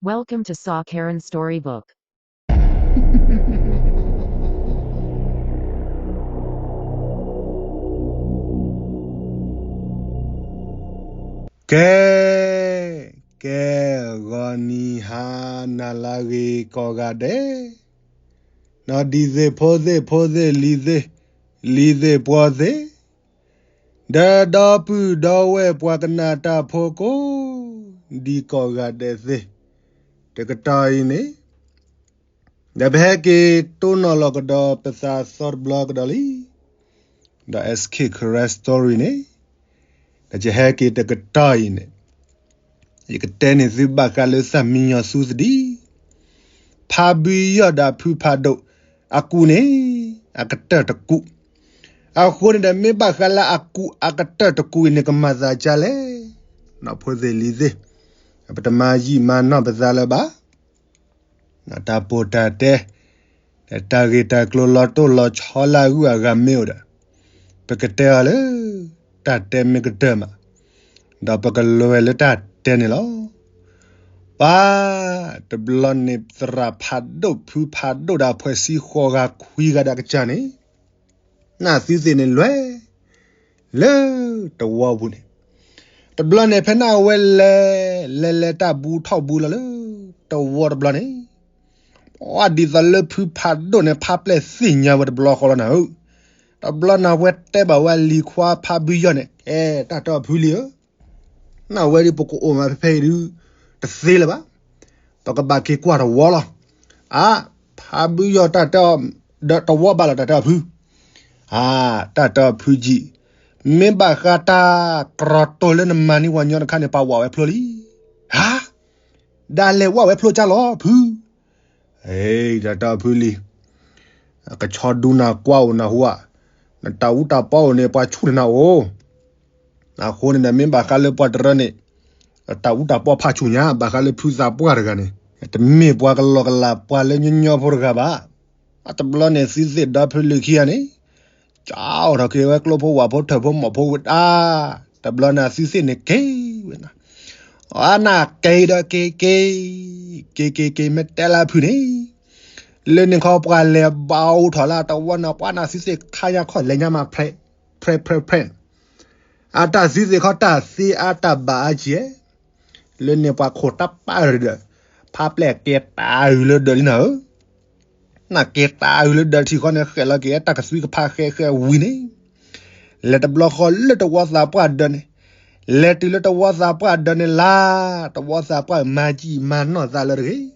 Welcome to Saw Karen Storybook. ကဲ, ကဲ, ဂီၤနံၤဟါနၤလၢအဂ့ၤကိးဂၤဒဲး, နီၢ်ဒံးသ့ၣ်ဖိသ့ၣ်ဖိသ့ၣ်လံၤသ့ၣ်, လံၤသ့ၣ်ပှီၤသ့ၣ်, ဒီးဒီပုၢ်ဒီဝဲၢ်ပှၤကနၣ်တၢ်ဖိကိးဒံကိးဂၤဒဲးသ့ၣ်, တကတီၢ်အံၤန့ၣ် ဒီးပဟဲက့ၤတိၢ်နီၣ်လီၤကဒီးပသးသီတဘျီကဒီးလံ, ဒီး S K Karen Story န့ၣ်, ဒီးယဟဲက့ၤတကတီၢ်အံၤန့ၣ်, ယကတဲန့ၢ်သုဘၣ်ဃးလၢသၣ်မံညီၤဆူသဒံး, ဖါဘုယီၢ်ဒီးဖုဖးဒိၣ်, အကူၣ်န့ၣ် အကတၢၢ်တကူၣ်, အဃိန့ၣ်ဒီး မ့ၢ်ဘၣ်ဃးလၢအကူၣ်အကတၢၢ်တကူၣ်အံၤန့ၣ် ကမၤသးဒ်လဲၣ်, နီၢ်ဖိသ့ၣ်လံၤသ့ၣ်, ပတမၤယံာ်မၤနီၢ်ပသးလၢၤဘၣ်. တၢ်ပီးတၢ်တဲ, တၢ်ဂ့ၢ်တၢ်ကျိၤလီၤတိၢ်လီၤဆီလၢအဂုၤအဂၤမ့ၢ်အိၣ်ဒီး, ပကတဲအီၤလၢ တၢ်တဲမ့ၢ်ကတၢၢ်မး, ဒီးပကလဲၤလၢတၢ်တဲန့ၣ်လီၤ. ပှၤ, တဘျီန့ၣ်သရၣ်ဖးဒိၣ်ဖုဖးဒိၣ်ဒီး အဖှဲးဆံဃိးဂၤခွံဂၤဒီးအကစၢ်န့ၣ်, နသုသ့ၣ်န့ၣ်လဲၤ လၢတဝီပူၤန့ၣ်, တဘျီန့ၣ်ဖဲန့ၣ်အဝဲလဲၤ, လဲၤလဲၤတၢ်ဘူးထီၣ်ဘူးလီၤလၢတဝီတဘျီန့ၣ်, ပှၤဒ်သိးလၢဖုဖးဒိၣ်န့ၣ် ဖါပျဲၢ်သ့ၣ်ညါဝဲတဘျီဃီလီၤနၤဧၢ, တဘျီန့ၣ်အဝဲတဲဘၣ်ဝဲလံၤခွါဖါဘုယီၢ်န့ၣ် ကဲ တၢ်တဲအီၤဖုလံၤဧၢ နဝဲဒ်ပကအိၣ်မးဖဲဖဲအံၤဒုး တသ့လၢၤဘၣ်. ပကဘၣ်က့ၤကွၢ်တဝီလီၤ. အါ, ဖါဘုယီၢ်တၢ်တဲအီၤ ဒီးတဝီဘၣ်လီၤ တၢ်တဲအီၤဖု. အါ, တၢ်တဲအီၤဖုကံ, မ့ၢ်ဘၣ်ဃးတၢ်ကြၢးတိၢ်လၢနမၤန့ၢ်ဝဲညီတခါန့ၣ် ပှၤဝးဝဲဖျိလံ. ဟါ, ဒ်လဲၣ်ဝးဝဲဖျိကၢ်လီၤဖု. အ့, တၢ်တဲအီၤဖုလံၤ ကဆီဒူနၤကွၢ်အိၣ်နၢ်ဟူဧါ, နတၢ်အူတၢ်ပီအိၣ်န့ၣ် ပှၤဆူၣ်န့ၢ်နၤအိၣ်. အဃိန့ၣ်ဒီး မ့ၢ်ဘၣ်ဃးလၢပှၤတရၢန့ၣ် တၢ်အူတၢ်ပီဖးဆူၣ်ညါ ဘၣ်ဃးလၢဖုသးပှၢ်တဂၤန့ၣ် တမ့ၢ်ပှၤကလီကလး ပှၤလၢညီညီဖိတဂၤဘၣ်. အတဘျီန့ၣ် သုသ့ၣ်ဒီဖုလံၤခံဂၤန့ၣ် ကၠီထီၣ်က့ၤဝဲကျိဖိဝၣ်ဖိထၢၣ်ဖိမီၢ်ဖိဝဲတၢ်, တဘျီန့ၣ်သုသ့ၣ်န့ၣ်က့ၤဝဲနၤ, အနၢ်က့ၤဒီးက့ၤက့ၤ က့ၤက့ၤက့ၤ မ့ၢ်တဲလၢဖုန့ၣ် လၢန့ၣ်ခီပှၤလဲၤဘၣ်အိၣ်ထီၣ်လၢတဝီန့ၣ် ပှၤနၢ်သုသ့ၣ်ခါညါခီၣ်လဲၤညါမး ဖြဲဖြဲဖြဲ အတၢ်သုသ့ၣ်ခီတၢ်သ့အါတၢ်ဘၣ်အါကဲ, လၢန့ၣ်ပှၤခိၣ်တၢ်ပာ်ရဒီး ဖါပျဲၢ်ကဲတၢ်အုးလၢဒၢးလံနၤဧၢ, နၢ်က့ၤတၢ်အုးလၢဒၢးထံၣ်ဃီန့ၣ် ဃဲးလီၤက့ၤတၢ်ကသွံကဖးဃဲးဃဲးဝံၤန့ၣ်, လဲၤတဘျီဃီလၢတဝီသးပှၢ်ဒၢးန့ၣ်, လဲၤတုၤလၢတဝီသးပှၢ်ဒၢးန့ၣ်လၢ တဝီသးပှၢ်မၤကံၢ်မၤနီၢ်သးလၢတဂ့ၤ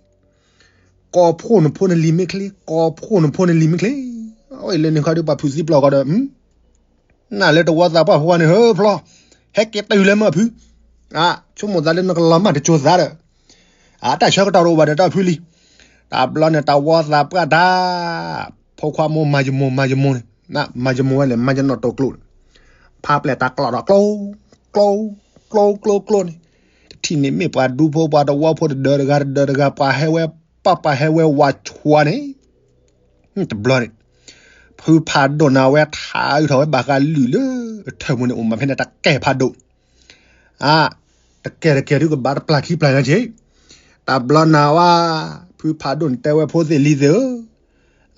ကိးဖှိၣ်နဖိနလံၤမ့ၢ်ချ့, ကိးဖှိၣ်နဖိနလံၤမ့ၢ်ချ့, အဝဲလၢန့ၣ်ခီဒီးပှၤဖုးသံပျီၢ်ဃီဒီး, နၢ်လၢတဝီသးပှၢ်ဖိန့ၣ် ဟၢဖျီ, ဟဲက့ၤတုၤလၢမ့ၢ်ဖု, ဆိကမိၣ်သးလၢနကလီၤမၢ်တစိၤသးဒီး, အတၢ်ဆၢကတီၢ်တအိၣ်ဘၣ်ဒီးတၢ်ဖုလံၤ, တဘျီန့ၣ်တဝီသးပှၢ်တၢ်, ဖိခွါမိၢ်မၤယမိၢ်မၤယမိၢ်န့ၣ်, မၤယမိၢ်ဝဲန့ၣ် မၤယနီၢ်တိာ်ကျိန့ၣ်, ဖါပျဲၢ်တၢ်ကျီၣ်ဒီးကျိ ကျိ ကျိကျိကျိန့ၣ်, တထံၣ်န့ၣ်မ့ၢ်ပှၤဒူဖိပှၤတဝီဖိတဒၢးတဂၤတဒၢးတဂၤ ပှၤဟဲဝဲပၢ်ပှၤဟဲဝဲဝးဆှါန့ၣ်, တဘျီန့ၣ်, ဖုဖးဒိၣ်န့ၣ်ဝဲထးအုးထီၣ်ဝဲဘၣ်ဃးလုၢ်လၢအထၢၣ်ပူၤန့ၣ် အိၣ်မးဖဲန့ၣ်တကဲဖးဒိၣ်, အါ, တကဲတကဲဒုးကဘၣ်တပျၢ်ခံပျၢ်ညါက့, တဘျီန့ၣ်ဝဲ, ဖုဖးဒိၣ်န့ၣ်တဲဝဲဖိသ့ၣ်လံၤသ့ၣ်ဧၢ,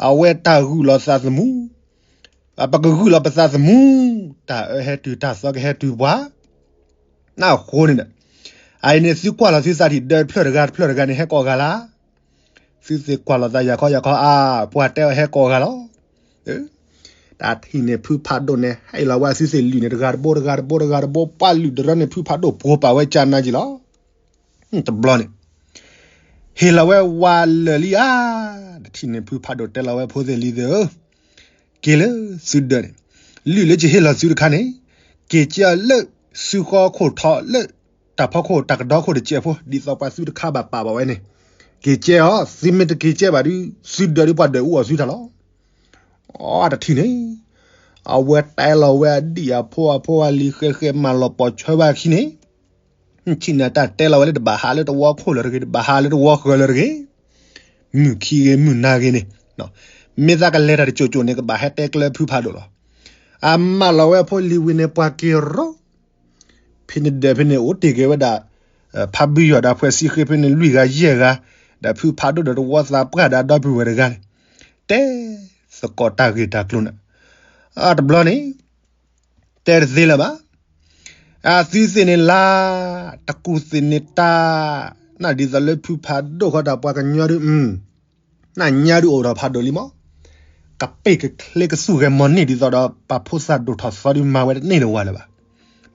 အဝဲတၢ်ဂုာ်လီၤသးသမူ ပကဂုာ်လီၤပသးသမူ, တၢ်အၢဟဲတုၤတၢ်သီကဟဲတုၤပှၤ, နၢ်အဃိန့ၣ်ဒီး, အအံၤန့ၣ်သုကွၢ်လီၤသုသးထံၣ် ဒၢးတဖျၢၣ်တဂၤတဖျၢၣ်တဂၤန့ၣ် ဟဲကိးဂၤလၢ်, သုသ့ၣ်ကွၢ်လီၤသးယၤခီယၤခီအါ, ပှၤတဲအီၤဟဲကိးဂၤလီၤ, တၢ်ထံၣ်န့ၣ်ဖုဖးဒိၣ်န့ၣ် ဟဲအံၤလီၤဝဲသုသ့ၣ်လုၢ်န့ၣ် တဂၤတဘိတဂၤတဘိတဂၤတဘိ ပှၤလုၢ်တရၢန့ၣ် ဖုဖးဒိၣ်ပှိၤပာ်ဝဲကၢ်နါက့လီၤ. တဘျီန့ၣ် ဟ့ၣ်လီၤဝဲဝၤလၢာ်လံဧါ, တထံၣ်န့ၣ်ဖုဖးဒိၣ်တဲလီၤဝဲဖိသ့ၣ်လံၤသ့ၣ်ဧၢ, က့ၤလၢသုဒၢးန့ၣ်, လုၢ်လၢယဟ့ၣ်လီၤသုတခါန့ၣ်, က့ၤကဲအီၤလၢသုဃီခိၣ်ထီလၢတၢ်ဖီခိၣ်တၢ်ကဒီခိၣ်တစဲးဖိ ဒ်သိးပှၤသုတခါဘၣ်ပာ်ဘၣ်ဝဲန့ၣ်, က့ၤကဲအီၤ, သုမ့ၢ်တက့ၤကဲဘၣ်ဒုး သုဒၢးဒုးပှၤဒၢးအူအီၣ်သုတၢ်လီၤ. အတထံၣ်န့ၣ်, အဝဲတဲလီၤဝဲအဒံၣ်အဖိအဖိအလံၤဃဲးဃဲးမၤလီၤပိာ်ဆွဲဘၣ်အခံန့ၣ်, ထံၣ်န့ၣ်တၢ်တဲလီၤဝဲလၢတဘၣ်ဟးလၢတဝီခိၣ်လၢၤတဂ့ၤ, တဘၣ်ဟးလၢတဝီဃၢၤလၢၤတဂ့ၤ, မုၢ်ခံဂ့ၤ မုၢ်နၤဂ့ၤန့ၣ်, မ့ၢ်သးကလဲၤတၢ်တစိၤစိၤန့ၣ် ကဘၣ်ဟဲတဲကျၢၤဖုဖးဒိၣ်လီၤ. အမၢလီၤဝဲဖိလံၤဝံၤန့ၣ် ပှၤက့ၤရီ ဖဲန့ၣ်ဒၢးဖဲန့ၣ်အိၣ်တ့ၢ်က့ၤဝဲဒၣ်, ဖါဘုယီၤဒီးဖှဲးစံဃ့ဖဲန့ၣ် လွံၢ်ဂၤယဲၢ်ဂၤ, ဒီးဖုဖးဒိၣ်ဒီးတဝီသးပှၢ်ဒီးအဒီပုၢ်ဝဲၢ်တဂၤန့ၣ်, တဲသကိးတၢ်ဂ့ၢ်တၢ်ကျိၤန့ၣ်, အတဘျီန့ၣ် တဲတသ့လၢၤဘၣ်. အသုသ့ၣ်န့ၣ်လၢ တကူၣ်သ့ၣ်န့ၣ်တၢ်, နဒ်သိးလၢဖုဖးဒိၣ်ဃီတၢ်ပှၤကညီဒုး နညါဒုးအိၣ်ထီၣ်ဖးဒိၣ်လံမး, ကပ့ၢ်ကချ့ကသူၣ်ဂဲၤမီၢ်န့ၢ်ဒ်သိးဒီး ပာ်ဖိသၣ်ဒိၣ်ထီၣ်သီဒုးမၤဝဲတန့ၢ်တဝၤလၢၤဘၣ်.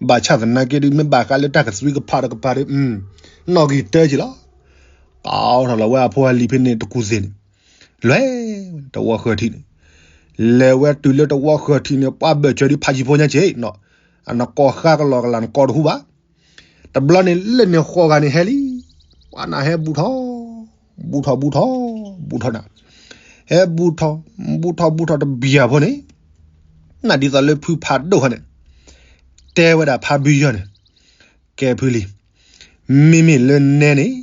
ဘၣ်ဆၣ်သနာ်က့ဒုး မ့ၢ်ဘၣ်ဃးလၢတၢ်ကသွံကဖးတကပၤဒုး နီၣ်ဂံၢ်တၢက့ၤလီၤ. ကိးထီၣ်လီၤဝဲအဖိအလံၤဖဲန့ၣ်တကူၣ်သ့ၣ်န့ၣ်, လဲၤတဝီဃၢၤထံးန့ၣ်, လဲၤဝဲတုၤလၢတဝီဃၢၤထံးန့ၣ် ပှၤဘၢၣ်စၢၤဒုးဖးယံၤဖိညါက့ၤ, အနကီၢ်ဃါကလီၤကလးနကီၢ်တဟူဘၣ်. တဘျီန့ၣ်လၢန့ၣ်ဃိးဂၤန့ၣ်ဟဲလံ, ပှၤနၢ်ဟဲဘူးထီၣ်, ဘူးထီၣ်ဘူးထီၣ်, ဘူးထီၣ်နၤ, ဟဲဘူးထီၣ်, ဘူးထီၣ်ဘူးထီၣ်တဘျီဖိန့ၣ်, နဒ်သိးလၢဖုဖးဒိၣ်ဃီန့ၣ်, တဲဝဲဒၣ်ဖါဘုယီၤန့ၣ်, ကဲဖုလံၤ, မ့မ့ၢ်လၢနဲန့ၣ်,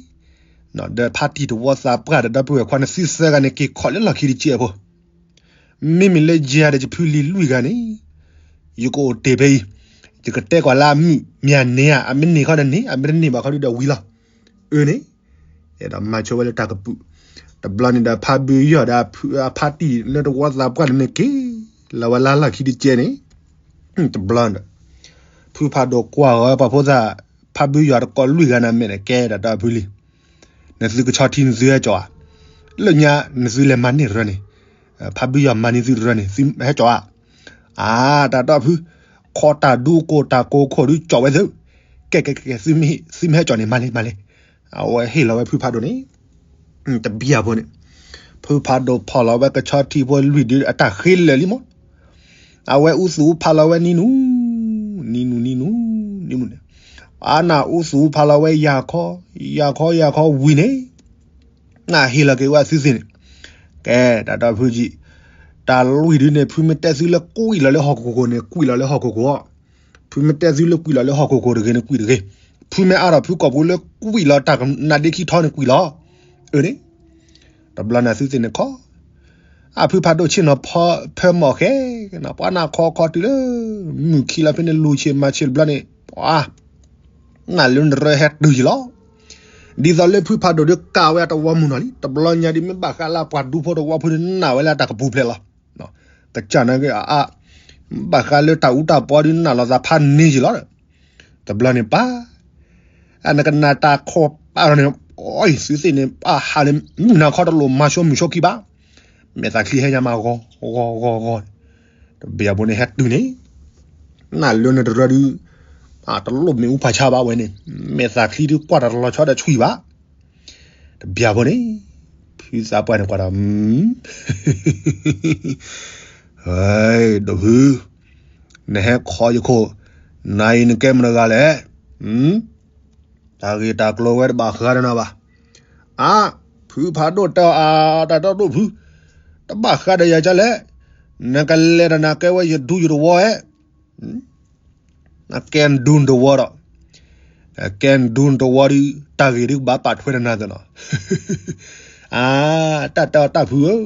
ဒီးဖါတံၢ်တဝီသးပှၢ်ဒီးဒီပုၢ်ဝဲၢ်ခွါန့ၣ် သုသၢဂၤန့ၣ် က့ၤခိးလၢလီၢ်ခံတကဲးဖိ မ့မ့ၢ်လၢယၤဒီးယဖုလံၤလွံၢ်ဂၤန့ၣ်, ယကအိၣ်တ့ၢ်ဖဲအံၤ, ယကတဲကွၢ်လၢအမုၢ်မ့ၢ်အန့ၢ်ဧါ, အမ့ၢ်န့ၢ်ခီဒီးန့ၢ်, အမ့ၢ်တန့ၢ်ဘၣ်ခီဒုးဒီးဝံၤလီၤ. အၢန့ၣ်, အဲၣ်ဒိးမၤဆိဝဲလၢတၢ်ကပုာ်, တဘျီန့ၣ်ဒီးဖါဘုယီၤဒီးအဖါတံၢ်လၢတဝီသးပှၢ်န့ၣ်န့ၣ်က့ၤလီၤဝဲလၢလီၢ်ခံတကဲးန့ၣ်, တဘျီန့ၣ်ဒီး ဖုဖးဒိၣ်ကွၢ်ဃီပှၤဖိသၣ်, ဖါဘုယီၤတကိးလွံၢ်ဂၤန့ၣ်အမဲာ်န့ၣ် ကဲတၢ်ဒီဖုလံၤ, နသုကဆီထံနသုဟဲကၠီၤဧါ, လၢညါနသုလဲၤမၤန့ၢ်တရၢန့ၣ်, ဖါဘုယီၤမၤန့ၢ်သုတရၢန့ၣ် သုဟဲကၠီၤဧါ, အါ, တၢ်ဒီဖု, ခီတၢ်ဒူကိၢ်တၢ်ကိၢ်ခိၣ်ဒုးကၠီၤဝဲသု, ကဲကဲကဲ, သုမ့ၢ်ဟဲကၠီၤန့ၣ် မၤလဲၣ်မၤလဲၣ်, အဝဲဟ့ၣ်လီၤဝဲဖုဖးဒိၣ်န့ၣ် တဘျီဖိန့ၣ်, ဖုဖးဒိၣ်ဖီၣ်လီၤဝဲကဆီထံဖိလွံၢ်ဒုးအတၢ်ဃ့လၢာ်လံမး, အဝဲအူသူၣ်ဖးလီၤဝဲနံၤနူ, နံၤနူနံၤနူ, နံၤနူန့ၣ်, အါနၢ်အူသူၣ်ဖးလီၤဝဲယၤခီ, ယၤခီယၤခီဝံၤန့ၣ်, နဟ့ၣ်လီၤက့ၤဝဲအသုသ့ၣ်န့ၣ်, ကဲတၢ်ဒီဖုကံ, တၢ်လွံၢ်ဒုးန့ၣ် ဖုမ့ၢ်တဲသုလၢကွံာ်လီၤလၢဟီၣ်ခိၣ်ခိၣ်န့ၣ် ကွံာ်လီၤလၢဟီၣ်ခိၣ်ခိၣ်, ဖုမ့ၢ်တဲသုလၢကွံာ်လီၤလၢဟီၣ်ခိၣ်ခိၣ်တဂ့ၤန့ၣ် ကွံာ်တဂ့ၤ, ဖုမ့ၢ်အါထီၣ်ဖုကိာ်ပူၤလၢကွံာ်လီၤတၢ်ကနၣ်ဒ့ခံထီန့ၣ် ကွံာ်လီၤ, အၢန့ၣ်, တဘျီန့ၣ်သုသ့ၣ်န့ၣ်ခီ, အဖုဖးဒိၣ်ဆ့ၣ်နီၤဖီဖၢမီၢ်ဃဲ, ပှၤနၢ်ခီခီတုၤလၢ, မုၢ်ခံလီၤဖဲန့ၣ်လူၤဆ့ၣ်မၤဆ့ၣ်တဘျီန့ၣ်, ပှၤ, နၢ်လၢနရၢဟဲတုၤယံၤလီၤ ဒ်သိးလၢဖုဖးဒိၣ်ဒုးကးဝဲအတဝီမုၢ်နီၤလံ, တဘျီညါဒုးမ့ၢ်ဘၣ်ဃးလၢပှၤဒူဖိတဝီဖိဒုးနၢ်ဝဲလၢအတၢ်ကပူၤဖျဲးလီၤ, ကစၢ်နာ်က့အအါ, ဘၣ်ဃးလၢတၢ်အူတၢ်ပီဒုးနၢ်လီၤသးဖးန့ၢ်ယံၤလီၤ, တဘျီန့ၣ်ပၢ်, အနကနၣ်တၢ်ခိၣ်ပၢ်ထီၣ်န့ၣ်, အီသုသ့ၣ်န့ၣ် ပၢ်ဟးလၢ, မုၢ်နၤခီတလိၣ်မၤဆိမုၢ်ဆိခံဘၣ်, မဲာ်သးချံဟဲညါမးဂီၤ, ဂီၤဂီၤဂီၤ, တဘျီဖိန့ၣ်ဟဲတုၤန့ၣ် နၢ်လၢနတရၢဒုး, တလိၣ်မ့ၣ်အူဖးဆါဘၣ်ဝဲန့ၣ်, မဲာ်သးချံဒုးကွၢ်တၢ်တလီၤဆီဒီးဆွံၣ်ဘၣ်, တဘျီဖိန့ၣ်, ဖုသးပှၢ်န့ၣ်ကွၢ်ဒီး, ဒိၣ်ဖု, နဟဲခီယခိၣ်, နၤအံၤနကဲမတဂၤလဲၣ်, တၢ်ဂ့ၢ်တၢ်ကျိၤဝဲတဘၣ်ဃးဒီးနၤဘၣ်, အါ, ဖုဖးဒိၣ်တဲအီၤ အါ, တၢ်တီဒိၣ်ဖု, တဘၣ်ဃးဒီးယၤကလဲၣ်, နကလဲၤဒီးနၤကဲဝဲယဒူယတဝီဧဲ နကဲနဒူနတဝီဒီး, ကဲနဒူနတဝီဒုး တၢ်ဂ့ၢ်ဒုးကဘၣ်ပာ်ထွဲဒီးနၤသနီၤ, အါ, တၢ်တဲအီၤတၢ်ဖုဧၢ,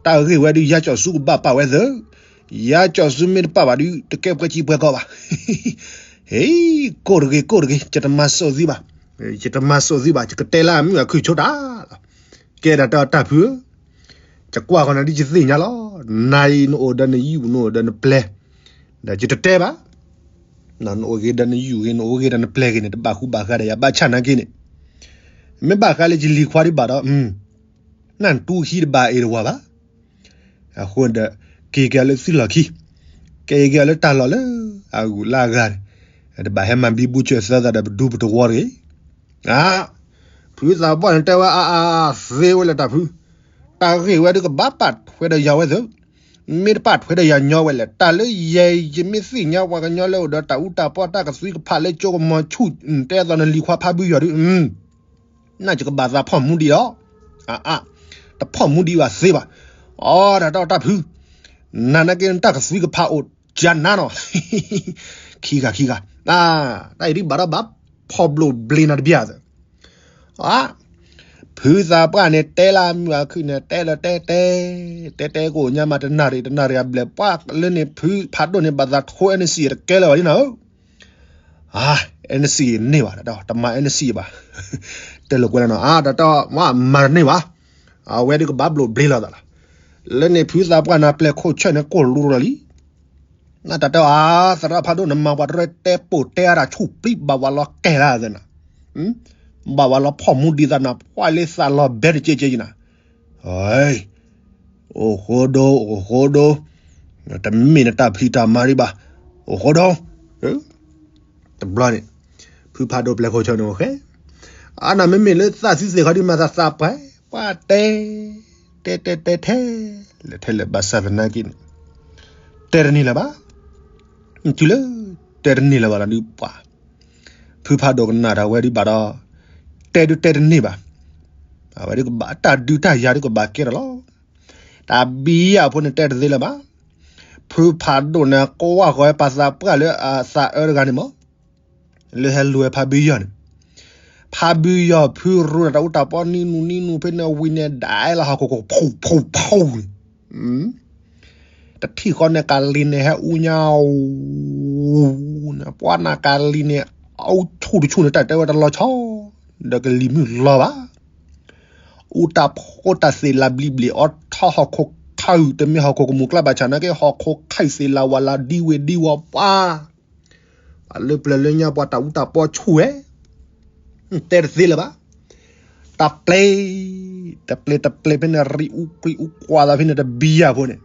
တၢ်ဂ့ၢ်ဝဲဒုး ယါကၠီၣ်ဆူကဘၣ်ပာ်ဝဲသၢ, ယါကၠီၣ်ဆူမ့ၢ်တပာ်ဘၣ်ဒုး တကဲပှဲၤကံပှဲၤကီဘၣ်, ဟ့, ကိၢ်တဂ့ၤ ကိၢ်တဂ့ၤ ယတမၤစိးသုဘၣ်, ယတမၤစိးသုဘၣ် ယကတဲလၢအမုၢ်အခုၣ်ဆိတၢ်လီၤ, ကဲဒၣ်တဲအီၤတၢ်ဖုဧၢ ယကွၢ်ဃီၤနၤဒ်ယသ့ၣ်ညါလီၤ, နၤအံၤနအိၣ်ဒီးနယူၣ် နအိၣ်ဒီးနပျဲၤ, ဒီးယတတဲဘၣ်, နအိၣ်ဂ့ၤဒီးနယူၣ်ဂ့ၤ နအိၣ်ဂ့ၤဒီးနပျဲၤဂ့ၤန့ၣ် တဘၣ်ဃူဘၣ်ဃးဒီးယၤ ဘၣ်ဆၣ်နာ်က့န့ၣ်, မ့ၢ်ဘၣ်ဃးလၢယလံၤခွါဒံးဘၣ်ဒီး, နတူၢ်ဟံးတဘၣ်အ့ၣ်တဝၤဘၣ် အဃိဒီး, က့ၤက့ၤအီၤလၢသုလီၢ်ခံ, က့ၤက့ၤအီၤလၢတၢ်လီၢ်လၢအဂုၤလၢအဂၤန့ၣ်, တဘၣ်ဟဲမၤဘံဘူဆၢၣ်သၢသးဒီးပဒူပတဝီတဂ့ၤ, အါ, ဖုသးပှၢ်န့ၣ်တဲဝဲအါအါသ့ဝဲလၢတၢ်ဖု, တၢ်ဂ့ၢ်ဝဲဒုးကဘၣ်ပာ်ထွဲဒီးယၤဝဲသ့, မ့ၢ်တပာ်ထွဲဒီးယၤညီဝဲလဲၣ်, တၢ်လၢယဲယမ့ၢ်သ့ၣ်ညါပှၤကညီလၢအိၣ်ဒီးတၢ်အူတၢ်ပီတၢ်ကသွံကဖးလၢကၠိကမီၤဆူၣ်, တဲသိးနလံၤခွါဖးဘုယီၤဒုး နယကဘၣ်သးဖီၣ်မူဒံးဒီး, အါအါ, တဖီၣ်မူဒံးဘၣ်သ့ဘၣ်, အီ တၢ်တၢ်တၢ်ဖု, နၤနာ်က့နတၢ်ကသွံကဖးအိၣ်ကနါနီၤ, ခံဂၤခံဂၤ, တၢ်အံၤဒံးဘၣ်ဒီးဘၣ်ဖီၣ်ဘျိးဘျ့နၤတဘျီသ့, အါ, ဖုသးပှၢ်န့ၣ်တဲလၢအမုၢ်အခုၣ်န့ၣ် တဲလၢတဲတဲ, တဲတဲကအိၣ်ညါမးတနၣ်ရံၣ်တနၣ်ရံၣ်အဘျဲၣ်ပှၢ်လၢန့ၣ် ဖုဖးဒိၣ်န့ၣ် ဘၣ်သးထိအဲၣ်နစံၣ်တကဲလၢၤဘၣ်ဒ်နီၤဧၢ အဲနစံၣ်န့ၢ်ဘၣ် တမၤအဲနစံၣ်ဘၣ်, တဲလိာ်ကွဲလၢနီၤ အတၢ်တၢ်မၤတန့ၢ်ဘၣ်, အဝဲဒုးကဘၣ်ဘျိးဘျ့လီၤသးလီၤ, လၢန့ၣ်ဖုသးပှၢ်န့ၣ်ပျဲၢ်ခိၣ်ဆၢၣ်န့ၣ်ကိၢ်လူလီၤလံ, နတၢ်တဲအါ သရၣ်ဖးဒိၣ်နမၤပှၤတရဲၣ်တဲပိာ်တဲအါတၢ်ဆူၣ်ပျံၤဘၣ်ဝဲလီၤကဲၤလၢသးနၤ, ဘၣ်ဝဲလီၤဖီၣ်မူဒံးသးနၤ ပှၢ်လၢသးလီၤဘဲတကဲကဲကနၤ, အိၣ်ဃိဒိ အိၣ်ဃိဒိ, တမ့ၢ်နတၢ်ဖံးတၢ်မၤဒံးဘၣ်, အိၣ်ဃိဒိ, တဘျီန့ၣ်, ဖုဖးဒိၣ်ပျဲၢ်ခိၣ်ဆၢၣ်န့ၣ်အိၣ်ဃဲ, အါနၤမ့မ့ၢ်လၢသးသံသ့ၣ်ခီဒံးမၤသးသးပှၢ်, ပှၢ်တဲ, တဲတဲတဲထဲ, လဲၤထဲလဲၤဘၣ်ဆၣ်သနာ်က့န့ၣ်, တဲတန့ၢ်လၢၤဘၣ်, တုၤလၢ, တဲတန့ၢ်လၢၤဘၣ်ဒီးပှၤ ဖုဖးဒိၣ်ကနၣ်တၢ်ဝဲဒံးဘၣ်ဒီး, တဲဒုးတဲတန့ၢ်ဘၣ်, အဝဲဒုးကဘၣ်တၢ်ဒုးတၢ်ယၤဒုးကဘၣ်ကဲထီၣ်လီၤ, တၢ်ဘံယၢ်ဖိန့ၣ်တဲတသ့လၢၤဘၣ်, ဖုဖးဒိၣ်န့ၣ်ကွၢ်ဃီၤဝဲပှၤသးပှၢ်လၢအသးအၢတဂၤန့ၣ်မး, လၢဟဲလူၤဝဲဖးဘံယၢ်န့ၣ်, ဖးဘံယၢ်ဖုရူဒီးတၢ်အူတၢ်ပီနံနူနံနူဖဲန့ၣ်ဝံၤန့ၣ် ဒၣ်လၢဟီၣ်ခိၣ်ခိၣ်ဖူဖူဖူန့ၣ် တထံၣ်ဃီန့ၣ်ကလံၤန့ၣ်ဟဲအူညါ, န့ၣ် ပှၤနၤကလံၤန့ၣ်, အအူဆူၣ်တဆူၣ်န့ၣ် တၢ်တဲဝဲတလီၤဆီ, ဒီးကလံၤမုၢ်လီၤဘၣ်, အူတၢ်ဖိတၢ်သ့ၣ်လၤဘျံးဘျံးအီထီၣ်ဟီၣ်ခိၣ်ခၢၣ် တမ့ၢ်ဟီၣ်ခိၣ်ကမူၤကျါဘၣ်ဆၣ်နာ်က့ ဟီၣ်ခိၣ်ခၢၣ်သ့ၣ်လၤဝၤလၤဒံဝ့ၤဒံဝီၤပှၤ ပှၤလၢပျၢၤလၢညါပှၤတၢ်အူတၢ်ပီဆူၣ်ဝဲ, တဲတသ့လၢၤဘၣ်, တပျဲ, တပျဲတပျဲဖဲန့ၣ် ရံအူကွံအူကွၢ်သးဖဲန့ၣ်တဘံယၢ်ဖိန့ၣ်,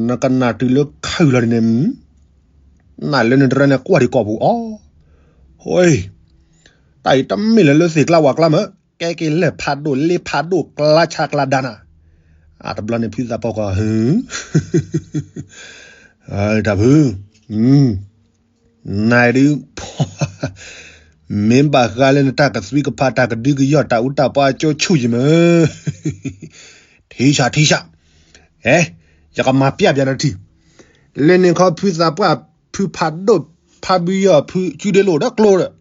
နကနၣ်တုၤလၢခၢၣ်လီၤန့ၣ်, နလၢနတရၢန့ၣ်ကွၢ်ဒံးကိာ်ပူၤအီၤ, ဟိ, တၢ်အံၤတမ့ၢ်လၢလၢသ့ၣ်ကျါဝၣ်ကျါမး, ကဲက့ၤလဲၤဖးဒိၣ်လ့ဖးဒိၣ်ကျါဆါကျါဒါနၤ, တဘျီန့ၣ်ဖုသးပှၢ်ကီး တၢ်ဖု နဒုး, မ့ၢ်ဘၣ်ဃးလၢနတၢ်ကသွံကဖးတၢ်ကဒုကယီၢ်တၢ်အူတၢ်ပီအကၠိဆူၣ်ယမ့ၢ်, ထံဆးထံဆး, အဲ, ယကမၤပျၢ်ပျၢ်နထံၣ်, လၢန့ၣ်ခီဖုသးပှၢ်ဖုဖးဒိၣ်ဖးဘုယီၢ်ဖုစုဒ့လိာ်ဒီးကျိဒီး,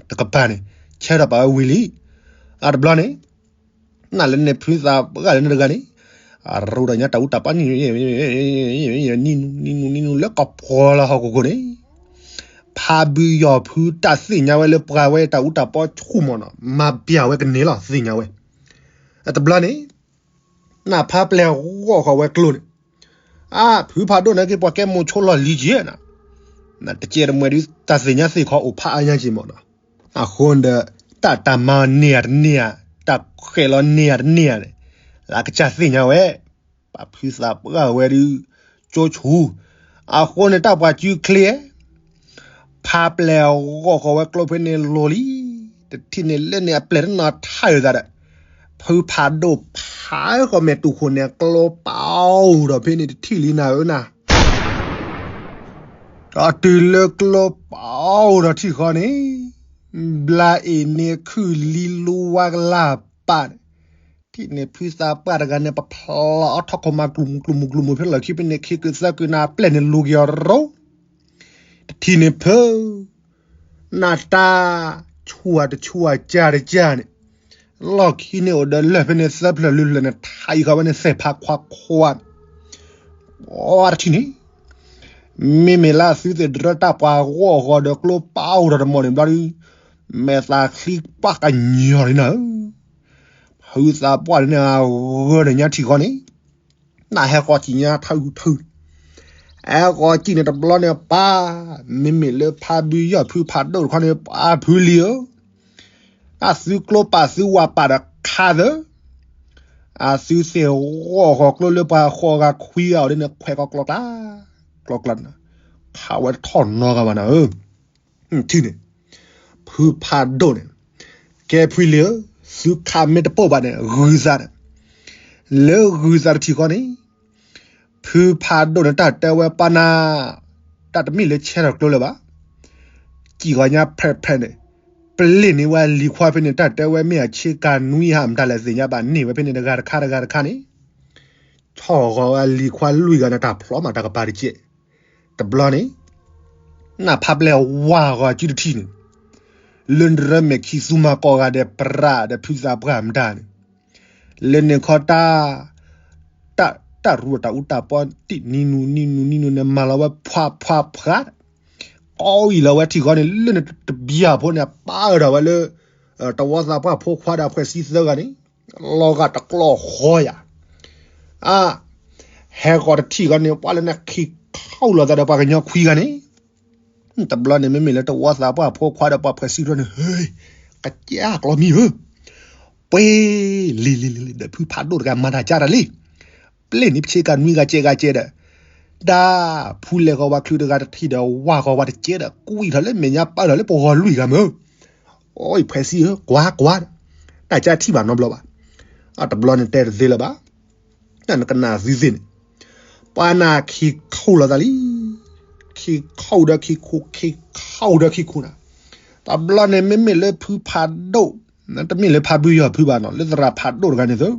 တကပၤန့ၣ်, ဆၢထီၣ်ပာ်ဝဲဝံၤလံ, အတဘျီန့ၣ် နလၢန့ၣ်ဖုသးပှၢ်လၢနတဂၤန့ၣ်, အရူဒီးညါတၢ်အူတၢ်ပီနံနူနံနူနံနူလၢကပှီၤလၢဟီၣ်ခိၣ်ခိၣ်န့ၣ်, ဖးဘုယီၢ်ဖုတၢ်သ့ၣ်ညါဝဲလၢပှၤဝဲတၢ်အူတၢ်ပီဆူၣ်မးနီၤ မၤပျၢ်ဝဲကန့ၢ်လီၤသ့ၣ်ညါဝဲ, အတဘျီန့ၣ်, နဖးပျဲၢ်ဂီၢ်ဃီၤဝဲကျိန့ၣ်, အါ ဖုဖးဒိၣ်န့ၣ်က့ၤပှၤကဲမိၤဆိလီၢ်လံက့ၤနၤ, တကဲတမှဲၤဒုးတၢ်သ့ၣ်ညါသ့ၣ်ခီအိၣ်ဖးအါညါက့ၤမးနီၤ, အဃိဒီး, တၢ်တၢ်မၤန့ၢ်ဧါတန့ၢ်ဧါ, တၢ်ဃဲးလီၤန့ၢ်ဧါတန့ၢ်ဧါန့ၣ်, လၢအကစၢ်သ့ၣ်ညါဝဲ, ပာ်ဖုသးပှၢ်ဝဲဒုး, ကၠိဆူၣ်, အဃိန့ၣ်တၢ်ပှၤစုချ့ ဖးပျဲၢ်ဂီၢ်ဃီၤဝဲကျိဖဲန့ၣ်လိၤလံ, တထံၣ်န့ၣ်လၢန့ၣ်အပျဲၢ်တနီၤထါအုးသးဒီး, ဖုဖးဒိၣ်ဖးဃီၤမဲာ်တူၢ်ခိၣ်န့ၣ် ကျိပာ်အိၣ်ဒီးဖဲန့ၣ်တထံၣ်လံနၤဧၢနၤ, ဒီးတုၤလၢကျိပာ်အိၣ်ဒီးထံၣ်ဃီန့ၣ်, ဘျါအ့ၣ်န့ၣ်ခုၣ်လံလူဝါကလၢ်ပာ်န့ၣ်, ထံၣ်န့ၣ်ဖုသးပှၢ်တဂၤန့ၣ် ပဖျါအီထီၣ်ခိၣ်မၤကျူၤမူၤကျူၤမူၤကျူၤမူၤဖဲလီၢ်ခံဖဲန့ၣ် ခံကုာ်သၢကုာ်နၤအပျဲၢ်န့ၣ်လူၤက့ၤအီၤရိ, တထံၣ်န့ၣ်ဖု နတၢ်, ဆူၣ်တဆူၣ်ကၢ်တကၢ်န့ၣ်, လီၢ်ခံန့ၣ်အိၣ်ဒီးလၢၢ်ဖဲန့ၣ်သၢဖျၢၣ်လွံၢ်ဖျၢၣ်န့ၣ် ထါအံၤဃီၤဝဲန့ၣ်သဲးဖးခွါခွါ, ပှၤတထံၣ်န့ၣ်, မ့မ့ၢ်လၢအသုသ့ၣ်ဒြၢတၢ်ပှၤဂီၢ်ဃီၤဒီးကျိပာ်အိၣ်ဒီးတမီၢ်န့ၣ်ဘျီဒုး, မဲာ်သးချံပှၢ်ကညီၤလံနၤဧၢ, ဖုသးပှၢ်န့ၣ်အဂၢၢ်န့ၣ်ညါထံၣ်ဃီန့ၣ် နဟဲဃီၤကံၣ်ညါထၢၣ်ထၢၣ်, ဟဲဃီၤကံၣ်န့ၣ်တဘျီန့ၣ်ပၢ်, မ့မ့ၢ်လၢဖးဘုယီၢ်ဖုဖးဒိၣ်တခီန့ၣ် ပၢ်ဖုလံဧၢ, အသုကျိပာ်သုဝၤပာ်ဒီးခါသၢ, အသုသ့ၣ်ဂီၢ်ဃီၤကျိလၢပှၤဃီၤဂၤခွံဂၤအိၣ်ဒ်န့ၣ် ခွဲးကီကျီကျါ, ကျီကျါ, ခးဝဲတထီၣ်နီတဂၤဘၣ်နၤဧၢ ထံၣ်န့ၣ်, ဖုဖးဒိၣ်န့ၣ်, ကဲဖုလံဧၢ, သုခးမ့ၢ်တပိာ်ဘၣ်န့ၣ် ဂုၤသးန့ၣ်, လၢဂုၤသးတထံၣ်ဃီန့ၣ်, ဖုဖးဒိၣ်န့ၣ်တၢ်တဲဝဲပၢ်နၤ, တၢ်တမ့ၢ်လၢဆဲထီၣ်ကျိလၢၤဘၣ်, ကံၣ်ဂီၤညါဖဲးဖဲးန့ၣ်, ပလ့ၢ်န့ၢ်ဝဲလံၤခွါဖဲန့ၣ် တၢ်တဲဝဲမ့ၢ်အဆ့ကၤနွံဟးမတၤလဲၣ်သ့ၣ်ညါဘၣ်န့ၢ်ဝဲဖဲန့ၣ်တဂၤတခါတဂၤတခါန့ၣ်, ဆီၣ်ဂီၤဝဲလံၤခွါလွံၢ်ဂၤန့ၣ် တၢ်ဖျီမးတၢ်ကပၤတကဲး, တဘျီန့ၣ်, နဖးပျဲၢ်ဝါဂီၤစုတထံၣ်န့ၣ်, လၢနရၢမဲာ်ခံသူမၤကိးဂၤဒဲးပြးဒီးဖုသးပှၢ်မတၤန့ၣ်, လၢန့ၣ်ခီတၢ် တၢ်ရူးတၢ်အူတၢ်ပီတံၣ်နံနူနံနူနံနူန့ၣ် မၤလီၤဝဲဖှးဖှးဖှး, ကိးအံၤလီၤဝဲထံၣ်ဃီန့ၣ် လၢန့ၣ်တဘျီဖိန့ၣ် ပာ်အၢၣ်ထီၣ်ဝဲလၢ တဝီသးပှၢ်ဖိခွါဒီးဖှဲးစံသၢဂၤန့ၣ် လီၤဂာ်တကျီၢ်ဃီယၤ အ ဟဲဃီၤတထံၣ်ဃီန့ၣ် ပှၤလၢန့ၣ်ခံခီၣ်လိာ်သးဒီးပှၤကညီခွံဂၤန့ၣ် တဘျီန့ၣ် မ့မ့ၢ်လၢတဝီသးပှၢ်ဖိခွါဒီးပှၤဖှဲးစံထီန့ၣ် ဟ့ ကစၢ်ကျီမံၤဧၢ ပှ့ၤ လံၤလံၤလံၤလံၤ ဒီးဖုဖးဒိၣ်တဂၤမၤတၢ်ကၢ်တၢ်လံ ပျဲၢ်န့ၣ်ပဆ့ကၤနွံဂၤကဲးဂၤကဲးဒီး ဒၣ်ဖူလဲၤဃီၤဝဲချုးတဂၤတထံၣ်ဒီး ဝၢ်ဃီၤဝဲတကဲးဒီး ကွံာ်ထီၣ်လၢမဲာ်ညါပၢၢ်ထီၣ်လၢပဂီၤလွံၢ်ဂၤမၢ် အိၣ်ဖှဲးစံဧၢ ကွၢ်ကွၢ် တၢ်ကၢ်ထံၣ်ဘၣ်နီတဘျီဘၣ် အတဘျီန့ၣ်တဲတသ့လၢၤဘၣ် တၢ်နကနၣ်သုသ့ၣ်န့ၣ် ပှၤနၢ်ခံခူၣ်လိာ်သးလံ ခံခူၣ်ဒီးခံခူၣ် ခံခူၣ်ဒီးခံခူၣ်နၤ တဘျီန့ၣ်မ့မ့ၢ်လၢဖုဖးဒိၣ် တမ့ၢ်လၢဖးဘုယီၤဖုဘၣ်နီၤ လၢသရၣ်ဖးဒိၣ်တဂၤန့ၣ်သု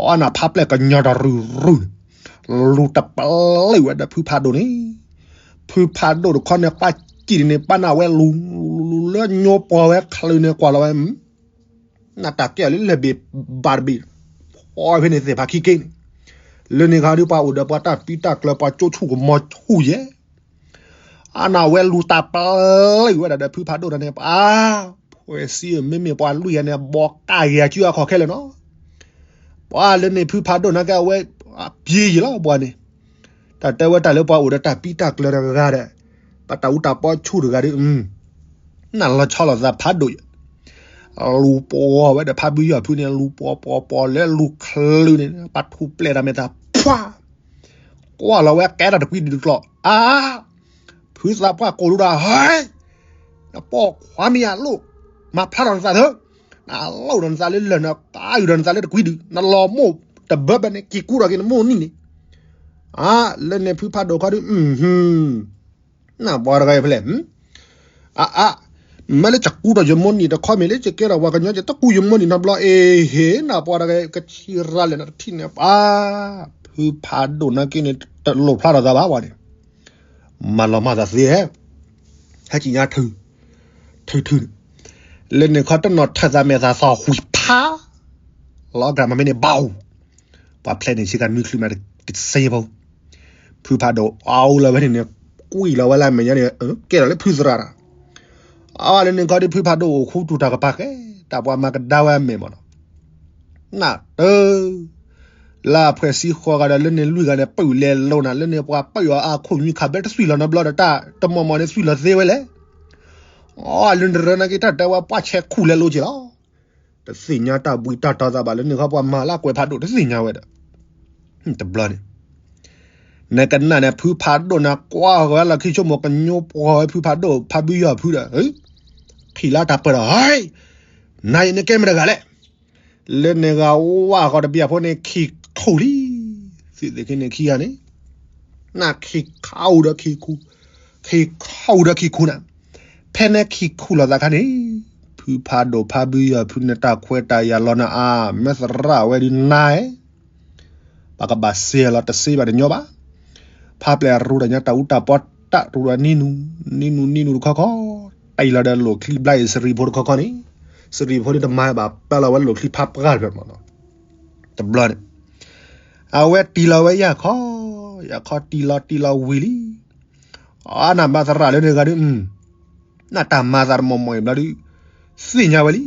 အနၢ်ဖးပျဲၢ်ကညီတရူၢ်ရူၢ်န့ၣ် လူၤတပျဲဝဲဒီးဖုဖးဒိၣ်န့ၣ် ဖုဖးဒိၣ်တခီန့ၣ် ပှၤစံၣ်န့ၣ် ပှၤနၢ်ဝဲလူၤ လူၤလူၤလူၤလၢညိပှီၤဝဲချုးန့ၣ် ကွၢ်လီၤဝဲ နတၢ်ကဲအီၤလၢလၢၢ်ဘ့ၣ်ဘၣ်တဘ့ၣ် ဖီဖဲန့ၣ်သ့ၣ်ဖးခံက့န့ၣ် လၢန့ၣ်ခါဒ်ပှၤအိၣ်ဒီးပှၤတၢ်ပံတၢ်ကျၢၤ ပှၤကၠိဆူၣ်ကမီၤဆူၣ်ယဲ အနၢ်ဝဲလူၤတၢ်ပျဲဝဲဒၣ်ဒီးဖုဖးဒိၣ်တဂၤန့ၣ် ပှၤ ဖှဲးစံဧၢ မ့မ့ၢ်ပှၤလွံၢ်ဂၤန့ၣ် ဘီကၢ်ဂ့ၤအစုအခီၣ်ခဲလၢာ်နီၤ ပှၤလၢန့ၣ်ဖုဖးဒိၣ်နာ်က့အဝဲ ပျံၤယံာ်လီၤပှၤန့ၣ် တၢ်တဲဝဲတၢ်လၢပှၤအိၣ်ဒီးတၢ်ပံတၢ်ကျၢၤတဂၤဒီး ပှၤတၢ်အူတၢ်ပီဆူၣ်တဂၤဒီး နၢ်လီၤဆီလိာ်သးဖးဒိၣ်ယဲ လူၤပှီၤဝဲဒီးဖးဘုယီၤဖုန့ၣ် လူၤပှီၤပှီၤပှီၤလၢလူၤချုးန့ၣ် ပှၤထူၣ်ပျဲၢ်တၢ်မဲာ်တၢ်ဖှၣ် ကွၢ်လီၤဝဲကဲထီၣ်တကွံဒုးတကျီၢ် အါ ဖုသးပှၢ်ကိးလူဒီး ဟဲ နပိာ်ခွါမ့ၢ်အလိၣ် မၤဖျါထီၣ်နသးသၢ နလိၣ်ဒီးနသးလၢလၢၢ် နကးအုၣ်ဒီးနသးလၢတကွံဒုး နလီၤမိၢ်တဘၢဘၢန့ၣ် က့ၤကူဒီးက့ၤနမိၢ်နံၣ်န့ၣ် အါ လၢန့ၣ်ဖုဖးဒိၣ်ခီဒုး နၢ်ပှၤတဂၤအံၤဖဲလဲၣ် အါအါ မ့ၢ်လၢယကူဒီးယမိၢ်နံၣ်တခီမ့ၢ်လၢယကဲထီၣ်ပှၤကညီ ယတကူယမိၢ်နံၣ်နီတဘျီ အ့ဟ့ နၢ်ပှၤတဂၤအံၤ ကဆံးရၤလဲၣ်နတထံၣ်န့ၣ် ပှၤ ဖုဖးဒိၣ်နာ်က့န့ၣ် တလိၣ်ဖျါထီၣ်သးဘၣ်ပှၤန့ၣ် မၤလီၤမၢ်သးသ့ ဟဲက့ၤညါထု ထုထုန့ၣ် လၢန့ၣ်ခီတနီၤထၢၣ်သးမဲာ်သးသီၣ်ဝံၤဖး လီၤကရၢ်မ့ၢ်န့ၣ်ဘၣ် ပှၤဖျဲးန့ၣ်ဆ့ကၤနွံချုးမးတစ့ဖိ ဖုဖးဒိၣ်အီလီၤဝဲန့ၣ်န့ၣ် ကွံာ်လီၤဝဲလၢအမဲာ်ညါန့ၣ် ကဲထီၣ်လၢဖုသရၣ်တၢ် အီလၢန့ၣ်ခီဒုးဖုဖးဒိၣ်အိၣ်ခူသူၣ်တၢ်ကပၤဃဲ တၢ်ပှၤမၤကဒါဝဲအမဲာ်မးနီၤ နၢ်တၢ လၢအဖှဲးစံဃီဂၤဒီးလၢန့ၣ်လွံၢ်ဂၤန့ၣ် ပၢၢ်လဲၤလိၤနၤ လၢန့ၣ်ပှၤပၢၢ်အီၤအခိၣ်နွံခါဘဲတသွံၣ်လီၤနီတဘျီဒီး တၢ်တမီၢ်မီၢ်န့ၣ်သွံၣ်လီၤသ့ဝဲလဲၣ် အီလၢနရၢနာ်က့တၢ်တဲဝဲပှၢ်ဆဲးခူၣ်လဲၤလိၤက့ၤလီၤ တသ့ၣ်ညါတၢ်ဘှံးတၢ်တီၤသးဘၣ်လၢန့ၣ်ခီပှၤမၤလၢကွဲးဖးဒိၣ်တသ့ၣ်ညါဝဲဒီး တဘျီန့ၣ် နကနၣ်န့ၣ် ဖုဖးဒိၣ်န့ၣ် ကွၢ်ဃီလီၤခံဆိကမိၣ် ကညိပှီၤဝဲဖုဖးဒိၣ် ဖးဘုယီၤဖုဒီး ခံးလၢတၢ်ပၢၢ်ဒီး ဟဲ နၤအံၤနကဲမတဂၤလဲၣ် လၢန့ၣ်ဂၤဝၣ်ဃီတဘျီဖိန့ၣ် ခံခူၣ်လံ သုသ့ၣ်ခံန့ၣ်ခံဂၤန့ၣ် နၢ်ခံခူၣ်ဒီးခံခူၣ် ခံခူၣ်ဒီးခံခူၣ်နၤ ဖဲန့ၣ်ခံခူၣ်လိာ်သးခါန့ၣ် ဖုဖးဒိၣ်ဖးဘုယီၤဖုန့ၣ် တၢ်ခွဲးတၢ်ယာ်လီၤနၤအါ မ့ၢ်သရၣ်ဝဲဒုးနၤ ပှၤကဘၣ်စဲးလီၤတစ့ဘၣ်တညီဘၣ် ဖးပျဲၢ်ရူတၢ်ညါတၢ်အူတၢ်ပီတၢ်ရူဒီးနံၤနူၤ နံၤနူၤနံၤနူၤတခီခီ တံၢ်လီၤဒီးလိာ်ချံဘျါအံၤစရံဖိတခီခီန့ၣ် စရံဖိဒုးတမၤဘၣ် ပၢလီၤဝဲလိာ်ချံဖးပှၢ်တဖျၢၣ်မးနီၤ တဘျီန့ၣ် အဝဲတံၢ်လီၤဝဲယၢ်ခီ ယၢ်ခီတံၢ်လီၤတံၢ်လီၤဝံၤလံ အနၢ်မၤသရၣ်လၢန့ၣ်ဂၤဒုး နၢ်တၢ်မၤသးတမီၢ်မီၢ်အံၤဘျီဒုး သ့ၣ်ညါဝဲလံ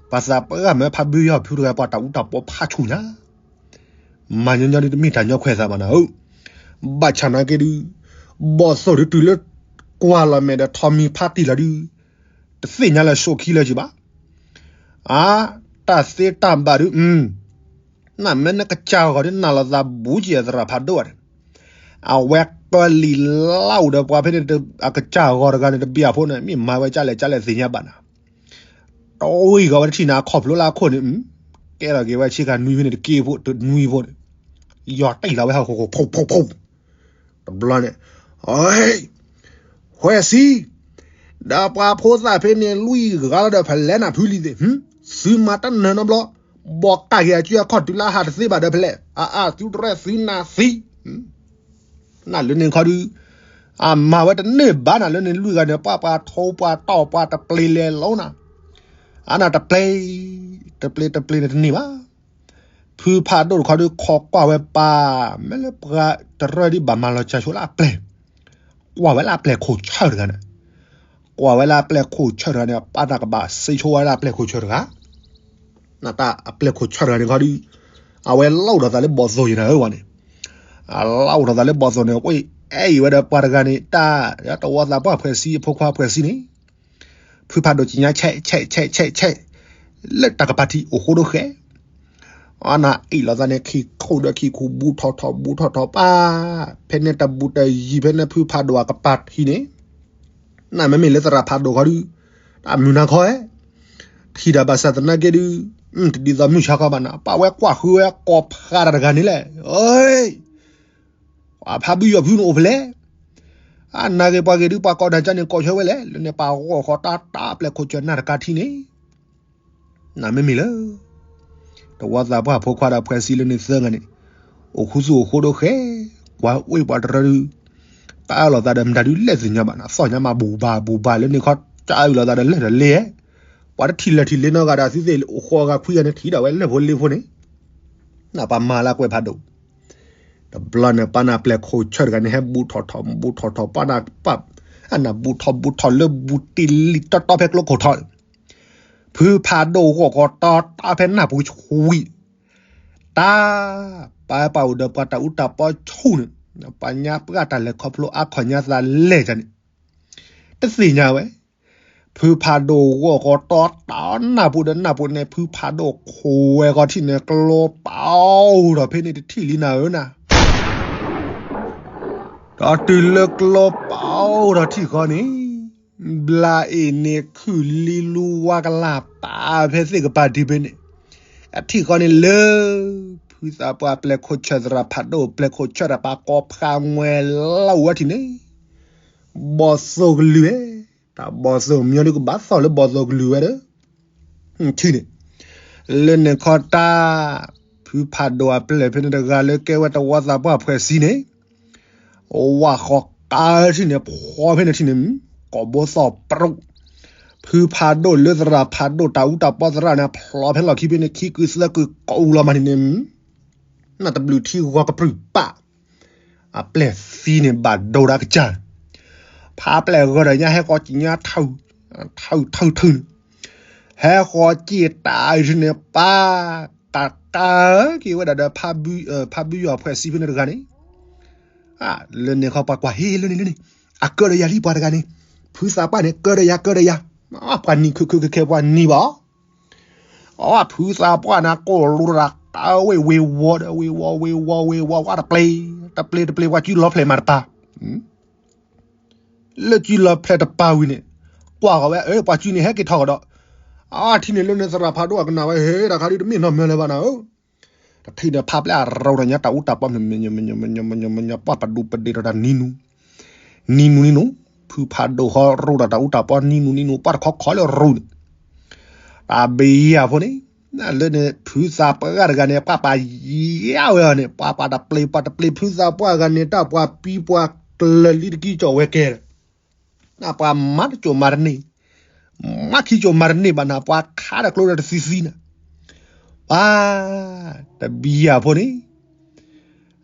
ပှၤသးပှၢ်မ့ၢ်ဖးဘုယီၤဖုတဂၤ ပှၤတၢ်အူတၢ်ပီဖးဆူၣ်ညါ မၤညီညီဒုးတမ့ၢ်တၢ်ညီခွဲးသးဘၣ်နၤဧၢ ဘၣ်ဆၣ်နာ်က့ဒုး ဘီၣ်သိၣ်ဒုးတုၤလၢ ကွၢ်လီၤမဲာ်ဒီးထီးမံၤဖးတံၢ်လီၤဒုး တသ့ၣ်ညါလၢစိာ်ခံလၢၤက့ၤဘၣ် အါ တၢ်သ့တၢ်ဘၣ်ဒုး နမ့ၢ်နကစၢ်ဂီၤဒုးနၢ်လိာ်သးဘူးက့ၤအသရၣ်ဖးဒိၣ်ဧါန့ၣ် အဝဲကလံၤလၢအိၣ်ဒီးပှၤဖဲန့ၣ် အကစၢ်ဂီၤတဂၤန့ၣ် တဘျီဖိန့ၣ် မ့ၢ်မၤဝဲကၢ်လဲၣ်ကၢ်လဲၣ်သ့ၣ်ညါဘၣ်နၤ တဝံၤဂီၤဝဲတထံၣ်န့ၣ် အခီၣ်ဖျိလၢအခိၣ်န့ၣ် ကဲထီၣ်က့ၤဝဲဆ့ကၤနွံဖဲန့ၣ် တက့ၢ်ဖိတနွံဖိန့ၣ် ယီၤတံၢ်လီၤဝဲဟးဃိဃိ ဖိဖိဖိ တဘျီန့ၣ် ဖှဲးစံ ဒီးပှၤဖိသၣ်ဖဲန့ၣ် လွံၢ်ဂၤလီၤဒီးဖဲလဲၣ်နၢ်ဖုလံၤသ့ၣ် သုမၤတနၢၤနီတဘျီ ဘီၣ်ကၢ်က့ၤအစုအခီၣ်တုၤလၢအဟးတသ့ဘၣ်ဒီးဖဲလဲၣ် အါအါ သုတရဲၣ်သုနၢ်သံ နၢ်လၢန့ၣ်ခီဒုး အမၤဝဲတန့ၢ်ဘၣ်နၢ်လၢန့ၣ်လွံၢ်ဂၤန့ၣ် ပှၤပှၤထိပှၤတီၢ်ပှၤတပျ့ၤလဲၤလိၤနၤ အနၢ်တပျ့ၤ တပျ့ၤတပျ့ၤန့ၣ်တန့ၢ်ဘၣ် ဖုဖးဒိၣ်တခီဒုးခိးကွၢ်ဝဲပၢ် မ့ၢ်လၢပှၤတရၢဒ်ဘၣ်မၤလီၤစၢ်ဆိလၢအပျဲၢ် ကွၢ်ဝဲလၢအပျဲၢ်ခိၣ်ဆၢၣ်တဂၤန့ၣ်, ကွၢ်ဝဲလၢအပျဲၢ်ခိၣ်ဆၢၣ်တဂၤန့ၣ် ပၢ်တၢ်ကဘၣ်စ့ဆိဝဲလၢအပျဲၢ်ခိၣ်ဆၢၣ်တဂၤ, နတၢ်အပျဲၢ်ခိၣ်ဆၢၣ်တဂၤန့ၣ်ခီဒီး အဝဲလီၢ်အိၣ်ထီၣ်သးလၢဘီၣ်သိၣ်ယံၤနၤဧၢဝဲန့ၣ်, အလီၢ်အိၣ်ထီၣ်သးလၢဘီၣ်သိၣ်န့ၣ် ကွၢ်အဲၣ်အံၤဝဲဒီးပှၤတဂၤန့ၣ် တၢ်တဝီသးပှၢ်ဖှဲးစံအဖိခွါဖှဲးစံန့ၣ် ဖုဖးဒိၣ်ကညါဆဲးဆဲးဆဲးဆဲးဆဲး လၢတၢ်ကပၤထံးအိၣ်ဃိဒိၣ်ဃဲ, အနအ့ၣ်လိာ်သးန့ၣ် ခံခိၣ်ဒီးခံခိၣ် ဘူးထီၣ်ထီၣ်ဘူးထီၣ်ထီၣ်ပၢ်, ဖဲန့ၣ်တဘူးတယံၤဖဲန့ၣ်ဖုဖးဒိၣ်အကပၤထံးန့ၣ်, နမ့မ့ၢ်လၢသရၣ်ဖးဒိၣ်ခီဒီး တၢ်မုာ်နၤခီဧဲ, ထံၣ်တၢ်ဘၣ်ဆၣ်သနာ်က့ဒီး တဒ်သိးမုၢ်ဆါခီဘၣ်နၤ ပာ်ဝဲကွၢ်ဃုဝဲကိးဖးတၢ်တဂၤန့ၣ်လဲၣ်, အ့ၣ် ပှၤဖးဘုယီၢ်ဖုန့ၣ်အိၣ်ဖဲလဲၣ်, အနၢ်ဂ့ၤပှၤဂ့ၤဒုး ပှၤကိးတၢ်ကါန့ၣ် ကိးဆၢဝဲလဲၣ်, လၢန့ၣ် ပှၤဂီၢ်ဃီတၢ်တၢ်ပျဲၢ်ခိၣ်စၢၢ်နၢ်တကါထံးန့ၣ်, နမ့မ့ၢ်လၢ တဝီသးပှၢ်ဖိခွါဒီးဖှဲးစံလၢန့ၣ်သၢဂၤန့ၣ်, အိၣ်ဃူသူၣ်အိၣ်ဃိဒိၣ်ဃဲ, ပှၤအိၣ်ပှၤတရၢဒုး, တၢ်အၢၣ်လီၤသးဒီးမတၤဒုးလဲၣ်သ့ၣ်ညါဘၣ်နၤ, သီၣ်ညါမးဘူးဘၣ်ဘူးဘၣ်လၢန့ၣ်ခီ, တၢ်အၢၣ်လီၤသးဒီးလဲၣ်ဒီးလ့ဧဲ, ပှၤတထံၣ်လၢာ်ထံၣ်လ့နီတဂၤဒီး သုသ့ၣ်အိၣ်ဃိးဂၤခွံဂၤန့ၣ် ထံၣ်ဒၣ်ဝဲလၢၢ်ဖိလ့ဖိန့ၣ် နပှၤမၤလၢကွဲးဖးဒိၣ်, တဘျီန့ၣ် ပၢ်နၢ်ပျဲၢ်ခိၣ်ဆၢၣ်တဂၤန့ၣ် ဟဲဘူးထီၣ်ထီၣ်ဘူးထီၣ်ထီၣ် ပၢ်နၢ်ပၢၢ်, အနၢ်ဘူးထီၣ်ဘူးထီၣ်လၢဘူးတ့ၢ်လံတီတီဖဲကျိခိၣ်ထီၣ်န့ၣ်, ဖုဖးဒိၣ်ဂီၢ်ကီးတီတီဖဲနၢ်ပူၤဆူၣ်ဝံၤ, တၢ်, ပၢ်ပၢ်အိၣ်ဒီးပှၤတၢ်အူတၢ်ပီဆူၣ်န့ၣ်, ပှၤညါပှၢ်တၢ်လဲၤခီဖျိအါခီၣ်ညါသးလဲၢ်န့ၣ်, တသ့ၣ်ညါဝဲ ဖုဖးဒိၣ်ဂီၢ်ကီးတီတီနၢ်ပူၤဒီးနၢ်ပူၤန့ၣ် ဖုဖးဒိၣ်ခိးဝဲကီးထံၣ်န့ၣ် ကျိပအိၣ်ထီၣ်ဖဲန့ၣ်တထံၣ်လံနၤဧၢနၤ, ဒီးတုၤလၢကျိပအိၣ်ထီၣ်ထံၣ်ဃီန့ၣ်, ဘျါအ့ၣ်န့ၣ်ခုၣ်လံလူဝါကလၢ်ပာ်ဖဲသ့ၣ်ကပၤဒံးဖဲန့ၣ်, အထံၣ်ဃီန့ၣ်လၢ ဖုသးပှၢ်ပျဲၢ်ခိၣ်ဆၢၣ်သရၣ်ဖးဒိၣ်ပျဲၢ်ခိၣ်ဆၢၣ်တၢ်ပာ်ကိးဖးငွဲလီၤဝဲထံၣ်န့ၣ်, ဘီၣ်သိၣ်ကလုၢ်ဝဲ, တၢ်ဘီၣ်သိၣ်မညီဒုးကဘၣ်သီၣ်လၢဘီၣ်သိၣ်ကလုၢ်ဝဲဒီး, ထံၣ်န့ၣ်, လၢန့ၣ်ခီတၢ်, ဖုဖးဒိၣ်အပျဲၢ်ဖဲန့ၣ်တဂၤလၢကဲဝဲတဝီသးပှၢ်ဖှဲးစံန့ၣ်, ဝၣ်ဃီၤကါထံၣ်န့ၣ် ဖီဖဲန့ၣ်ထံၣ်န့ၣ်, ကိာ်ဘိသီၣ်ပြူး, ဖုဖးဒိၣ်လၢသရၣ်ဖးဒိၣ်တၢ်အူတၢ်ပီသရၣ်န့ၣ် ဖျိဖဲလီၢ်ခံဖဲန့ၣ် ခံကုသၢကုကအိၣ်လီၤမးန့ၣ်န့ၣ်, နတဘျုးထံဂီၤကပြုၢ်ပာ် အပျဲၢ်သံန့ၣ်ဘၣ်ဒိဒၣ်ကစၢ်, ဖးပျဲၢ်ဂီၤဒီးညါဟဲဃီၤကံၣ်ညါ, ထုထုထု, ဟဲဃီၤကံၣ်တၢ်အံၤန့ၣ် ပၢ်ကကါက့ၤဝဲဒၣ်ဒီး ဖးဘုယီၢ်ဖှဲးစံဖဲန့ၣ်တဂၤန့ၣ်, လၢန့ၣ်ခီပှၤကွၢ်ဟ့ၣ်လၢန့ၣ်လၢန့ၣ်, အကၢဒီးယၤလံပှၤတဂၤန့ၣ်, ဖုသးပှၢ်န့ၣ် ကၢဒီးယၤကၢဒီးယၤ, ပှၤနံၤခုခုခဲခဲပှၤနံၤဘၣ် အဖုသးပှၢ်န့ၣ် ကိၢ်လူတရၣ်တၢ်ဝ့ၢ်ဝ့ၢ်ဝီၤဒီး ဝ့ၢ်ဝီၤဝ့ၢ်ဝီၤဝ့ၢ်ဝီၤ ဝဲတပျ့ၤ, တပျ့ၤတပျ့ၤ ပှၤစုလီၤဖျဲးမးတပၤ, လၢစုလီၤဖျဲးတပၤဝံၤန့ၣ်, ကွၢ်ဃီၤဝဲ ပှၤစုန့ၣ်ဟဲက့ၤထီၣ်ကဒီး, အထံၣ်န့ၣ်လၢန့ၣ်သရၣ်ဖးဒိၣ်အကနၣ်ဝဲ ဟဲတၢ်ခါဒုးတမ့ၢ်နီၢ်မၢလၢၤဘၣ်နၤဧၢ, တထံၣ်န့ၣ်ဖးပျဲၢ်အရိဒီးညါတၢ်အူတၢ်ပီမညီမညီမညီမညီမညီ ပှၤပဒူပဒ့ဒီးတၢ်နံၤနူၤ, နံၤနူၤနံၤနူၤ, ဖုဖးဒိၣ်ဃီရိဒီးတၢ်အူတၢ်ပီနံၤနူၤနံၤနူၤ ပှၤတခီခီလၢရိန့ၣ် တၢ်ဘံယၢ်ဖိန့ၣ်, လၢန့ၣ်ဖုသးပှၢ်တဂၤန့ၣ် ပှၤပာ်ယၢ်ဝဲအီၤန့ၣ် ပှၤပှၤတပျ့ၤ ပှၤတပျ့ၤဖုသးပှၢ်တဂၤန့ၣ် တၢ်ပှၤပံပှၤကျၢၤလံတကံကၠီၣ်ဝဲကဲဒီး, နပှၤမၤတကၠိၣ်မၤတန့ၢ်, မၤခံကၠိၣ်မၤတန့ၢ်ဘၣ်နၤ ပှၤခါဒီးကျိဒီးတသံသံနၤ, ပှၤ တဘံယၢ်ဖိန့ၣ်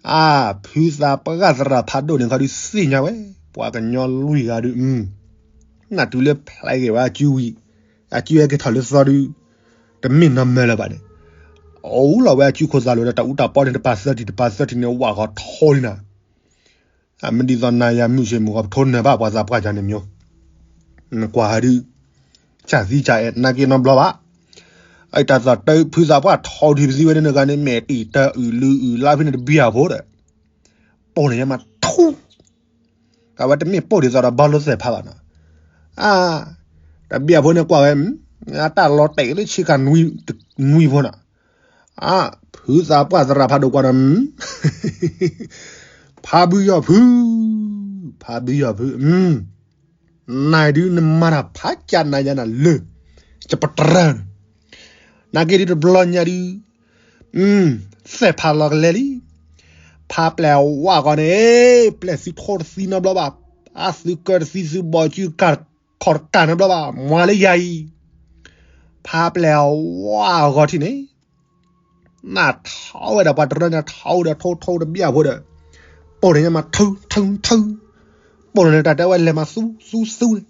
အါ ဖုသးပှၢ်သရၣ်ဖးဒိၣ်န့ၣ်ခီဒုးသ့ၣ်ညါဝဲ, ပှၤကညီလွံၢ်ဂၤဒုး, နတုၤလၢဖျဲးက့ၤဝဲအစုဝံၤ, အစုဟဲက့ၤထီၣ်လၢသီဒုး, တမ့ၢ်နီၢ်မၢလၢၤဘၣ်န့ၣ်, အိၣ်လီၤဝဲအစုခိၣ်သးလိၤဒီးတၢ်အူတၢ်ပီန့ၣ် တပၤသၢထံၣ်တပၤသၢထံၣ်န့ၣ် ဝၣ်ဂီၤထီလံနၤ, မ့ၢ်ဒ်သိးနၤယၤမုၢ်ဆ့ၣ်မုၢ်ဂီၤပထိနၢၤဘၣ်ပှၤသးပှၢ်ကန့ၣ်မ့ၢ်, နကွၢ်ဟဲဒုး ကၢ်သံကၢ်အဲၣ်နာ်က့နီတဘျီဘၣ်, အတၢ်သီၣ်တၢ်ဖုသးပှၢ်ထီဒုးပသံဝဲဒၣ်နဂၤန့ၣ် မဲာ်တံာ်တၢ်အုၣ်လုၢ်အုၣ်လါဖဲန့ၣ်တဘံယၢ်ဖိဒီး, ပိၢ်န့ၣ်ညါမးထူ, အဝဲတမ့ၢ်ပိၢ်ဒ်သိးဒီးဘီလိသဲၣ်ဖးဘၣ်နီၤ, အါ, တဘံယၢ်ဖိန့ၣ်ကွၢ်ဝဲ, အတၢ်လီၤတဲာ်လၢဆ့ကၤနွံဖိနီၤ, အါ, ဖုသးပှၢ်သရၣ်ဖးဒိၣ်ကွၢ်ဒီး ဖးဘုယီၢ်ဖု, ဖးဘုယီၢ်ဖု, နၤဒုးနမၤတၢ်ဖးကၢ်နၤယၤနၤလၢ, ယပတြၢၤန့ၣ်, နာ်က့ဒုးတဘျီညါဒုး, သဲၣ်ဖးလီၤကလဲလံ, ဖးပျဲၢ်ဝါဂီၤန့ၣ်, ပျဲၢ်သုထိတသံနီတဘျီဘၣ်, အသုကၢတသံသုဘီၣ်စုကၢ်ခီၣ်တကၢ်နီတဘျီဘၣ် မွၤလၢယၤအံၤ, ဖးပျဲၢ်ဝါဂီၤထံၣ်န့ၣ် နထီဝဲဒီးပှၤတရၢန့ၣ် ထီဝဲဒီးထိထိတဘံယၢ်ဖိဒီး, ပိၢ်န့ၣ်ညါမးထုထုထု, ပိာ်လီၤန့ၣ်တၢ်တဲဝဲလဲၤမၤသူသူသူန့ၣ်,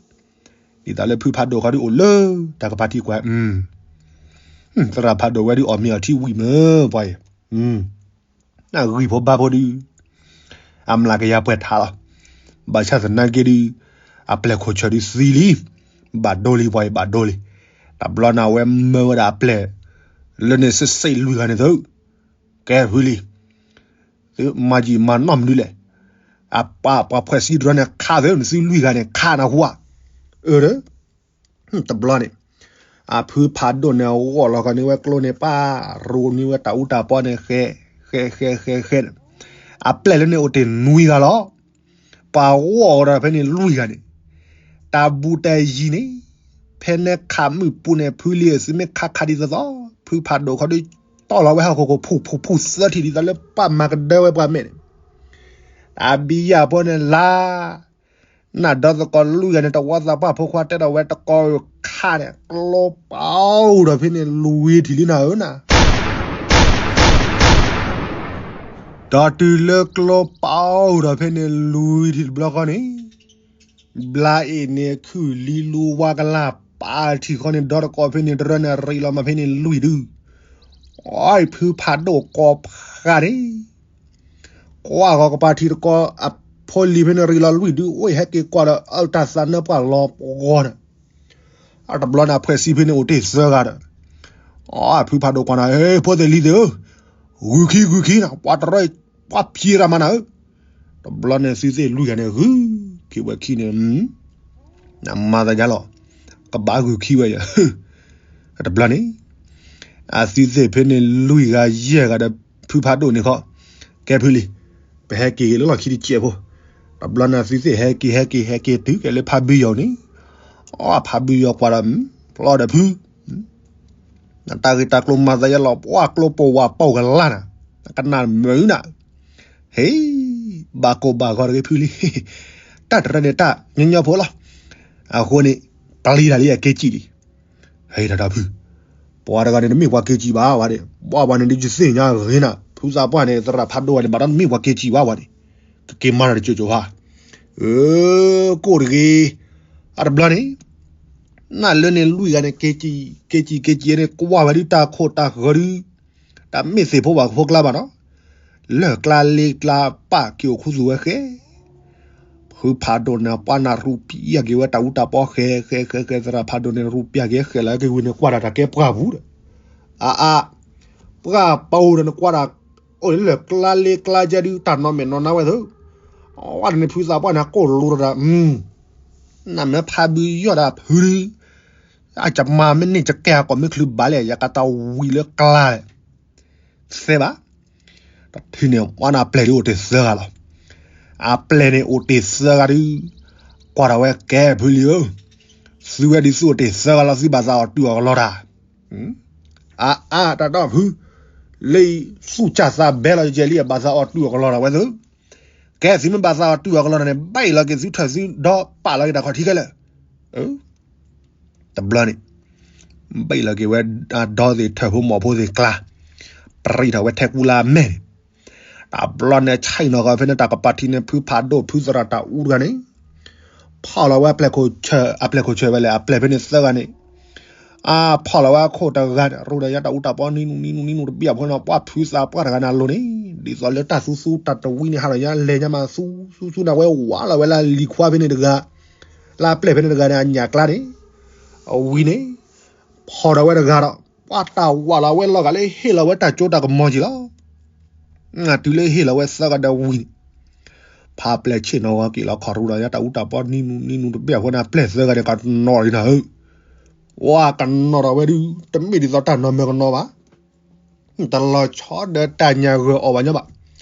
ဒ်သိးလၢဖုဖးဒိၣ်ခီဒုးအိၣ်လၢတၢ်ကပၤထံကွၢ်, သရၣ်ဖးဒိၣ်ဝဲဒုးအီၣ်မ့ၤအီထံဝံၣ်မၢပှၤအံၤ, နဂံၢ်ဖိဘါဖိဒုး အမျးကယၤပှဲၤထးလီၤ. ဘၣ်ဆၣ်သနာ်က့ဒုး အပျဲၢ်ခိၣ်ဆၢဒုးသံလံ, ဘၣ်ဒိလံပှၤအံၤဘၣ်ဒိလံ. တဘျီန့ၣ်အဝဲမၢဝဲဒၣ်အပျဲၢ် လၢန့ၣ်စ့ၢ်စ့ၢ်လွံၢ်ဂၤန့ၣ်သု, ကဲဖုလံ သုမၤယံာ်မၤနီၢ်မနုၤလဲၣ်. အပှၤဖှဲးစံတြီန့ၣ်ခးသုန့ၣ် သုလွံၢ်ဂၤန့ၣ် ခးနၢ်ဟူဧါ. အၢ တဘျီန့ၣ် အဖုဖးဒိၣ်န့ၣ် ဂီၢ်လီၤဃီန့ၢ်ဝဲကျိန့ၣ် ပာ်ရူန့ၢ်ဝဲတၢ်အူတၢ်ပီန့ၣ် ဃဲ ဃဲ ဃဲ ဃဲ ဃဲန့ၣ်, အပျဲၢ်လၢန့ၣ်အိၣ်တ့ၢ်နွံဂၤလီၤ. ပှၤဂီၢ်ဒီးဖဲန့ၣ်လွံၢ်ဂၤန့ၣ်, တၢ်ဘူးတၢ်ယံၤန့ၣ် ဖဲန့ၣ်ခးမုၣ်ပူၤန့ၣ် ဖုလံသုမ့ၢ်ခးခးဒ်သိးသိး ဖုဖးဒိၣ်ခီဒုး တီၢ်လီၤဝဲဟီၣ်ခိၣ်ခိၣ်ဖူၣ်ဖူၣ်ဖူၣ်သၢထံၣ်ဒ်သိးလၢပာ်မၤကဒၢဝဲပှၤမဲာ်န့ၣ်, တၢ်ဘံယၢ်ဖိန့ၣ်လါ နဒီသကိးလွံၢ်ဂၤန့ၣ် တဝီသးပှၢ်ဖိခွါတဲဒီးဝဲတကီၢ်ခါန့ၣ် ကျိပာ်အိၣ်ဒီးဖဲန့ၣ်လွံၢ်ထံၣ်လံနၤဧၢနၤ. ဒီးတုၤလၢကျိပာ်အိၣ်ဒီးဖဲန့ၣ်လွံၢ်ထံၣ်တဘျီဃီန့ၣ်, ဘျါအ့ၣ်န့ၣ်ခုၣ်လံလူဝါကလၢ်ပာ်ထံၣ်ဃီန့ၣ် ဒီသကိးဖဲန့ၣ်တရၢန့ၣ်ရံးလီၤမးဖဲန့ၣ်လွံၢ်ဒု, အီဖုဖးဒိၣ်ကိးဖးန့ၣ် ကွၢ်ဂီၤကပၤထံတကီၢ် အဖိလံၤဖဲန့ၣ်ရံးလီၤလွံၢ်ဒု အိၣ်ဟဲက့ၤကွၢ်ဒီးအတၢ်သးနၢပှၢ်လီၤပဂီၢ်ဒီး, အတဘျီန့ၣ်အဖှဲးစံဖဲန့ၣ်အိၣ်တ့ၢ်သၢဂၤဒီး, အီဖုဖးဒိၣ်ကွၢ်နၤ ဖိသ့ၣ်လံၤသ့ၣ်ဧၢ, ဂုာ်ခံဂုာ်ခံနၤ ပှၤတရၢ ပှၤဖံးရၣ်မးနၤဧၢ, တဘျီန့ၣ်သုသ့ၣ်လွံၢ်ဂၤန့ၣ် ဂုာ်ခံဝဲခံန့ၣ် နမၤသးယါလီၤ, ကဘၣ်ဂုာ်ခံဝဲယၤ, တဘျီန့ၣ် အသုသ့ၣ်ဖဲန့ၣ်လွံၢ်ဂၤယဲၢ်ဂၤဒီး ဖုဖးဒိၣ်န့ၣ်ခီ, ကဲဖုလံၤ, ပဟဲက့ၤလၢလီၢ်ခံတစဲးဖိ, တဘျီန့ၣ်သုသ့ၣ်ဟဲက့ၤဟဲက့ၤဟဲက့ၤတုၤက့ၤလၢဖးဘုယီၤန့ၣ်, အီဖးဘုယီၤကွၢ်ဒီး ပျီဒီးဖု နတၢ်ဂ့ၢ်တၢ်ကျိၤမၤသးယါလီၤ ပှၤကျိပိာ်ဝၤပိာ်ကလါနၤ, ကနၣ်မုာ်နၤ, ဟ့, ဘၣ်ကိၢ်ဘၣ်ဂီၤတဂ့ၤဖုလံၤ, တၢ်တရၢန့ၣ်တၢ်ညီညီဖိလီၤ, အဃိန့ၣ် ပျံၤတၢ်လံအက့ၤစံၣ်လံ, ဟ့ၣ်တၢ်ဒီးဖု, ပှၤတဂၤန့ၣ်တမ့ၢ်ပှၤက့ၤစံၣ်ဘၣ်ဝဲန့ၣ် ဘၣ်ဝဲန့ၣ်ဒ်ယသ့ၣ်ညါဂ့ၤနၤ ဖုသးပှၢ်န့ၣ် သရၣ်ဖးဒိၣ်ဝဲန့ၣ် ဘၣ်ဒီးတမ့ၢ်ပှၤက့ၤစံၣ်ဘၣ်ဝဲန့ၣ်, ကက့ၤမၤတၢ်တစိၤစိၤဧါ, အၢ, ကိၢ်တဂ့ၤ, အတဘျီန့ၣ် နလၢန့ၣ်လွံၢ်ဂၤန့ၣ် က့ၤစံၣ် က့ၤစံၣ်က့ၤစံၣ်န့ၣ် ကွၢ်ဝဲဒုးတၢ်ခိၣ်တၢ်ဃၢၤဒုး, တၢ်မ့ၢ်သ့ၣ်ဖိဘၣ်ဖိကျါဘၣ်နီၤ, လၢၢ်ကျါလ့ကျါပာ်က့ၤအိၣ်ခူသူၣ်ဝဲဃဲ, ဖုဖးဒိၣ်န့ၣ် ပှၤနၢ်ရူပျၢ်က့ၤဝဲတၢ်အူတၢ်ပီဃဲ ဃဲ ဃဲ ဃဲ သရၣ်ဖးဒိၣ်န့ၣ် ရူပျၢ်က့ၤဃဲလၢက့ၤဝံၤန့ၣ် ကွၢ်တၢ်တၢ်ကဲပှၢ်ပူၤဒီး, အါအါ, ပှၢ်ပူၤဒီးနကွၢ်တၢ်, အိၣ်လၢလၢၢ်ကျါလ့ကျါကဲဒုး တၢ်နီၢ်မဲာ်နီၢ်နါဝဲသၢ, အဝဲန့ၣ်ဖုသးပှၢ်န့ၣ် ကိၢ်လိၤတၢ် နမ့ၢ်ဖးဘုယီၣ်ဒၣ်ဖုဒုး, အကမၤမ့ၢ်န့ၢ်ကကဲအကိာ်မ့ၢ်ချုးဘၣ်လဲၣ် ယကတၢ်ဝံၤလၢကျါလဲၣ်, သ့ဘၣ်, တထံၣ်န့ၣ် ပှၤန့ၣ်အပျဲၢ်ဒုးအိၣ်တ့ၢ်သၢဂၤလီၤ, အပျဲၢ်န့ၣ်အိၣ်တ့ၢ်သၢဂၤဒုး, ကွၢ်ထီၣ်ဝဲကဲဖုလံၤဧၢ, သုဝဲဒ်သုအိၣ်တ့ၢ်သၢဂၤလီၤ သုဘၣ်သးအီၣ်တုၤအီၣ်ကလီတၢ် အါအါ တၢ်ဒီဖု, လၢသူၣ်စၢ်သးဘဲလီၤယဲလံ ဘၣ်သးအီၣ်တုၤအီၣ်ကလီတၢ်ဝဲသု, ကဲသုမ့ၢ်ဘၣ်သးအီၣ်တုၤအီၣ်ကလီတၢ်န့ၣ် ဘၣ်အံၤလီၤက့ၤသုထၢၣ်သုဒီပာ်လီၤက့ၤတၢ်ခီၣ်ထံးခဲလၢာ်, တဘျီန့ၣ် ဘၣ်အံၤလီၤက့ၤဝဲဒီသ့ၣ်ထၢၣ်ဖိမီၢ်ဖိသ့ၣ်ကျါ, ပြံးထီၣ်ဝဲထဲကူလၢအမဲာ်န့ၣ်, တဘျီန့ၣ် ဆဲးနီၤဃီဖဲန့ၣ် တၢ်ကပၤထံးန့ၣ် ဖုဖးဒိၣ်ဖုသရၣ်တၢ်အူတဂၤန့ၣ် ဖီၣ်လီၤဝဲအပျဲၢ်ခိၣ်ဆၢ, အပျဲၢ်ခိၣ်ဆၢဝဲလဲၣ် အပျဲၢ်ဖဲန့ၣ်သၢဂၤန့ၣ်, အါဖီၣ်လီၤဝဲအခိၣ်တဂၤန့ၣ် ရူဒီးယါတၢ်အူတၢ်ပီနံနူနံနူတဘ့ၣ်အဖီန့ၣ် ပှၤဖုသးပှၢ်တဂၤန့ၣ်အလိၤန့ၣ် ဒ်သိးလၢတၢ်သူသူတၢ်တဝံန့ၣ် ဟးဒီးယါလဲၤညါမးသူသူသူန့ၣ် အဝဲဝးလီၤဝဲလၢလံၤခွါဖဲန့ၣ်တဂၤ, လၢအပျဲၢ်ဖဲန့ၣ်တဂၤန့ၣ် အညၣ်ကျါန့ၣ်, အဝံၤန့ၣ် ဖီၣ်ဒီးဝဲတဂၤဒီး ပှၤတၢ်ဝးလီၤဝဲလီၤဂာ်လၢဟ့ၣ်လီၤဝဲတၢ်ကၠိတၢ်ကမီၤကံလီၤ. တုၤလၢဟ့ၣ်လီၤဝဲသၢဂၤဒီးဝံၤန့ၣ်, ဖါပျဲၢ်ဆ့ၣ်နီၤဝဲက့ၤလီၤခီၣ်ရူဒီးယါတၢ်အူတၢ်ပီနံနူနံနူတဘ့ၣ်အဃိန့ၣ် အပျဲၢ်သၢဂၤန့ၣ် ကနီၣ်လံနၤဧၢ, ဝါကနီၣ်ဒီးဝဲဒုး တမ့ၢ်ဒ်သိးတၢ်နီၢ်မၢကနီၣ်ဘၣ် တလီၤဆီဒီးတၢ်ညၣ်ဂၢၢ်အီၣ်ဘၣ်ညီဘၣ်,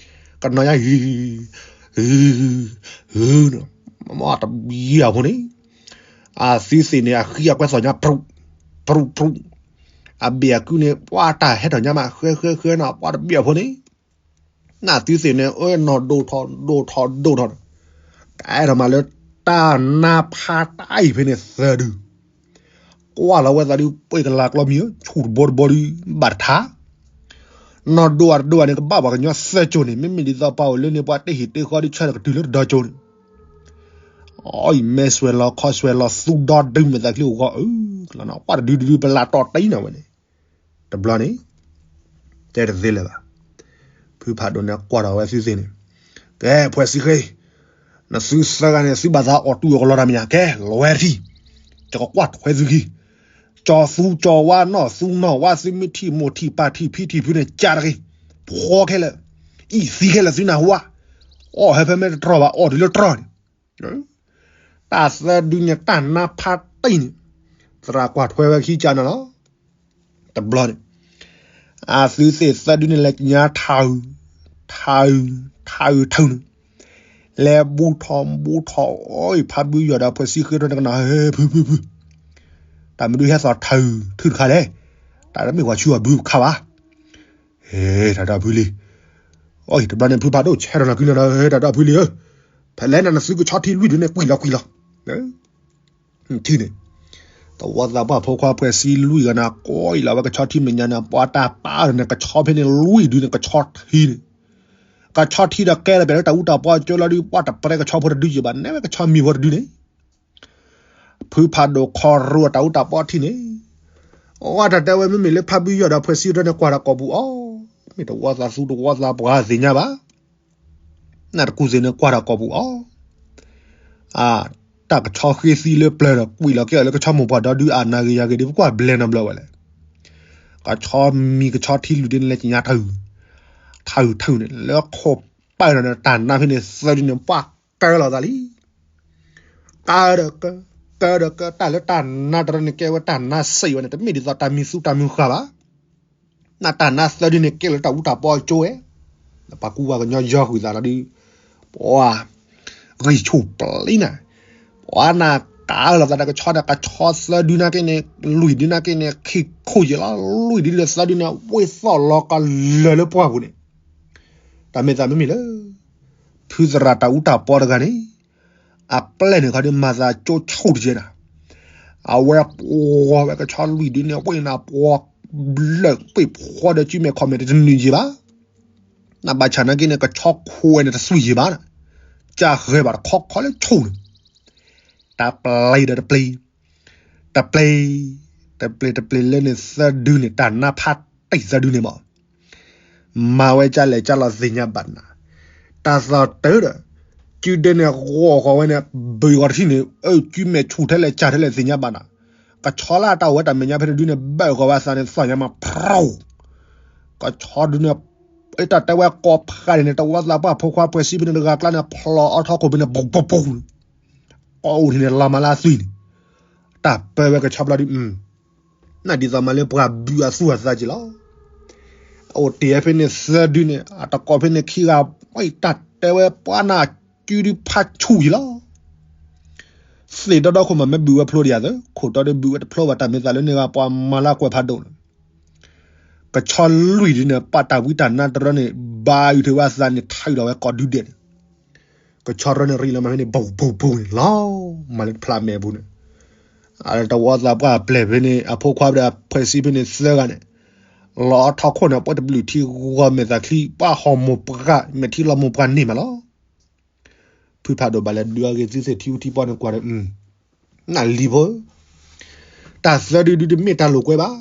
ကနီၣ်ညါဟံ, ဟံ, ဟံ, မ့ၢ်တဘံၣ်အဖိန့ၣ်, အသုသ့ၣ်န့ၣ် အဃံအကွဲသီၣ်ညါ ပြူး, ပြူး, ပြူး, အဘ့ၣ်အကုန့ၣ် ပှၤတၢ်ဟဲထီၣ်ညါမး ဃဲ ဃဲ ဃဲနီၤ ပှၤတဘ့ၣ်အဖိန့ၣ် နသုသ့ၣ်န့ၣ် အၢ နီၢ်ဒိၣ်ထီၣ်ဒိၣ်ထီၣ်ဒိၣ်ထီၣ်, ကအဲၣ်ဒိးမးလၢတၢ်နါဖးတၢ်အံၤဖဲန့ၣ်သၢဒု, ကွၢ်လီၤဝဲသးဒုး ပှ့ၤကလၤကျီမံၤဧၢ ဆူၣ်တဘိတဘိဒုး ဘၣ်တထါ, နီၢ်ဒိၣ်အတဒိၣ်ဘၣ်န့ၣ် ကဘၣ်ပှၤကညီသၢကၠိန့ၣ် မ့မ့ၢ်ဒ်သိးပှၤအိၣ်လၢန့ၣ် ပှၤတဟ့ၣ်တဃီဒုး ဆၢထၢၣ်ကတုၤလၢတဒီကၠိန့ၣ်, အီၣ်အံၤမဲာ်စွဲးလီၤခီၣ်စွဲးလီၤသူဒီဒုးမဲာ်သးချံအိၣ်ဂီၢ်အၢ, ကွၢ်တဒုတဒုပလးတီၢ်တံၢ်နၤဝဲန့ၣ်, တဘျီန့ၣ် တဲတသ့လၢၤဘၣ်. ဖုဖးဒိၣ်န့ၣ်ကွၢ်ထီၣ်ဝဲသုသ့ၣ်န့ၣ်, ကဲ ဖှဲးစံဃ့, နသုသၢဂၤန့ၣ် သုဘၣ်သးအီၣ်တူၢ်အီၣ်ကလီတၢ်မဲာ်ညါ ကဲ လဲၤဝဲတထံၣ်, ယကကွၢ်ထွဲသုခံ, ကၠီၤသူကၠီၤဝါနီၢ်သူနီၢ်ဝါ သုမ့ၢ်ထံၣ်မိၢ်ထံၣ်ပၢ်ထံၣ်ဖံထံၣ်ဖုန့ၣ် ကၢ်တဂ့ၤ, ဖှီခဲလၢာ်, အံၣ်သံခဲလၢာ်သုနၢ်ဟူဧါ, အီၣ်ဟဲဖဲမ့ၢ်တတြီၢ်ဘၣ် အီၣ်တုၤလၢတြီၢ်န့ၣ် တၢ်သၢဒုန့ၣ် တၢ်နါဖးတံၢ်န့ၣ်, သရၣ်ကွၢ်ထွဲဝဲခံကၢ်နၤလီၤ. တဘျီန့ၣ် အသုသ့ၣ်သၢဒုန့ၣ် လဲၤကညါထၢ်, ထၢ်, ထၢ်, ထၢ်န့ၣ်, လဲၤဘူးထီၣ်ဘူးထီၣ်အီၣ်အံၤ ဖးဘုယီၢ်ဒီးဖှဲးစံဃ့ထီၣ်န့ၣ်ကနၣ် ဟဲ ဖု ဖု ဖု, တၢ်မနုၤဟဲသီၣ်ထၢ် ထုတခါလဲၣ်, တၢ်တမ့ၢ်ပှၤဆူအီၤဘုခါဘၣ် ဟဲ တၢ်ဒီဖုလံ, အီ တဘျီန့ၣ် ဖုဖးဒိၣ်ဆဲးထီၣ်နၤကုန့ၣ်ဒီး ဟဲ တၢ်ဒီဖုလံဧၢ, ဖဲလဲၣ်နၤနသုကဆီထံလွံၢ်ဒုန့ၣ် ကွံာ်လီၤကွံာ်လီၤ, ထံန့ၣ်, တဝီသးပှၢ်ဖိခွါဖှဲးစံလွံၢ်ဂၤန့ၣ် ကွံာ်လီၤဝဲကဆီထံမဲာ်ညါန့ၣ် ပှၤတၢ်ပာ်ဒီးန့ၣ် ကဆီဖဲန့ၣ်လွံၢ်ဒုန့ၣ် ကဆီထံန့ၣ်, ကဆီထံဒီးကဲလီၤပျၢၤလၢတၢ်အူတၢ်ပီအကၠိလီၤဒုး ပှၤတပျဲကဆီဖိတဒုယံာ်ဘၣ် နဲဝဲကဆီမံၤဖိတဒုန့ၣ် ဖုဖးဒိၣ်ခီရူအတၢ်အူတၢ်ပီထံန့ၣ်, အတၢ်တဲဝဲမ့မ့ၢ်လၢဖးဘုယီၢ်ဒီးဖှဲးစံထီၣ်န့ၣ် ကွၢ်တၢ်ကိာ်ပူၤအီၤ, မ့ၢ်တဝီသးသူတဝီသးပှၢ်သ့ၣ်ညါဘၣ်, နတကူၣ်သ့ၣ်န့ၣ် ကွၢ်တၢ်ကိာ်ပူၤအီၤ, တၢ်ကဆီဃ့သံလၢပျၢၤဒီး ကွံာ်လီၤကဲအီၤလၢကဆီမိၢ်ပှၢ်ဒီဒုအနၢ်ဂ့ၤယၤဂ့ၤဒီး ပကွၢ်ဘျဲၣ်နီတဘျီဝဲလဲၣ်, ကဆီမံၤကဆီထံလွံၢ်ဒုန့ၣ် လဲၤကညါထၢ်, ထၢ်ထၢ်န့ၣ် လၢခိၣ်ပၢၢ်ဒီးန့ၣ် တၢ်နါဖဲန့ၣ်သၢဒုန့ၣ် ပှၤကၢလီၤသးလံ ကဒီးက, ကဒီးက, တၢ်လၢတၢ်နါတရၢန့ၣ် ကဲဝဲတၢ်နါစံးဝဲန့ၣ် တမ့ၢ်ဒ်သိးတၢ်မံၤသူတၢ်မံၤဃာ်ဘၣ်, နတၢ်နါသၢဒုန့ၣ် ကဲလၢတၢ်အူတၢ်ပီအကၠိဝဲ, ပှၤကူပှၤကညီယီၤကွံာ်သးလီၤဒုး, ပှၤ, ဂံၢ်ဆူၣ်ပျံၤနၤ, ပှၤနၢ်ကးလီၤသးဒီးကဆီဒီး ကဆီသၢဒုနာ်က့န့ၣ် လွံၢ်ဒုနာ်က့န့ၣ် ခံခိၣ်ယံာ်လီၤ, လွံၢ်ဒုဒီးသၢဒုန့ၣ် ဝ့ၢ်သီၣ်လီၤကလၢာ်လၢပှၢ်ပူၤန့ၣ်, တၢ်မ့ၢ်သးမ့မ့ၢ်လၢ ဖုသရၣ်တၢ်အူတၢ်ပီတဂၤန့ၣ် အပျဲၢ်န့ၣ်ခီဒီး မၤသးကၠိဆိၣ်တကဲနၤ, အဝဲပှီဝဲကဆီလွံၢ်ဒုန့ၣ် ဝ့ၢ်နၤပှီဘျၢၣ်ပ့ၢ်ဖှီဒီး ကုမဲာ်ခီၣ်မဲာ်တနုာ်ယံာ်ဘၣ်, နဘၣ်ဆၣ်နာ်က့န့ၣ် ကဆီခိၣ်ဝဲန့ၣ်တသွံၣ်ယံာ်ဘၣ်, ကၢ်ဃဲၤဘၣ်တခီခီလၢဆိၣ်န့ၣ်, တၢ်ပျံၤဒီးတပျံၤ, တပျံၤ, တပျံၤတပျံၤလၢန့ၣ်သၢဒုန့ၣ် တၢ်နါဖးတံၢ်သၢဒုန့ၣ်မး မၤဝဲကၢ်လဲၣ်ကၢ်လီၤသ့ၣ်ညါဘၣ်နၤ, တၢ်သီၣ်တၢၢ်ဒီး ကုဒဲန့ၣ် ဂီၤဃီၤဝဲန့ၣ် ဘုၣ်ဂီၤတထံၣ်န့ၣ် အၢ ကုမဲာ်ဆူၣ်ထဲလဲၣ်ကၢ်ထဲလဲၣ်သ့ၣ်ညါဘၣ်နၤ, ကဆီလၢတၢ်အိၣ်ဝဲတၢ်မဲာ်ညါဖဲတဒုန့ၣ် ဘၣ်ဂီၤဝဲအသးန့ၣ် သီၣ်ညါမး ဖြိၣ်, ကဆီဒုန့ၣ် အတၢ်တဲဝဲကိးဖးန့ၣ် တဝီသးပှၢ်ဖိခွါဖှဲးစံဖဲန့ၣ်တဂၤကျါန့ၣ် ဖျိးအီထီခိၣ်ဖဲန့ၣ် ပူၤပူၤပူၤ ကိးအိၣ်ထံၣ်န့ၣ် လီၤမၤလၢအသွံၣ်န့ၣ်, တၢ်ပၢဝဲကဆီဘျီဒုး နဒ်သိးမးလၢပှၤဘုၣ်အသူၣ်အသးက့ၤလီၤ, အအိၣ်တ့ၢ်ဖဲန့ၣ်သၢဒုန့ၣ် အတကိးဖဲန့ၣ်ခံဂၤ တၢ်တဲဝဲပှၤနၢ်ကုဒုးဖးဆူၣ်က့ၤလီၤ, သ့ၣ်ဒီဒီခိၣ်မး မ့ၢ်ဘုၣ်ဝဲဖျိဒံးဧါသၢ ခိၣ်တီဒုးဘုၣ်ဝဲတဖျိဘၣ် တၢ်မ့ၢ်သးလၢန့ၢ်ဂၤပှၤမၤလၢကွဲးဖးဒိၣ်န့ၣ် ကဆီလွံၢ်ဒုန့ၣ် ပာ်တၢ်ဝံတၢ်နါတရၢန့ၣ် ဘါအုးထဲဝဲအသးန့ၣ် ထၢအုးဒီးဝဲကိးဒုဒဲးန့ၣ်, ကဆီတရၢန့ၣ် ရံၣ်လီၤမးဖဲန့ၣ် ဘူးဘူးဘူးန့ၣ် လီၤမၤလၢတဖျးမဲာ်ပူၤန့ၣ်, အတဝီသးပှၢ်ပျဲၢ်ဖဲန့ၣ် အဖိခွါဒီးအဖှဲးစံဖဲန့ၣ်သၢဂၤန့ၣ်, လီၤအီထီခိၣ်န့ၣ် ပှဲၤတဘျုးထံဂီၤမဲာ်သးချံ ပှၤဟီၣ်မိၢ်ပှၢ် မဲာ်ထံလီၤမိၢ်ပှၢ်န့ၢ်မးလီၤ. ဖုဖးဒိၣ်ဘၣ်လဲၤဒုးအဂ့ၤသုသ့ၣ်ထံအူထံပီန့ၣ်ကွၢ်ဒီး နၢ်လံဖိဧၢ, တၢ်သၢဒုဒုတမ့ၢ်တၢ်လိာ်ကွဲဘၣ်,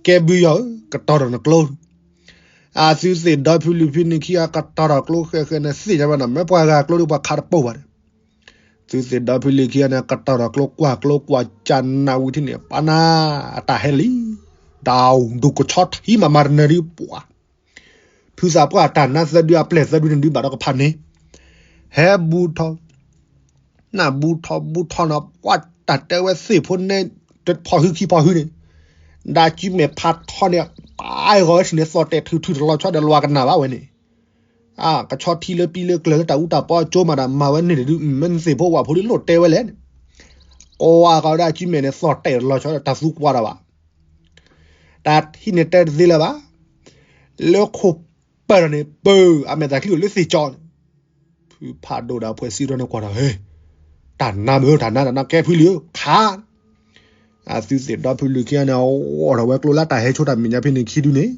ကဲဘုယီၤဧၢ ကတီၤထီၣ်နကျိ, အသုသ့ၣ်ဒီဖုလံၤဖုန့ၣ်ခံဂၤ ကတီၤထီၣ်ကျိဃဲဃဲန့ၣ် သ့ၣ်ညါဘၣ်နၤ မ့ၢ်ပှၤဂၤကျိဒီးပှၤခးတပိၢ်ဘၣ်ဒီး, သုသ့ၣ်ဒီဖုလံၤခံဂၤန့ၣ် ကတီၤထီၣ်ကျိကွၢ်ကျိကွၢ်ကၢ်နၢ်ဝံၤထံန့ၣ် ပှၤနၢ်အတၢ်ဟဲလံ, တၢ်ဒိၣ်ကဆီထံမးမၤတနၢၤဒံးပှၤ ဖုသးပှၢ်တၢ်နါသၢဒုအပျဲၢ်သၢဒုန့ၣ်ဒုးဘၣ်ဒီးကဖးန့ၣ်, ဟဲဘူးထီၣ်, နၢ်ဘူးထီၣ်ဘူးထီၣ်နီၤ ပှၤတၢ်တဲဝဲသ့ၣ်ဖိနဲ ဖီၣ်ဟုခံဖီၣ်ဟုန့ၣ်, ဒၣ်ကုမဲာ်ဖးထီန့ၣ် ပာ်ဂီၤဝဲထံၣ်န့ၣ် သီၣ်တဲာ်ထုးထုးတလီၤဆီဒီးလီၤကနၣ်ဘၣ်ဝဲန့ၣ်, အကဆီထံလၢပံလၢကျၢၤလၢတၢ်အူတၢ်ပီအကၠိမးဒီး မၤဝဲန့ၣ်တဒု မ့ၢ်နသ့ၣ်ဖိဝၣ်ဖိဒုးလိၣ်တဲဝဲလဲၣ်န့ၣ်, ကွၢ်ဃီၤဝဲဒၣ်ကုမဲာ်န့ၣ် သီၣ်တဲာ်တလီၤဆီဒီးတၢ်သူကွၢ်တၢ်ဘၣ် တၢ်ထံၣ်န့ၣ်တဲတသ့လၢၤဘၣ်, လၢခိၣ်ပၢၢ်ဒီးန့ၣ် ပၢၢ်အမဲာ်သးချံအိၣ်လၢသ့ၣ်ကၠီန့ၣ်, ဖုဖးဒိၣ်ဒီးဖှဲးစံထီၣ်န့ၣ်ကွၢ်ဒီး ဟဲ, တၢ်နါမ့ၢ်တၢ်နါတၢ်နါကဲဖုလံဧၢ ခါ, အသုသ့ၣ်ဒီဖုလံၤခံဂၤန့ၣ် အိၣ်ဒီးဝဲကျိလၢတၢ်ဟဲဆိတၢ်မဲာ်ညါဖဲန့ၣ်ခံဒုန့ၣ်,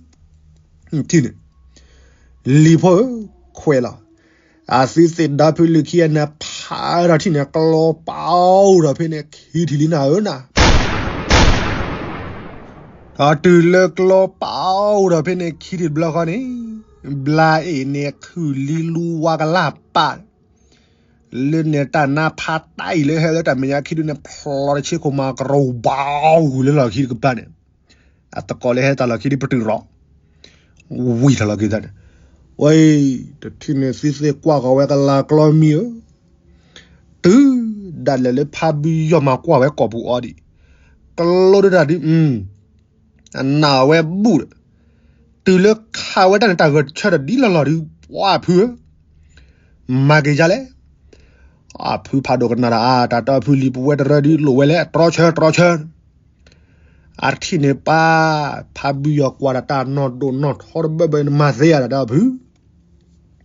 ထံၣ်န့ၣ်, လံၤဖိဧၢ, ခွဲးလီၤ, အသုသ့ၣ်ဒီဖုလံၤခံဂၤန့ၣ် ဖးထီၣ်ထံၣ်န့ၣ် ကျီပာ်အိၣ်ဒီးဖဲန့ၣ်ခံထံၣ်လံနၤဧၢနၤ. ဒီးတုၤလၢကျီပာ်အိၣ်ဒီးဖဲန့ၣ်ခံထံၣ်တဘျီဃီန့ၣ်, ဘျါအ့ၣ်န့ၣ်ခုၣ်လံလူဝါကလၢ်ပာ် လၢန့ၣ်တၢ်နါဖးတၢ်အံၤလၢဟဲလၢတၢ်မဲာ်ညါခံဒုန့ၣ် ဖျိးတဆ့ခိၣ်မၤကရီဘၣ်ဂုာ်လၢလီၢ်ခံတကပၤန့ၣ်, အသကိးလၢဟဲတၢ်လီၢ်ခံဒုပတုာ်ရီး, ဝံၤထီၣ်လီၢ်ခံသၢန့ၣ်, ဝဲ, တထံၣ်န့ၣ်သုသ့ၣ်ကွၢ်ဃီၤဝဲကလၤကျီမံၤဧၢ, တုၤဒၣ်လဲာ်လၢဖးဘုယီၤမၤကွၢ်ဝဲကိာ်ပူၤအီၤဒံး, ကျိဒၣ်တၢ်ဒု, အနာ်ဝဲဘူၣ်ဒီး, တုၤလၢခးဝဲဒၣ်န့ၣ် တၢ်ဂဲၤဆၢထၢၣ်ဒ်လီၢ်လီၢ်ဒုး ပှၤဖုဧၢ, မၤက့ၤယါလဲၣ်. အဖုဖးဒိၣ်ကနၣ်ဒီး အါ တၢ်တီဖုလံၤပဝဲတရၢဒုးလိၣ်ဝဲလဲၣ် တြီဆၢ တြီဆၢ, အထံၣ်န့ၣ်ပၢ်, ဖးဘုယီၤကွၢ်ဒီးတၢ်နီၢ်ဒိၣ်နီၢ်ထီတဘၢဘၢန့ၣ် မၤသ့ယၤဒီးတၢ်ဖု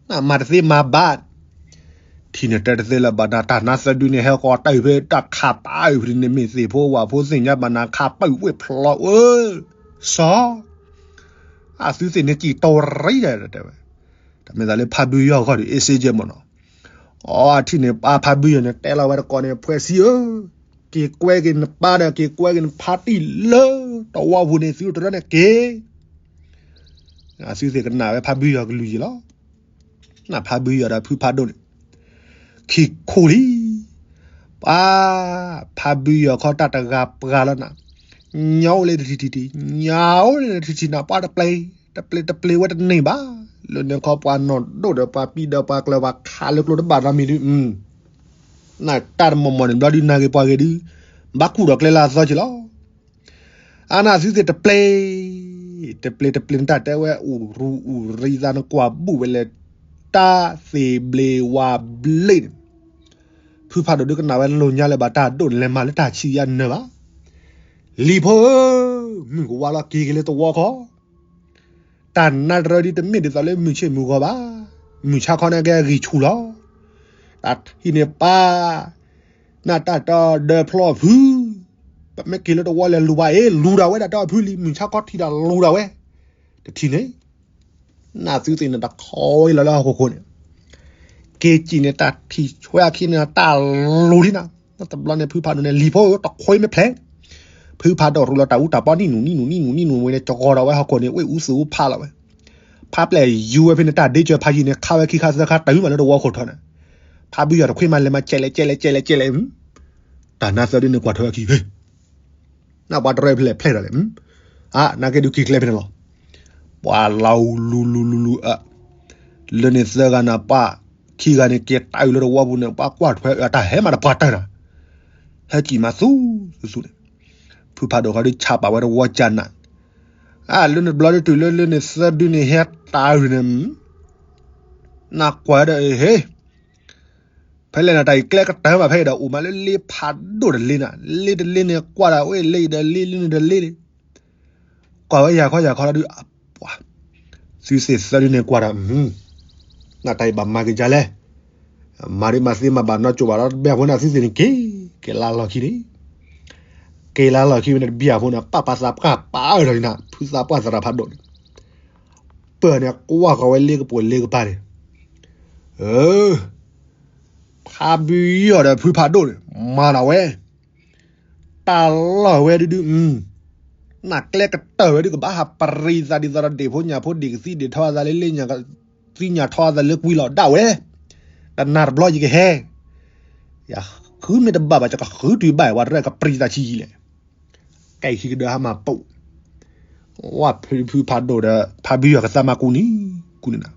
နမၤတသ့မၤဘၣ်, ထံၣ်န့ၣ်တဲတသ့လၢၤဘၣ်နၤ တၢ်နါသၢဒုန့ၣ် ဟဲဃီၤတၢ်အုၣ်ဖဲတၢ်ခးပာ်အုၣ်ဖဲန့ၣ် မ့ၢ်သ့ၣ်ဖိဝၣ်ဖိသ့ၣ်ညါဘၣ်နၤ ခးပာ်အုၣ်ဝ့ၢ်ဖျီအၢ, စီၤ, အသုသ့ၣ်န့ၣ်ကံၣ်တီရံဒီးတဲဝဲ, တၢ်မ့ၢ်သးလၢဖးဘုယီၤဂီၢ်ဒီး အ့စ့ကဲမ့ၢ်နီၤ, အထံၣ်န့ၣ်ပၢ်ဖးဘုယီၤန့ၣ် တဲလီၤဝဲတကိးန့ၣ် ဖှဲးဆံဧၢ, က့ၤကွဲက့ၤနပၢ်ဒီး က့ၤကွဲက့ၤနဖါတံၢ်လၢတဝီပူၤန့ၣ် သုတရၢန့ၣ်က့ၤ အသုသ့ၣ်ကနၣ်ဝဲဖးဘုယီၤကလုၢ်ယံၤလီၤ. နဖးဘုယီၤဒီးဖုဖးဒိၣ်န့ၣ် ခံခိၣ်လံ, ပှၤ, ဖးဘုယီၤခီတၢ်တဂၤပှၤလီၤနၤ, ညါအိၣ်လၢတထံၣ်ထံၣ်ထံၣ်, ညါအိၣ်လၢတထံၣ်ထံၣ်နၤ ပှၤတပျဲၤ, တပျဲၤတပျဲၤဝဲတန့ၢ်ဘၣ်, လၢန့ၣ်ခီပှၤနီၢ်ဒိၣ်ဒီးပှၤပံဒီးပှၤကျၢၤပှၤခးလၢကျိတဘၣ်နီတမံၤဒုး, နတၢ်တမီၢ်မီၢ်န့ၣ်ဘျီဒုးနၤဂ့ၤပှၤဂ့ၤဒုး, ဘၣ်ကူၣ်ဒီးကျဲလၢအသီက့ၤလီၤ. အါနၤသုသ့ၣ်တပျဲၤ, တပျဲၤတပျဲၤနတၢ်တဲဝဲအိၣ်ရူအိၣ်ရံသးနကွၢ်ဘူၣ်ဝဲလဲၣ်, တၢ်သ့ၣ်ဘျ့ဝါဘျ့န့ၣ်, ဖုဖးဒိၣ်ဒုးကနၣ်ဝဲလိာ်ညါလၢၤဘၣ်တၢ်ဒိၣ်န့ၣ် လဲၤမၤလၢတၢ်ဆံးယါနၢၤဘၣ်. လံၤဖိဧၢ, မုၢ်ကဝါလီၤက့ၤက့ၤလၢတဝီခီ တၢ်နါတရၢဒ်တမ့ၢ်ဒ်သိးလၢမုၢ်ဆ့ၣ်မုၢ်ဂီၤဘၣ်, မုၢ်ဆါခီန့ၣ်ကဲဂံၢ်ဆူၣ်လီၤ. တၢ်ထံၣ်န့ၣ်ပၢ်, နတၢ်တီဒီးဖျီဖု, ပမ့ၢ်က့ၤလၢတဝီလဲၤလူၤဘၣ်အ့ၣ် လူၤဒၣ်ဝဲဒၣ်တၢ်ဖုလံ မုၢ်ဆါခီထံၣ်တၢ်လူၤဒၣ်ဝဲ, တထံၣ်န့ၣ် နသုသ့ၣ်န့ၣ်တခီဝဲလီၤလၢဟီၣ်ခိၣ်ခိၣ်န့ၣ်, က့ၤကံၣ်န့ၣ်တၢ်ထံၣ်ဆွဲအခံန့ၣ်တၢ်လူၤလံနၤ, တဘျီန့ၣ်ဖုဖးဒိၣ်န့ၣ် လံၤဖိတခွဲမ့ၢ်ဖျဲး, ဖုဖးဒိၣ်ရူလီၤတၢ်အူတၢ်ပီနံၣ်နူနံၣ်နူနံၣ်နူနံၣ်နူဝဲန့ၣ် ကဂီၤဒီးဝဲဟီၣ်ခိၣ်န့ၣ် ဝဲအူသူၣ်အူဖးလီၤဝဲ, ဖးပျဲၢ်ယူၤဝဲဖဲန့ၣ် တၢ်ဒ့စၢၤဖးယံၤန့ၣ် ခးဝဲခံခါသၢခါတၢ်မးလၢတဝီခိၣ်ထီၣ်န့ၣ်, ဖးဘုယီၤတခွဲမးလဲၤမးကဲလဲၣ်ကဲလဲၣ်ကဲလဲၣ်ကဲလဲၣ်, တၢ်နါသၢဒုန့ၣ်ကွၢ်ထွဲအခံ နပှၤတရၢဖဲလဲၣ်ဖျဲၣ်ဒီးလဲၣ်, အါ နကဲဒုးက့ၤကျဲဖဲန့ၣ်လီၤ, ပှၤလီၤအူလူလူလူလူအ, လၢန့ၣ်သၢဂၤနၤပၢ်, ခံဂၤန့ၣ်က့ၤတၢ်အုၣ်လၢတဝီပူၤန့ၣ် ပှၤကွၢ်ထွဲအတၢ်ဟဲမးတပှၤတၢၢ်နၤ, ဟဲကံၣ်မးသူသူန့ၣ်, ဖုဖးဒိၣ်ဃီဒုးဆးပာ်ဝဲတဝီကၢ်နး, အါ လၢန့ၣ်တဘျီဒုးတုၤလၢလၢန့ၣ်သၢဒုန့ၣ်ဟဲတၢ်အုၣ်န့ၣ်, နကွၢ်ဒီးဟ့ၣ် ဖဲလဲၣ်နၤတၢ်အံၤကျဲကတၢၢ်ဘၣ်ဖဲအံၤဒီး အိၣ်မးလၢလ့ဖးဒိၣ်တလ့နၤ, လ့တလ့န့ၣ်ကွၢ်ဒီး ဝဲလ့ဒီးလ့လ့န့ၣ်ဒီးလ့န့ၣ်, ကွၢ်ဝဲယၤခီယၤခီလီၤဒုး, ပှၤ, သုသ့ၣ်သၢဒုန့ၣ်ကွၢ်ဒီး, နတၢ်အံၤဘၣ်မၤက့ၤဒ်လဲၣ်, မၤဒ်မၤသ့မၤဘၣ်နီၢ်ကၠိဘၣ်လီၤ တဘ့ၣ်ဖိန့ၣ်သုသ့ၣ်န့ၣ်က့ၤ, က့ၤလၢလီၢ်ခံန့ၣ်, က့ၤလၢလီၢ်ခံဝဲန့ၣ်တဘ့ၣ်ဖိန့ၣ် ပာ်ပာ်သးပှၢ်ပာ်အၢၣ်လီၤနၤ ဖုသးပှၢ်သရၣ်ဖးဒိၣ်န့ၣ် ပၢၢ်န့ၣ်ကွၢ်ဃီၤဝဲလ့ကပိာ်လ့ကပၤန့ၣ်, အၢ, ဖးဘုယီၤဒီးဖုဖးဒိၣ်န့ၣ် မၤလီၤဝဲ, တၢ်လီၢ်ဝဲဒုဒု, နကျဲကတၢၢ်ဝဲဒုကဘၣ်ဟးပရံသးဒ်သိးဒီးဒ့ၣ်ဖိညၣ်ဖိဒ့ၣ်ကသံဒ့ၣ်ထီအသးလၢလ့ညၣ်ကသံညၣ်ထီအသးလၢကွံလီၤဒၣ်ဝဲ, တနၤတဘျီယကဟဲ ယဃုမ့ၢ်တဘၣ်ဘၣ် ယကဃုတုၤဘၣ်ဝဲတရၢၣ်ကပျံၤသးဆံးယံာ်လဲၣ်, ကဲခံကဒၢဟးမၤပိာ်, ဝဲဖုဖုဖးဒိၣ်ဒီး ဖးဘုယီၤကသးမၤကူန့ၣ်, ကူန့ၣ်နၤ,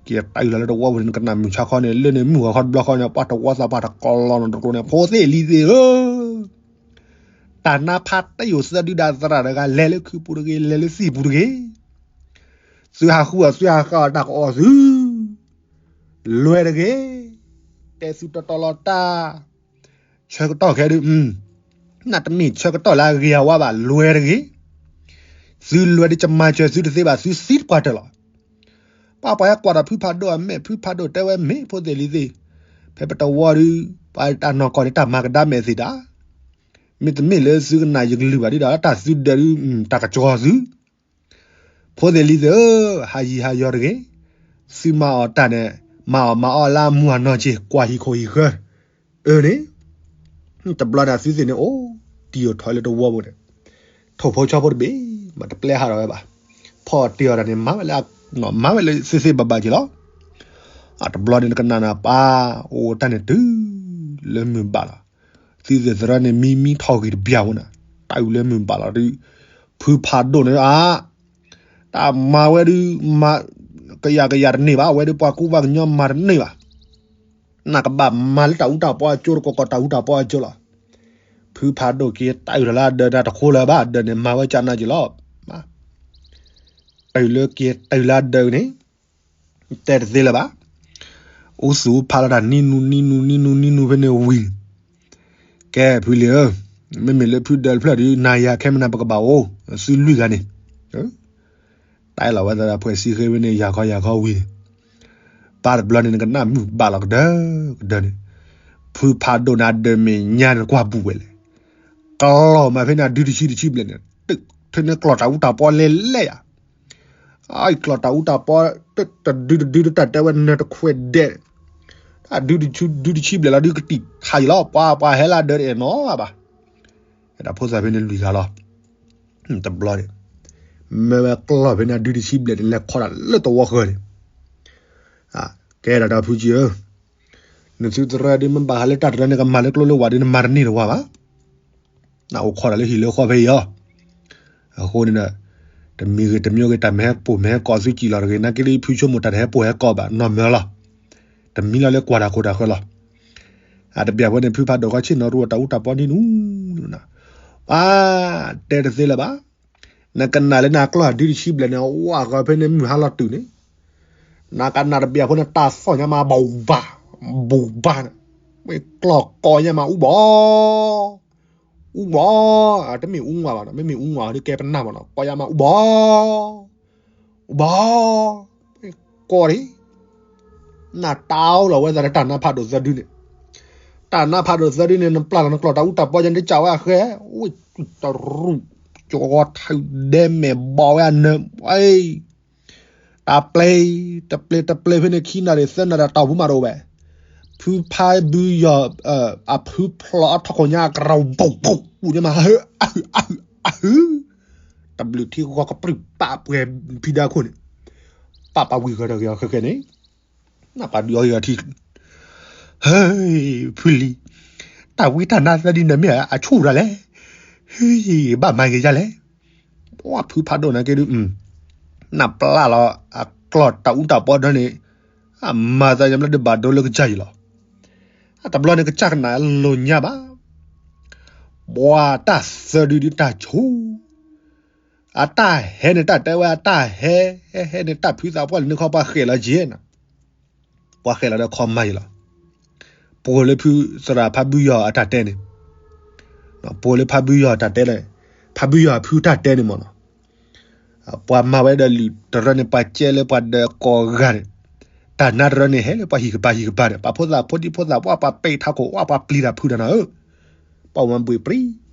ကဲတၢ်အုၣ်လီၤလၢတဝီပူၤန့ၣ် နကနၣ်မုၢ်ဆါခီန့ၣ် လၢန့ၣ်မုၢ်ဂီၤခီတဘျီဃီန့ၣ် ပှၤတဝီသးပှၢ်တကိးလီၤနီတကျိၤန့ၣ် ဖိသ့ၣ်လံၤသ့ၣ်ဧၢ, တၢ်နါဖးတၢ်ယိာ်သၢဒုဒါသရၣ်တဂၤ လဲၤလၢခုပူၤတဂ့ၤ လဲၤလၢသံၣ်ပူၤတဂ့ၤ သုဟးဃုအီၤ သုဟးဃုအီၤ တၢ်ကအီၣ်သု, လွဲၢ်တဂ့ၤ, တဲသုတီတီလီၤတၢ်, ဆၢကတီၢ်ခဲဒု, နတမ့ၢ်ဆၢကတီၢ်လၢအဂ့ၤအဝါဘၣ် လွဲၢ်တဂ့ၤ, သုလွဲၢ်ဒု ကမၤစၢၤသုတသ့ဘၣ် သုသံတပှၢ်တၢၢ်လီၤ. ပှၤပှၤဟဲကွၢ်ဒီးဖုဖးဒိၣ်အမဲာ် ဖုဖးဒိၣ်တဲဝဲမ့ၢ်ဖိသ့ၣ်လံၤသ့ၣ်, ဖဲပတဝီဒု, ပှၤတၢ်နီၢ်ကီၢ်န့ၣ် တၢ်မၤကဒါမဲာ်သ့ၣ်တၢ်, မ့တမ့ၢ်လၢသုကနၣ်ယကလုၢ်ဘၣ်ဒုဒီး တၢ်သုဒၢးဒု, တၢ်ကစီၤသု ဖိသ့ၣ်လံၤသ့ၣ်ဧၢ, ဟးယံၤဟးယီၤတဂ့ၤ, သုမၤအီၣ်တၢ်န့ၣ် မၤအီၣ်မၤအီၣ်လၢအမူအနီၢ်က့ၤ ကွၢ်ဟံၣ်ခိၣ်ဟံၣ်ဃၢၤ အၢန့ၣ် တဘျီန့ၣ်အသုသ့ၣ်န့ၣ် အိၣ်တံၢ်အိၣ်ထီၣ်လၢတဝီပူၤန့ၣ် ထိၣ်ဖိဆီဖိတဘ့ၣ် မ့ၢ်တပျဲဟးထီၣ်ဝဲဘၣ်. ဖီၣ်တ့ၢ်အီၤတၢ်န့ၣ် မၤဝဲလၢ မၤဝဲလၢသ့သ့ဘၣ်ဘၣ်က့ၤလီၤ. တဘျီန့ၣ်နကနၣ်န့ၣ် ပၢ်အိၣ်တၢ်န့ၣ်တုၤ လၢမုၢ်ဘၣ်လီၤ. သုသ့ၣ်သရၢန့ၣ် မံမံထီၣ်ဂ့ၤတဘျီဖိန့ၣ် တၢ်အုၣ်လၢမုၢ်ဘၣ်လီၤဒုး ဖုဖးဒိၣ်န့ၣ်ဧါ တၢ်မၤဝဲဒုး ကယၤကယၤတန့ၢ်ဘၣ် အဝဲဒုးပှၤကူပှၤကညီမၤတန့ၢ်ဘၣ်. နကဘၣ်မၤလၢတၢ်အူတၢ်ပီအကၠိ တကီၢ်ကီၢ်တၢ်အူတၢ်ပီအကၠိလီၤ. ဖုဖးဒိၣ်က့ၤတၢ်အုၣ်တၢ်လၢအဒၢးန့ၣ် တဃိလၢၤဘၣ် အဒၢးန့ၣ် မၤဝဲကၢ်နၢ်က့ၤလီၤ. တုၤလၢက့ၤတုၤလၢအဒၢးန့ၣ် တဲတသ့လၢၤဘၣ်. အိၣ်သူၣ်ဖးလီၤတၢ်နံၤနူနံၤနူနံၤနူနံၤနူဖဲန့ၣ်ဝံၤ ကဲဖုလံၤဧၢ, မ့မ့ၢ်လၢဖုဒၢးတဖျၢၣ်ဒီး နၤယၤခဲမနၤပကဘၣ်အိၣ် သုလွံၢ်ဂၤန့ၣ် တၢ်အဲၣ်လီၤဝဲသးဒီးဖှဲးစံဃ့ဝဲန့ၣ် ယၤခီယၤခီဝံၤန့ၣ် ပၢ်တဘျီန့ၣ် နကနၣ်မုၢ်ဘၣ်လီၤကဒၢကဒၢန့ၣ် ဖုဖးဒိၣ်န့ၣ် အဒၢးမဲာ်ညါန့ၣ် ကွၢ်ပူၤဝဲလဲၣ် ကျီၢ်မးဖဲန့ၣ် အဒုတဆံတဆံဘျဲၣ်န့ၣ် တုးထၢန့ၣ်ကျီၢ်တၢ်အူတၢ်ပီလဲၤလဲၤယၤ အကျီၢ်တၢ်အူတၢ်ပီ တဒုတဒုတၢ်တဲဝဲနၢၤတခွဲးဒဲး တၢ်ဒုတဒုတဆံဘျဲၣ်လီၤဒုးကတံၢ်ခါယံၤလီၤ ပှၤပှၤဟဲလၢအဒၢးတအဲၣ်နီဘၣ်. တၢ်ဖိသၣ်ဖဲန့ၣ်လွံၢ်ဂၤလီၤ. တဘျီန့ၣ် မ့ၢ်ဝဲကျီၢ်ဖဲန့ၣ် အဒုတဆံဘျဲၣ်န့ၣ် လဲၤခီတၢ်လၢတဝီဃၢၤန့ၣ် ကဲဒၣ်ဒီးဖုကံဧၢ, နသုသရၢဒုးမ့ၢ်ဘၣ်ဃးလၢတၢ်တရၢန့ၣ် ကမၤလၢကျိလၢဝးဒုး နမၤတန့ၢ်တဝီဘၣ်. နအိၣ်ခိးတၢ်လၢဟံၣ်လၢဃီဖဲအံၤလီၤ. အဃိန့ၣ်ဒီး တမံၤဂ့ၤတမံၤဂ့ၤ တၢ်မ့ၢ်ဟဲပိာ်မ့ၢ်ဟဲကိးသုကံၣ်လီၤတဂ့ၤ နာ်က့ဒီး ဖုဆိကမိၣ်တၢ်တဟဲပိာ်ဟဲကိးဘၣ် နီၢ်မၢလီၤ. တမံၤလီၤလၢကွၢ်တၢ်ခိၣ်တၢ်ဃၢၤလီၤ. အတဘၣ်ဖဲန့ၣ် ဖုဖးဒိၣ်ဃီဆ့ၣ်နီၤရူအတၢ်အူတၢ်ပီနံၤနူ ပၢ်တဲတသ့လၢၤဘၣ်. နကနၣ်လၢနကျီၢ်အဒုတဆံဘျဲၣ်န့ၣ် ဝးဃီဖဲန့ၣ်မုၢ်ဟါလီၤတုၤန့ၣ် နကနၣ်တဘၣ်ဖိန့ၣ် တၢ်သီၣ်ညါမး ဘူးဘၣ် ဘူးဘၣ်န့ၣ် မ့ၢ်ကျီၢ်ကိးညါမး အူဘီ အူဘီ တမ့ၢ်အူဝါဘၣ်နီၤ မ့မ့ၢ်အူဝါဒီးကဲပနၢ်မးနီၤ ကိးညါမး အူဘီ အူဘီ ကိးဒံး နတၢ်အိၣ်လီၤဝဲသးလၢတၢ်နါဖးဒိၣ်သၢဒုန့ၣ် တၢ်နါဖးဒိၣ်သၢဒုန့ၣ် နပျၢ်လီၤနကျီၢ်တၢ်အူတၢ်ပီယါ နတကးဝဲအဃဲ အိၣ်တရူး ကၠီထၢၣ်ဒဲမဲာ်ဘီဝဲအနၢၤ တၢ်ပျဲ တပျဲတပျဲဖဲန့ၣ် ခံနၣ်ရံၣ်သၢနၣ်ရံၣ်တၢ်အိၣ်ဖုမးတအိၣ်ဘၣ် ဖုဖးဘုယီၤ အဖုဖျိးအထီၣ်ခိၣ်ညါ ကရၢၢ် ဘူးဘူး ဘူးညါမး အဟု အဟု အဟု တဘျုးထံဂီၤကပြုၢ်ပာ်ပှဲၤဖံးဒါခိၣ်န့ၣ် ပာ်ပာ်ဝံၤဃီၤတဂ့ၤအီၤခဲကဲန့ၣ် နပာ်ဒုးအီၤဂ့ၤအီၤထံ ဟဲ ဖုလံၤ တၢ်ဝံတၢ်နါသၢဒ်န့ၣ်မ့ၢ်အဆူၣ်ဒၣ်လဲၣ် ဟဲ ဘၣ်မၤဂ့ၤယါလဲၣ် ပှၤဖုဖးဒိၣ်နာ်က့ဒုး နပျၢ်လီၤ အကျီၢ်တၢ်အူတၢ်ပီဒီးန့ၣ် အမၤသးယံၤလၢဒုးဘၣ်ဒိလၢကစၢ်ယံၤလီၤ အတဘျီန့ၣ်ကစၢ်ကနၣ်လိာ်ညါဘၣ် ပှၤတၢ်သၢဒုဒုးတၢ်ဆူၣ် အတၢ်ဟဲန့ၣ်တၢ်တဲဝဲအတၢ်ဟဲ ဟဲဟဲန့ၣ်တၢ်ဖုသးပှၢ်လၢနခီပှၤဃဲၤလီၤက့ၤနၤ ပှၤဃဲၤလီၤဒီးခီမၤယံၤလီၤ ပှၤလၢဖုသရၣ်ဖးဘုယီၤအတၢ်တဲန့ၣ် ပှၤလၢဖးဘုယီၤတၢ်တဲ ဖးဘုယီၤအဖုတၢ်တဲန့ၣ်မ့ၢ်နီၤ ပှၤမၤဝဲဒီးလုၢ်တရၢန့ၣ် ပှၤကဲလၢပှၤဒၢးကိးဂၤန့ၣ် တၢ်နါတရၢန့ၣ် ဟဲလၢပှၤဟံၣ်ကပၤဟံၣ်ကပၤန့ၣ် ပှၤဖိသၣ်ဖိဒံဖိသၣ်ပှၢ် ပှၤပဲာ်ထးခိၣ်ဝၣ် ပှၤပျံၤတၢ်ဖုတၢ်နၤဧၢ ပှၤမၤဘှံးပြံ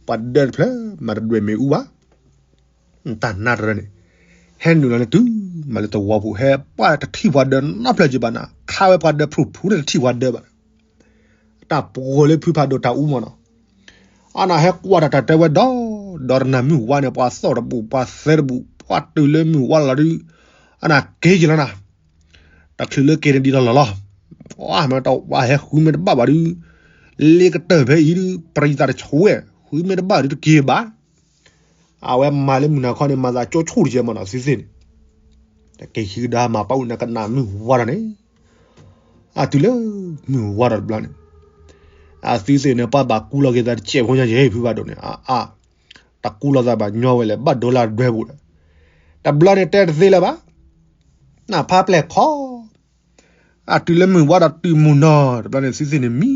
ပှၤဒၢးတဖျၢၣ် မၤတဒွဲၣ်မ့ၣ်အူဘၣ် တၢ်နါတရၢန့ၣ် ဟဲနုာ်လီၤန့ၣ်တုၤမးလၢတဝီပူၤ ဟဲပှၢ်တထံၣ်ပှၤဒၢးနီတဖျၢၣ်က့ၤဘၣ်နၤ ခါဝဲပှၤဒၢးဖျိဖျိန့ၣ်တထံၣ်ပှၤဒၢးဘၣ် တၢ်ပှဲၤလၢဖုဖးဒိၣ်တၢ်အူမ့ၢ်နီၤ အနၢ်ဟဲကွၢ်တၢ်တၢ်တဲဝဲဒီး ဒီးတနၢ်မုၢ်ဝါန့ၣ် ပှၤသီၣ်တဘူၣ် ပှၤသဲတဘူၣ် ပှၤတုၤလၢမုၢ်ဝါလီၤဒုး အနၢ်က့ၤက့ၤလီၤနၤ တချုးလၢက့ၤန့ၣ်ဒ်လီၤလီၤလီၤ မ့ၢ်တဝါဟဲဃုမ့ၢ်တဘၣ်ဘၣ်ဒုး လ့ကတၢၢ်ဖဲအံၤဒုး ပြံသးတဆှဲ ဃုမ့ၢ်တဘၣ်ဒုးတက့ၤဘၣ် အဝဲမၤလၢမုၢ်နၤခီန့ၣ် မၤသးကၠိဆိၣ်တကဲမ့ၢ်နီၤ သုသ့ၣ်န့ၣ် တက့ၤခံကဒါမၤပာ်အိၣ်နကနၣ်မုၢ်ဝါဒီးန့ၣ် အတုၤလၢမုၢ်ဝါဒီးတဘျီန့ၣ် အသုသ့ၣ်န့ၣ် ပှၤဘၣ်ကူလီၤက့ၤသးတစဲးဖိညါယဲ ဖုဘၣ်ဒိၣ်န့ၣ် အါ တကူလီၤသးဘၣ်ညီဝဲလဲၣ် ဘၣ်ဒိလၢဒွဲပူၤဒီး တဘျီန့ၣ်တဲတသ့လၢၤဘၣ် နဖးပျဲၢ်ခီ အတုၤလၢမုၢ်ဝါဒီးတုၤမုၢ်နီၤ တဘျီန့ၣ်သုသ့ၣ်န့ၣ်မံ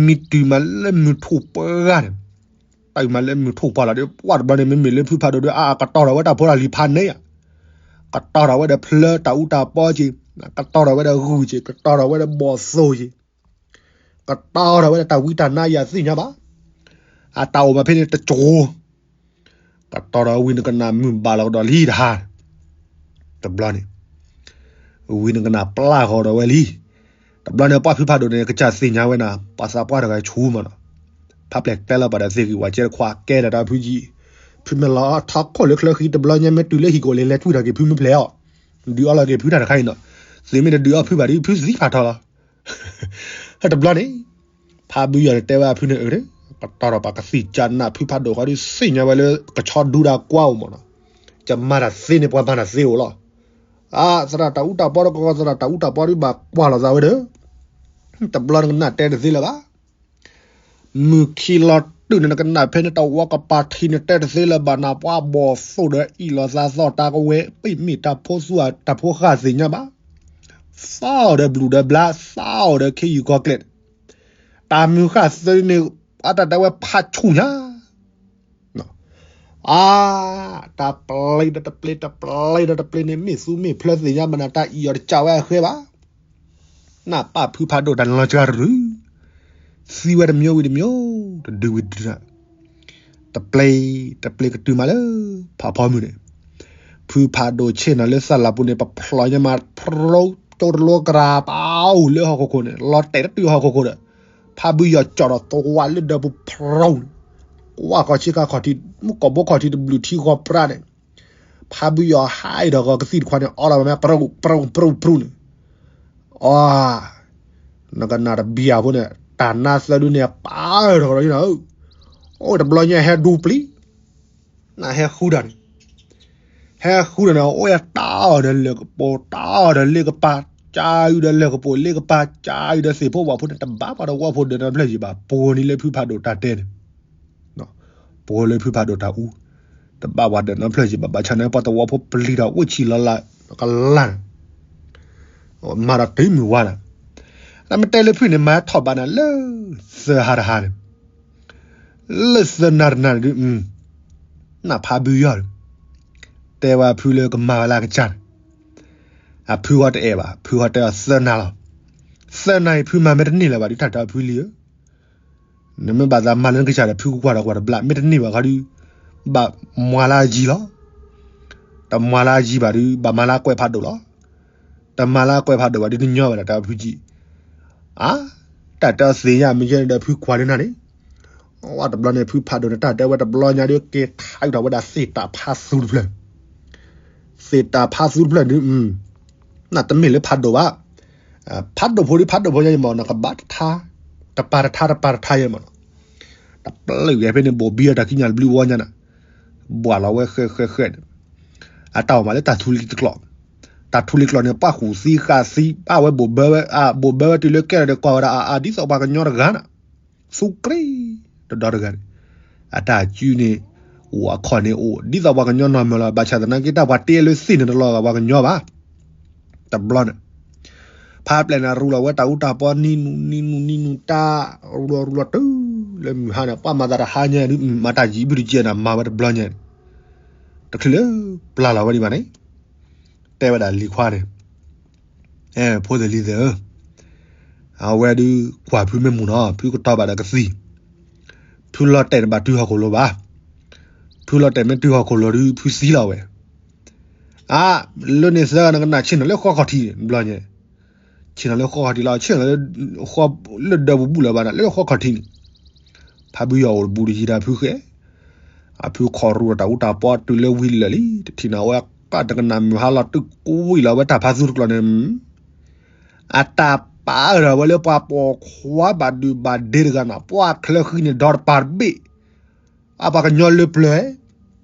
မံတုၤမးလၢမုၢ်ထူၣ်ပှၢ်ဂၤန့ၣ် တုၤမးလၢမုၢ်ထူၣ်ပှၢ်လီၤဒီး ပှၢ်တဘျီန့ၣ် မ့မ့ၢ်လၢဖုဖးဒိၣ်ဒီး အကတီၤထီၣ်ဝဲတၢ်ဖိတၢ်လံၤဖးန့ၣ်ဧါ ကတီၤထီၣ်ဝဲဒီးဖျၢတၢ်အူတၢ်ပီက့ၤ ကတီၤထီၣ်ဝဲဒီးဂုၢ်က့ၤ ကတီၤထီၣ်ဝဲဒီးဘီၣ်သိၣ်က့ၤ ကတီၤထီၣ်ဝဲဒီးတၢ်ဝံတၢ်နါယၤသ့ၣ်ညါဘၣ် အတၢ်အိၣ်ဘၣ်ဖဲန့ၣ်တကၠိ ကတီၤထီၣ်ဝံၤနကနၣ်မုၢ်ဘၣ်လီၤကဒီးလံတဟါ တဘျီန့ၣ် ဝံၤနကနၣ်ပျၢ်ဃီၤဒီးဝဲလံ. တဘျီန့ၣ်ပှၢ်ဖုဖးဒိၣ်န့ၣ် ကစၢ်သ့ၣ်ညါဝဲနၤ ပှၤသးပှၢ်တဂၤဆူမးနီၤ. ဖးပျဲၢ်ကျဲလီၤပာ်ဒီးသ့ၣ်ဂံၢ်ဝၤကဲတခွးကဲဒီးတၢ်ဖုကံ, ဖုမ့ၢ်လီၤထီခိၣ်လၢချၢဃံတဘျီညါ မ့ၢ်တုၤလၢဟံၣ်ကအိၣ်လၢလဲၤကွံာ်ထီၣ်က့ၤဖုမ့ၢ်ဖျဲးအီၤ, ဒုးအီလီၤက့ၤဖုတၢ်တခါအံၤနီၤ. သုမ့ၢ်တဒုးအီဖုဘၣ်ဒီး ဖုသံဖးထီလီၤ. တဘျီန့ၣ် ဖးဘုယီၤန့ၣ်တဲဝဲအဖုန့ၣ်အၢ, ပတီၢ်ထီၣ်ပှၤကသံၣ်ကနၣ်ဖုဖးဒိၣ်ဃီဒီး သ့ၣ်ညါဝဲလၢကဆီဒူဒၣ်ကွၢ်အိၣ်မးနီၤ. ကမၤတၢ်သ့န့ၣ် ပှၤမၤတၢ်သ့အိၣ်လီၤ. အါ သရၣ်တၢ်အူတၢ်ပီတကီၢ် သရၣ်တၢ်အူတၢ်ပီဒီးဘၣ်ကွၢ်လီၤသးဝဲဒီး တဘျီနကနၣ်တဲတသ့လၢၤဘၣ်. မုၢ်ခံလီၤတုၤန့ၣ် နကနၣ်ဖဲန့ၣ် တဝီကပၤထံန့ၣ်တဲတသ့လၢၤဘၣ် နပှၤဘီၣ်သိၣ်ဒီးအ့ၣ်လိာ်သးသီၣ်တၢ်ကဝဲၤ ပ့ၢ်မ့ၢ်တၢ်ဖိသူၣ်တၢ်ဖိဃၢ်သ့ၣ်ညါဘၣ်. သီၣ်ဒီးဘျုးဒီးဘျါ သီၣ်ဒီးခ့ယုၢ်ကီၢ်ကျဲး, တၢ်မုၢ်ဃၢ်သၢန့ၣ် အတၢ်တဲဝဲဖးဆူၣ်ညါ အါ တၢ်ပျ့ၤဒီးတပျ့ၤ တပျ့ၤဒီးတပျ့ၤန့ၣ် မ့ၢ်သူမ့ၢ်ဖျၢသ့ၣ်ညါဘၣ်နၤ တၢ်အံၤအီၤတကးဝဲအဃဲဘၣ်. နၢ်ပၢၢ်ဖုဖးဒိၣ်တၢ်န့ၣ်လီၤစှၤတရုၤ, သံဝဲတမံၤဝံၤတမံၤ, တဒုဝံၤတဒု, တပျ့ၤ တပျ့ၤကတုၤမးလၢ ဖးဖီမုၢ်န့ၣ်, ဖုဖးဒိၣ်ဆ့ၣ်နီၤလၢသၣ်လၤပူၤန့ၣ် ပဖျိညါမး ဖရိကၠိတလိကရၤပာ်အိၣ်လၢဟီၣ်ခိၣ်ခိၣ်န့ၣ် လီၤတဲာ်တတုၤဟီၣ်ခိၣ်ခိၣ်ဒီး ဖးဘုယီၤကၠီၣ်ဒီးသဝးလၢဒၢးပူၤဖရိန့ၣ်, ကွၢ်ဃီၤဆ့ကၤခီၣ်ထံး မုၢ်ကီၢ်ဘိခီၣ်ထံးတဘျုးထံဃီၤပြးန့ၣ်, ဖးဘုယီၤဟးအံၤဒီးဂီၤကသံၣ်တခွးန့ၣ် အီလီၤဝဲမး ပြူပြူပြူန့ၣ်, အီ နကနၣ်တဘံၣ်အဖိန့ၣ် တၢ်နါသၢဒုန့ၣ် ပာ်ထီၣ်ကဒီးနီၤ, အိၣ်တဘျီညါဟဲဒူပျံၤ, နဟဲဃုတၢ်န့ၣ်, ဟဲဃုတၢ်န့ၣ် အိၣ်ယတၢ်အီၣ်ဒီးလၢၢ်ကပိာ် တၢ်အီၣ်ဒီးလ့ၣ်ကပၤ, ကၢအုဒီးလၢၢ်ကပိာ်လ့ၣ်ကပၤ, ကၢအုဒီးသ့ၣ်ဖိဝၣ်ဖိန့ၣ် တဘၣ်ပှၤတဝီဖိဒၢးနီဖျၢၣ်ယံၤဘၣ် ပှိၤန့ၣ်လၢဖုဖးဒိၣ်တၢ်တဲန့ၣ် ပှိၤလၢဖုဖးဒိၣ်တၢ်အူ, တဘၣ်ပှၤဒၢးနီဖျၢၣ်ယံၤဘၣ် ဘၣ်ဆၣ်န့ၣ် ပှၤတဝီဖိပျံၤဒီးအိၣ်ဆံးလီၤလၢ်ကလၢ်န့ၣ်, မၤဒီးတုၤမုၢ်ဝါနၤ, နမ့ၢ်တဲလၢဖုန့ၣ် မၤထီၣ်ဘးနၤလၢ သၢဟါတဟါန့ၣ်, လၢသၢနၤတနၤန့ၣ်ဒုး, နၢ်ဖးဘုယီၤဒီး, တဲဝဲဖုလၢကမၤဝဲလၢအကစၢ်န့ၣ်, အဖုဂီၢ်တအဲၣ်ဘၣ် ဖုဂီၢ်တဲအီၤသၢနၤလီၤ, သၢနၤအံၤဖုမၤမ့ၢ်တန့ၢ်လၢၤဘၣ်ဒုး တၢ်တဲအီၤဖုလံဧၢ နမ့ၢ်ဘၣ်သးမၤလၢနကစၢ်ဒီး ဖုကကွၢ်ဒီးကွၢ်တဘျီ မ့ၢ်တန့ၢ်ဘၣ်ခီဒုး, ဘၣ်မၤလၢအယံၤလီၤ, တမၤလၢအယံၤဘၣ်ဒုး ဘၣ်မၤလၢအကွဲးဖးဒိၣ်လီၤ, တမၤလၢအကွဲးဖးဒိၣ်ဘၣ်ဒုး တညီဘၣ်ဒီး တဲအီၤဖုကံ, အါ, တၢ်တဲအီၤသ့ၣ်ညါမ့ၢ်ယဲန့ၣ်ဒီး ဖုကွၢ်လၢနၤန့ၣ်, ဝဲတဘျီန့ၣ် ဖုဖးဒိၣ်န့ၣ် တၢ်တဲဝဲတဘျီညါဒုး က့ၤထါအုးထီၣ်ဝဲဒၣ်သ့ၣ်တၢ်ဖးသူတဖျၢၣ်, သ့ၣ်တၢ်ဖးသူတဖျၢၣ်ဒုး, နတမ့ၢ်လၢဖးဒိၣ်ဘၣ် ဖးဒိၣ်ဖိဒုး ဖးဒိၣ်ဖိညါအံၤမး နကဘၣ်တထါ, တပၤတထါ တပၤတထါယဲမးနီၤ, တပျုာ်ဂဲၤဖဲန့ၣ် ဘိၣ်ဘံအတၢ်ခံညၣ်တဘျုးဝီညါနၤ, ဘှၣ်လီၤဝဲဃဲဃဲဃဲန့ၣ်, အတၢ်အိၣ်မးလၢတၢ်ထူလံၤတကျိာ်, တၢ်ထူလံၤကျိာ်န့ၣ် ပှၢ်ဃုာ်သံဃာ်သံ ဘၣ်ဝဲဘိၣ်ဘၢဝဲ, ဘိၣ်ဘၢဝဲတုၤလၢကဲထီၣ်ဒီးကွၢ်ဝဲဒၣ်အါအါ ဒ်သိးပှၤကညီတဂၤနၤ, သူကြ့, တဒီတဂၤန့ၣ်, အတၢ်စုန့ၣ်, အိၣ်အခီၣ်န့ၣ်အိၣ် ဒ်သိးပှၤကညီနီၢ်မၢလီၤ ဘၣ်ဆၣ်သနာ်က့ တၢ်ပှၤတ့လၢသ့ၣ်န့ၣ်တလီၤဂာ်ပှၤကညီဘၣ်, တဘျီန့ၣ်, ဖးပျဲၢ်န့ၣ် ရူလီၤဝဲတၢ်အူတၢ်ပီနံၤနူၤနံၤနူၤနံၤနူၤ တၢ်ရူလီၤရူလီၤတုၤလၢမုၢ်ဟါန့ၣ် ပှၤမၤသးတဟါညါဒုး မၤတၢ်ယံာ်ဘုတကဲနၤ မၤဝဲတဘျီညါန့ၣ်, တချုးလၢပျၢ်လီၤဝဲဒံးဘၣ်န့ၣ်, တဲဝဲဒၣ်လံၤခွါန့ၣ်, အဲ ဖိသ့ၣ်လံၤသ့ၣ်ဧၢ, အဝဲဒုးကွၢ်ဖုမ့ၢ်မူနီၤ ဖုကတီၤဘၣ်ဒီးကသံၣ်, ဖုလီၤတဲာ်န့ၣ်ဘၣ်တုၤဟီၣ်ခိၣ်လိၤဘၣ်, ဖုလီၤတဲာ်မ့ၢ်တုၤဟီၣ်ခိၣ်လိၤဒုး ဖုသံလီၤဝဲ အါ, လၢန့ၣ်သၢဂၤနကနၣ်ဆ့ၣ်နီၤလၢဃီခီၣ်ထံးန့ၣ် ဘျီညါ, ဆ့ၣ်နီၤလၢဃီခီၣ်ထံးလီၤ ဆ့ၣ်နီၤလၢ, ဃီ, လၢဒၢးပူၤဘူၣ်လၢၤဘၣ်န့ၣ် လၢဃီခီၣ်ထံးန့ၣ်, ဖးဘုယီၤအိၣ်တဘူးတယံၤဒီးဖုဃဲ, အဖုခီၣ်ရူဒီးတၢ်အူတၢ်ပီတုၤလၢဝံၤလၢာ်လံ တထံၣ်န့ၣ် အဝဲကတကနၣ်မုၢ်ဟါလီၤတုၤကွံာ်လီၤဝဲတၢ်ဖးသူတကျိာ်န့ၣ် အတၢ်ပာ်အၢၣ်ဒီးဝဲလၢပှၤပိာ်ခွါဘၣ်ဒုးဘၣ်ဒ့တဂၤန့ၣ် ပှၤချၢဃံန့ၣ် ဒီတပၤတဘ့ၣ်, အပှၤကညီလၢပျၢၤ,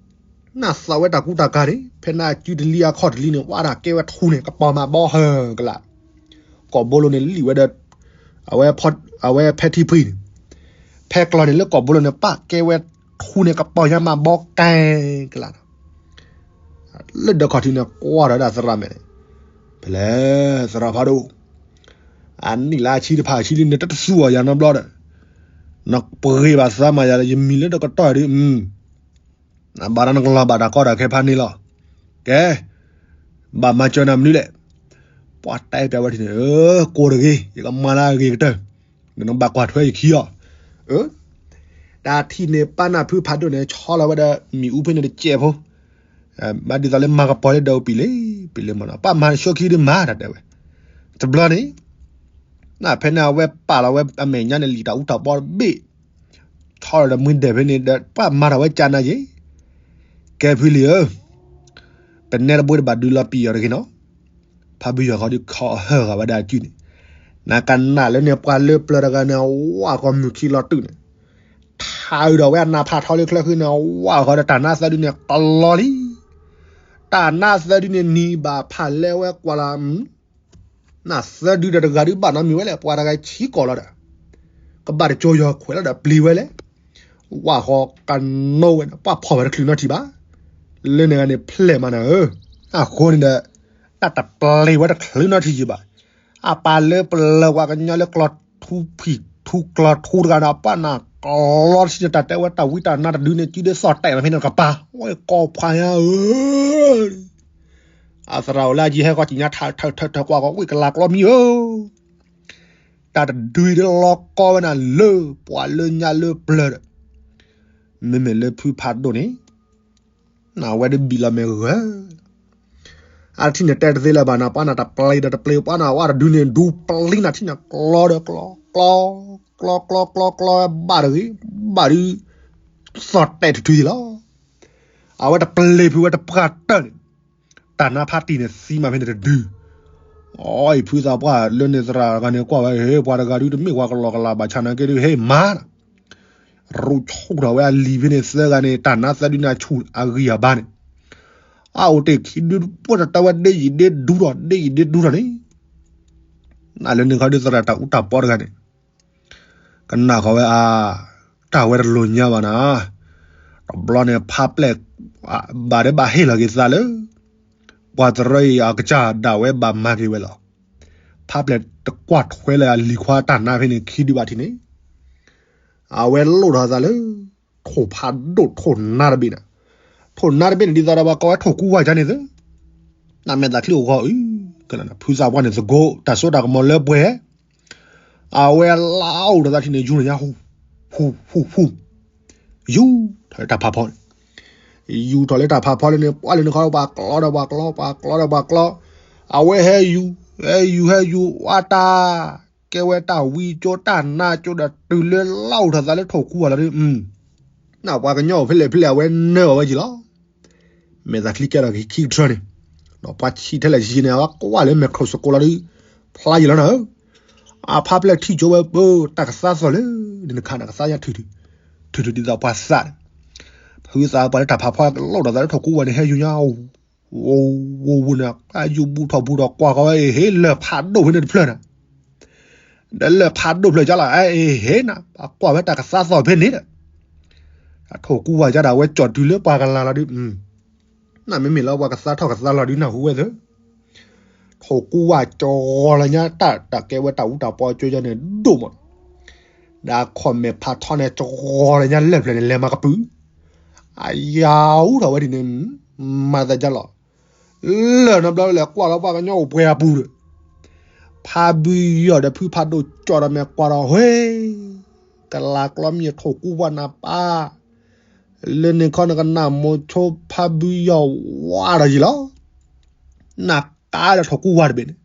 နၢ်သးဝဲတၢ်ကူတၢ်ကၤန့ၣ် ဖဲနၢ်စုတလံအခီၣ်တလံန့ၣ် ဝဲဒၣ်ကဲဝဲထူန့ၣ် ကပီၤမးဘီဟၢကလး, ကိာ်ဘိလိန့ၣ်လံၣ်ဝဲဒီး, အဝဲ, အဝဲဖဲထံဖှံန့ၣ်, ဖဲကျီန့ၣ်လၢကိာ်ဘိလိန့ၣ် ပၢ်ကဲဝဲထူန့ၣ် ကပီၤညါမးဘီကဲကလး လၢဒၢးခီၣ်ထံးန့ၣ် ကွၢ်ဒီးဝဲဒၣ်သရၣ်မဲာ်န့ၣ်, ဖဲလဲၣ်သရၣ်ဖးဒိၣ်, အနံၣ်လၢအဆံတဖၣ်အဆံလံန့ၣ် တတသူအီၤယၤနီတဘျီဒီး, နပှ့ၤဘၣ်သးမးယၤဒီး ယမံၤလၢနကတီၢ်ဒုး, နဘၣ်ဒီးနကလီၤဘၣ်တၢ်ကီတၢ်ခဲဖးန့ၣ်လီၤ, ကဲ, ဘၣ်မၤစၢၤနၤမနုၤလဲၣ်, ပှၤတဲပျးဝဲထံၣ်န့ၣ်, ကိးတဂ့ၤ, ယကမၤလၢအဂ့ၤကတၢၢ်, နဘၣ်ကွၢ်ထွဲယခံအီၤ, တၢ်ထံၣ်န့ၣ် ပၢ်နၢ်ဖုဖးဒိၣ်န့ၣ် ဆီလီၤဝဲဒီး မ့ၣ်အူဖဲန့ၣ်တစဲးဖိ, ဘၣ်ဒ်သိးလၢမၤကပီၤလၢဒီးပံၤလံ, ပံၤလံမနီၤ, ပှၤမၤဆိခံဒုးမၤတၢ်တဲဝဲ, တဘျီန့ၣ် နဖဲန့ၣ်အဝဲပာ်လီၤဝဲအမဲာ်ညါန့ၣ် လံာ်တၢ်အူတၢ်ပီတဘ့ၣ်, ထီၣ်ဒီးမုၢ်ဒဲးဖဲန့ၣ်ဒီး ပှၤမၤထီၣ်ဝဲကၠနၤယ့ၣ်, ကဲဖုလံၤဧၢ, ပနဲတဘိတဘၣ်ဒုးလီၤပံာ်အီၤတဂ့ၤနီၤ, ဖးဘုယီၤဃီဒုးခီဟၢၣ်ဂၤဝဲဒၣ်အစုန့ၣ်, နကနၣ်လၢန့ၣ် ပှၤလၢပျၢၤတဂၤန့ၣ် ဝၣ်ဃီမုၢ်ခံလီၤတုာ်န့ၣ်, ထါအုးဒီးဝဲအနးဖးထီလၢချၢဃုန့ၣ် ဝၣ်ဃီဒီးတၢ်နါသၢဒုန့ၣ် ကလီလံ တၢ်နါသၢဒုန့ၣ် နံၤဘၣ်ဖးလဲဝဲကွၢ်လီၤ, နသၢဒုဒီးတဂၤဒုးဘၣ်နီတမံၤဝဲလဲၣ်, ပှၤတဂၤဆံးကိာ်လီၤဒီး ကဘၣ်တကၠီယီၤခွဲးလီၤဒီးပျံၤဝဲလဲၣ်, ဝၣ်ဃီကနိဝဲန့ၣ် ပှၤဖီၣ်ဝဲတချုးနီတထံၣ်ဘၣ်, လၢန့ၣ်ဂၤန့ၣ်ဖျဲၣ်မးနၤဧၢ, အဃိန့ၣ်ဒီး တၢ်တပျံၤဝဲတချုးနီတထံၣ်ယံၤဘၣ်, အပၢ်လၢပျၢၤပှၤကညီလၢကျီထူဖံးထူကျီထူတဂၤန့ၣ် ပှၤနၢ်ကျီထံန့ၣ် တၢ်တဲဝဲတၢ်ဝံတၢ်နါတဒုန့ၣ် စုဒုးသီၣ်တဲာ်မးဖဲန့ၣ်တကပၤ, ဝဲကီၢ်ဖးညါဧၢ, အသရၣ်အိၣ်လၢအယံၤဟဲဃီကံညါထးထးထးထးကွၢ်ဃီ ဝံၣ်ကလၤကျီမံၤဧၢ, တၢ်တဒုအံၤတလီၤကီဝဲနၤလၢပှၤလၢညါလၢပျၢၤဒီး, မ့မ့ၢ်လၢဖုဖးဒိၣ်န့ၣ် နဝဲဒုးဘံၣ်လီၤမဲာ်ဂၢၢ် အထံၣ်န့ၣ်တဲတသ့လၢၤဘၣ်နၤ ပှၤနၢ်တပျံၤဒီးတပျံၤ ပှၤနၢ်ဝဲတဒုန့ၣ် ဒူပျံၤနၤထံၣ်န့ၣ် ကျီဒီးကျီ, ကျီ, ကျီကျီကျီကျီ ဘၣ်တဂ့ၤ, ဘၣ်ဒုး သီၣ်တဲာ်ထုထုယံၤလီၤ, အဝဲတပျံၤဖုဝဲတပှၢ်တၢၢ်န့ၣ်, တၢ်နါဖးတံၢ်န့ၣ်သံမးဖဲန့ၣ်တဒု, အအံၤဖုသးပှၢ်လၢန့ၣ်သရၣ်တဂၤန့ၣ်ကွၢ်ဝဲ ဟ့ၣ် ပှၤတဂၤဒုးတမ့ၢ်ပှၤကလီကလီဘၣ်ဆၣ်နာ်က့ဒုး ဟ့ၣ်မၤ ရူးဆူၣ်ထီၣ်ဝဲအလံၤဖဲန့ၣ်သၢဂၤန့ၣ် တၢ်နါသၢဒုန့ၣ်အဆူၣ်အဂံၢ်အဘါန့ၣ်, အအိၣ်တ့ၢ်ခံဒု ပှၢ်တတၢ်ဝဲဒ့ယံာ်ဒ့ဒူထီၣ် ဒ့ယံာ်ဒ့ဒူထီၣ်န့ၣ်, နလၢန့ၣ်ခီဒုးသရၣ်တၢ်အူတၢ်ပီတဂၤန့ၣ်, ကနၣ်ဃီဝဲအါ, တၢ်ဝဲတလိၤညါဘၣ်နၤ, တဘျီန့ၣ်ဖးပျဲၢ် ဘၣ်ဒဲးဘၣ်ဟ့ၣ်လီၤက့ၤသးလၢ ပှၤတရၢအံၤအကစၢ်ဒၣ်ဝဲဘၣ်မၤက့ၤဝဲလီၤ, ဖးပျဲၢ်တကွၢ်ထွဲလၢအလံၤခွါတၢ်နါဖဲန့ၣ်ခံဒုဘၣ်ထံးန့ၣ်, အဝဲလိၣ်ထီၣ်သးလၢ ထိၣ်ဖးဒိၣ်ထိၣ်နါတဘ့ၣ်န့ၣ်, ထိၣ်နါတဘ့ၣ်န့ၣ် ဒ်သိးဒီးပှၤကိးဝဲထိၣ်ကူဝါကန့ၣ်သ့, နမဲာ်သးချံအိၣ်ဂီၢ်အု, ဖုသးပှၢ်န့ၣ်သကိး တၢ်စိတၢ်ကမီၤလၢပှဲၤ, အဝဲလၢအိၣ်ဒီးသးထံၣ်န့ၣ် ယူၤထီၣ်ညါ ဟူ, ဟူ, ဟူ, ဟူ, ယူၤထီၣ်လၢတၢ်ဖးဖီန့ၣ်, ယူၤထီၣ်လၢတၢ်ဖးဖီလၢန့ၣ် ပှၤလၢန့ၣ်ခီ ပှၤကျီဒီးပှၤကျီ ပှၤကျီဒီးပှၤကျီ, အဝဲဟဲယူၤ, ဟဲယူၤ ဟဲယူၤ ဝါတၢ်, ကဲဝဲတၢ်ဝံကၠိတၢ်နါကၠိဒီးတုၤလၢလၢအိၣ်ထီၣ်သးလၢထိၣ်ကူဝါလီၤဒု, နပှၤကညီအိၣ်ဖဲလဲၣ်ဖဲလဲၣ် အဝဲနၢအီၤဝဲက့ၤလီၤ မဲာ်သးချံကဲထီၣ်ခံကထၢန့ၣ်, ပှၤဆံးထဲလဲၣ်ဆံးန့ၣ် အဝဲကွၢ်လၢမဲာ်ခရိၣ်စကိးလီၤဒု, ဖျါယံၤလီၤနၤဧၢ, အဖးပျဲၢ်ထံၣ်ကၠိဝဲပၢ တၢ်ကသါသီၣ်လၢ နခးနကသါညါထုးထုး, ထုးထုးဒ်သိးပှၤသးန့ၣ်, ဖုသးပှၢ်လၢတၢ်ဖးဖီလိၣ်ထီၣ်သးလၢထိၣ်ကူဝါန့ၣ် ဟဲယူၤညါ အိၣ်ဝူန့ၣ် အယူၤဘူၣ်ထီၣ်ဘူၣ်ထီၣ်ကွၢ်ဃီဝဲ အ့ၣ် ဟ့ၣ်လၢၢ်ဖးဒိၣ်ဖဲန့ၣ်တဖျၢၣ်န့ၣ်, ဒီးလၢၢ်ဖးဒိၣ်ဖျၢၣ်ကၠီလီၤ အ့ၣ် ဟ့ၣ်နၤ ပှၤကွၢ်ဝဲတၢ်ကသါသီၣ်ဖဲန့ၣ်ဒီး, အထိၣ်ကူဝါကၠီဒၣ်ဝဲကၠီတုၤလၢပှၤကလၤလီၤဒု, နမ့မ့ၢ်လၢပှၤကသါထီၣ်ကသါလီၤဒုနၢ်ဟူဝဲသၢ ထိၣ်ကူဝါကၠီလၢညါတၢ်တၢ်ကဲဝဲတၢ်အူတၢ်ပီကၠိယါန့ၣ်ဒိၣ်မး, ဒီးအခီၣ်မဲာ်ဖးထီန့ၣ် ကၠီလၢညါလၢၢ်ဖျၢၣ်န့ၣ် လဲၤမၤကပုာ်, အယၤအူထီၣ်ဝဲဒ်န့ၣ်, မၤသးဒ်လီၤ, လၢၢ်နီတဘျီလဲၤကွၢ်လီၤပှၤကညီအိၣ်ပှဲၤအပူၤဒီး, ဖးဘုယီၤဒီးဖုဖးဒိၣ်ကၠီဒီးမဲာ်ကွၢ်ဒီး ဟ့ၣ်, ကလၤကျီမံၤထိၣ်ကူဝါနၤပၢ်, လၢန့ၣ်ခီနကနၣ်မိၤဆိဖးဘုယီၤဝါဒီးယံၤလီၤ နကါဒီးထိၣ်ကူဝါတဘ့ၣ်န့ၣ်,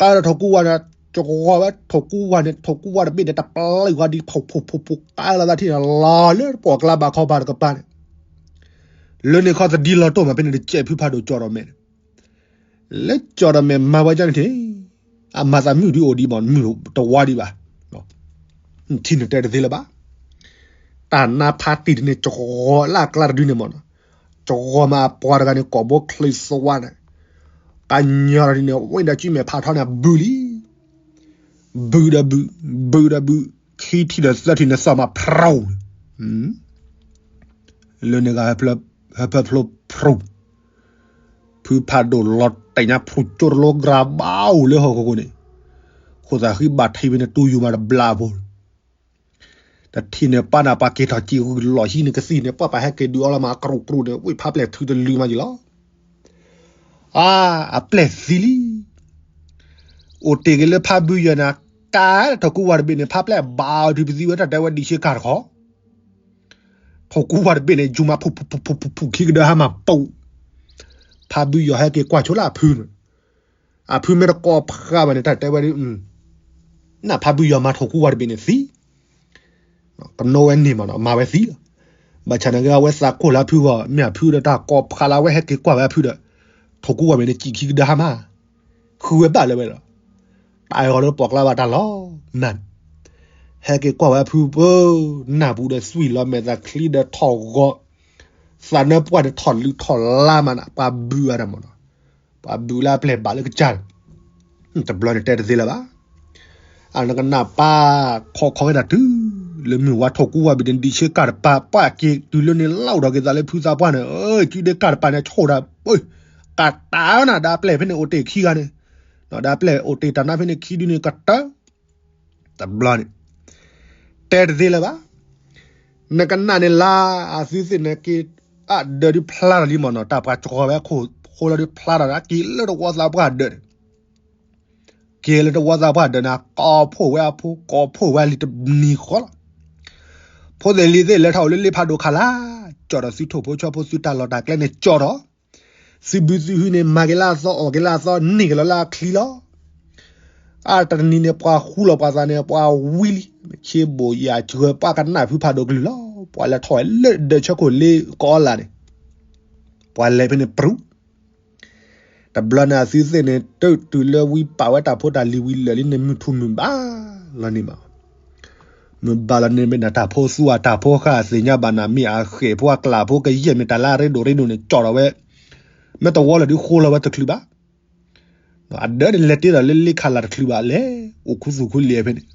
ကါဒီးထိၣ်ကူဝါန့ၣ်, ကဝီၤဝဲထိၣ်ကူဝါန့ၣ် ထိၣ်ကူဝါတဘ့ၣ်န့ၣ် တပျံၤဃီဒ်ဖိးဖိးဖိးဖိး ကါလီၤသးထံၣ်န့ၣ် လီၤလၢပှီၢ်ကျါဘၣ်ခီဘၣ်တကပၤန့ၣ်, လၢန့ၣ်ခီသဒံလီၤတိၢ်မးဖဲန့ၣ် တကဲးဖုဖးဒိၣ်ကၠီဒီးမဲာ်န့ၣ်, လၢကၠီဒီးမဲာ်မၤဝဲဒ်န့ၣ်ထံၣ်, အမၤသးမုၢ်ဒုးအိၣ်ဒံးမး မုၢ်တဝါဒံးဘၣ် ထံၣ်န့ၣ်တဲတသ့လၢၤဘၣ်, တၢ်နါဖးတံၢ်တန့ၣ် ကဝီၤလၢအကျါတဒုန့ၣ်မးနီၤ, ကဝီၤမးအပှၤတဂၤန့ၣ် ကိာ်ဘိချံသဝါန့ၣ်, ကညီထီၣ်ဒ်န့ၣ် ဝံဒၣ်ကံမဲာ်ဖးထီန့ၣ် ဘုလံ, ဘုဒီးဘု, ဘုဒီးဘု, ခံထံၣ်ဒီးသၢထံၣ်န့ၣ် သီၣ်မးဖြူ, လၢန့ၣ်ဂၤ ဟၢဖၢဖျိဖြူ ဖုဖးဒိၣ်လီၤတဲာ်ညါဖုကၠိတလိ ကြၢးဘၣ်အိၣ်လၢဟီၣ်ခိၣ်ခိၣ်န့ၣ်, ဃိသးဃံဘၣ်ထံးဖဲန့ၣ် တူၢ်ယူၤမးတဘျးဖိ, တထံၣ်န့ၣ် ပၢ်နၢ်ပၢ်က့ၤထီၣ်စံာ်ဂုၢ်လီၢ်ဟံးန့ၣ်ကသံၣ်န့ၣ် ပှၤပာ်ဟဲက့ၤဒုးအီလီၤမး အကြူးကြူးန့ၣ် ဝံၣ်ဖးပျဲၢ်ထုတလုာ်မးယံၤလီၤ. အါ, အပျဲၢ်သံလံ. အိၣ်တ့ၢ်က့ၤလၢဖးဘုယီၤန့ၣ် ကါလၢထိၣ်ကူဝါတဘ့ၣ်န့ၣ် ဖးပျဲၢ်ဘၣ်အီၤတုၤပသံဝဲတၢ်တဲဝဲဒံးဆ့ကၤတခီ, ထိၣ်ကူဝါတဘ့ၣ်န့ၣ် ယူၤမးဖူဖူဖူဖူဖူ ခံကဒၢဟါမၢ်ပူၤ, ဖါဘုယီၤဟဲက့ၤကွၢ်ဆိလၢအဖုန့ၣ်, အဖုမ့ၢ်တကိးဖျါဘၣ်န့ၣ် တၢ်တဲဝဲဒ် နဖါဘုယီၤမၤထိၣ်ကူဝါတဘ့ၣ်န့ၣ်သံ, ကနိဝဲန့ၣ်မးနီၤ မၤဝဲသံလီၤ. ဘၣ်ဆၣ်န့ၣ်က့ အဝဲသးကိၢ်လၢအဖုဂီၢ် မ့ၢ်အဖုဒီးတၢ်ကိးဖျါလၢအဝဲဟဲက့ၤကွၢ်ဝဲအဖုဒီး ထိၣ်ကူဝါဘ့ၣ်န့ၣ် စံၣ်ခံကဒၢဟါမၢ် ဃုဝဲဘၣ်လၢၤဝဲလီၤ. တၢ်အဂီၢ်လၢပိာ်ကျါဘၣ်တၢ်လီၤနၢ်န့ၣ်, ဟဲက့ၤကွၢ်ဝဲအဖုပူၤ, နၢ်ပူၤဒီး သွံၣ်လီၤမဲာ်သးချံဒီးထီၣ်ဂီၤ, သးနၢပှၢ်န့ၣ်ထီၣ်လုးထီၣ်လါမးန့ၣ် ပှၤဘုးအါဒၣ်မးနီၤ, ပှၤဘုးလၢအပျဲၢ်ဘၣ်လၢကစၢ်န့ၣ်, တဘျီန့ၣ်တဲတသ့လၢၤဘၣ်. အနကနၣ်ပၢ် ခီခီဝဲဒၣ်တုၤ လၢမုၢ်ဝါထိၣ်ကူဝါဘ့ၣ်န့ၣ် ဒံးဆၢကၢ်တပၤ ပှၤက့ၤတုၤလၢန့ၣ် လီၤဒီးက့ၤသးလၢဖုသးပှၢ်န့ၣ်, အၢ စုဒ့ကၢ်တပၤန့ၣ် ဆိၣ်ဒၣ်, ကတၢၢ်နၤ ဒီးအပျဲၢ်ဖဲန့ၣ်အိၣ်တ့ၢ်ခံဂၤန့ၣ်, ဒီးအပျဲၢ်အိၣ်တ့ၢ်တၢ်နါဖဲန့ၣ်ခံဒုန့ၣ်ကတၢၢ်, တဘျီန့ၣ် တဲတသ့လၢၤဘၣ်. နကနၣ်န့ၣ်လါ အသုသ့ၣ်န့ၣ်က့ၤ အဒၢးဒုးဖျါထီၣ်လံမးနီၤ, တၢ်ပှၤကီၤဝဲအခိၣ်ဃိလီၤဒုးဖျါထီၣ်န့ၣ် က့ၤလၢတဝီသးပှၢ်ဒၢးန့ၣ်, က့ၤလၢတဝီသးပှၢ်ဒၢးန့ၣ် ကိးဖှိၣ်ဝဲအဖိ ကိးဖှိၣ်ဝဲအလံၤတနံၤဃီလီၤ. ဖိသ့ၣ်လံၤသ့ၣ်လဲၤထီၣ်အိၣ်လၢလ့ဖးဒိၣ်ခးလၢ်, ကၠီၣ်ထီၣ်သုထိၣ်ဖိဆီဖိသုတၢ်လီၢ်တၢ်ကျဲန့ၣ်ကၠီၣ်ထီၣ်, သုဘုသုဟုန့ၣ် မၤက့ၤလၢအသီ အီၣ်က့ၤလၢအသီ န့ၢ်က့ၤလီၤလၢအချံလီၤ. အတနံၤန့ၣ် ပှၤဃူလီၤပှၤသးန့ၣ် ပှၤဝံလံ, ဆ့ဘိၣ်ယၤစှၢၤ ပှၤကနၣ်ဖုဖးဒိၣ်ကလုၢ်လီၤ. ပှၤလဲၤထီၣ်ဝဲလၢဒၢးဆၢခိၣ်လ့ကအီလၢ်န့ၣ်, ပှၤလဲၤဖဲန့ၣ်ပြူၤ တဘျီန့ၣ်အသုသ့ၣ်န့ၣ် တုၤတုၤလၢဝံပာ်ဝဲတၢ်ဖိတၢ်လံၤဝံၤလၢာ်လံန့ၣ် မုၢ်ထူၣ်မုၢ်ဘၣ်လီၤန့ၣ်မး, မုၢ်ဘၣ်လီၤန့ၣ် မ့ၢ်ဒၣ်တၢ်ဖိသူအတၢ်ဖိဃၢ်သ့ၣ်ညါဘၣ်နၤ မ့ၢ်အဃဲၣ်ဖိအကျးဖိကယဲၢ်မ့ၢ်တၢ်လၢအရ့ဒိၣ်ရ့ဒိၣ်န့ၣ် ကၠီၣ်ထီၣ်ဝဲ, မ့ၢ်တဝီလၢာ်ဒုးဃိလီၤဝဲတချုးဘၣ် အဒၢးန့ၣ် လဲၤတ့ဒီးလၢလ့ခးလၢ်တချုးဘၣ်လဲၣ်, အိၣ်ခူသူၣ်ခူလံာ်ဖဲန့ၣ်,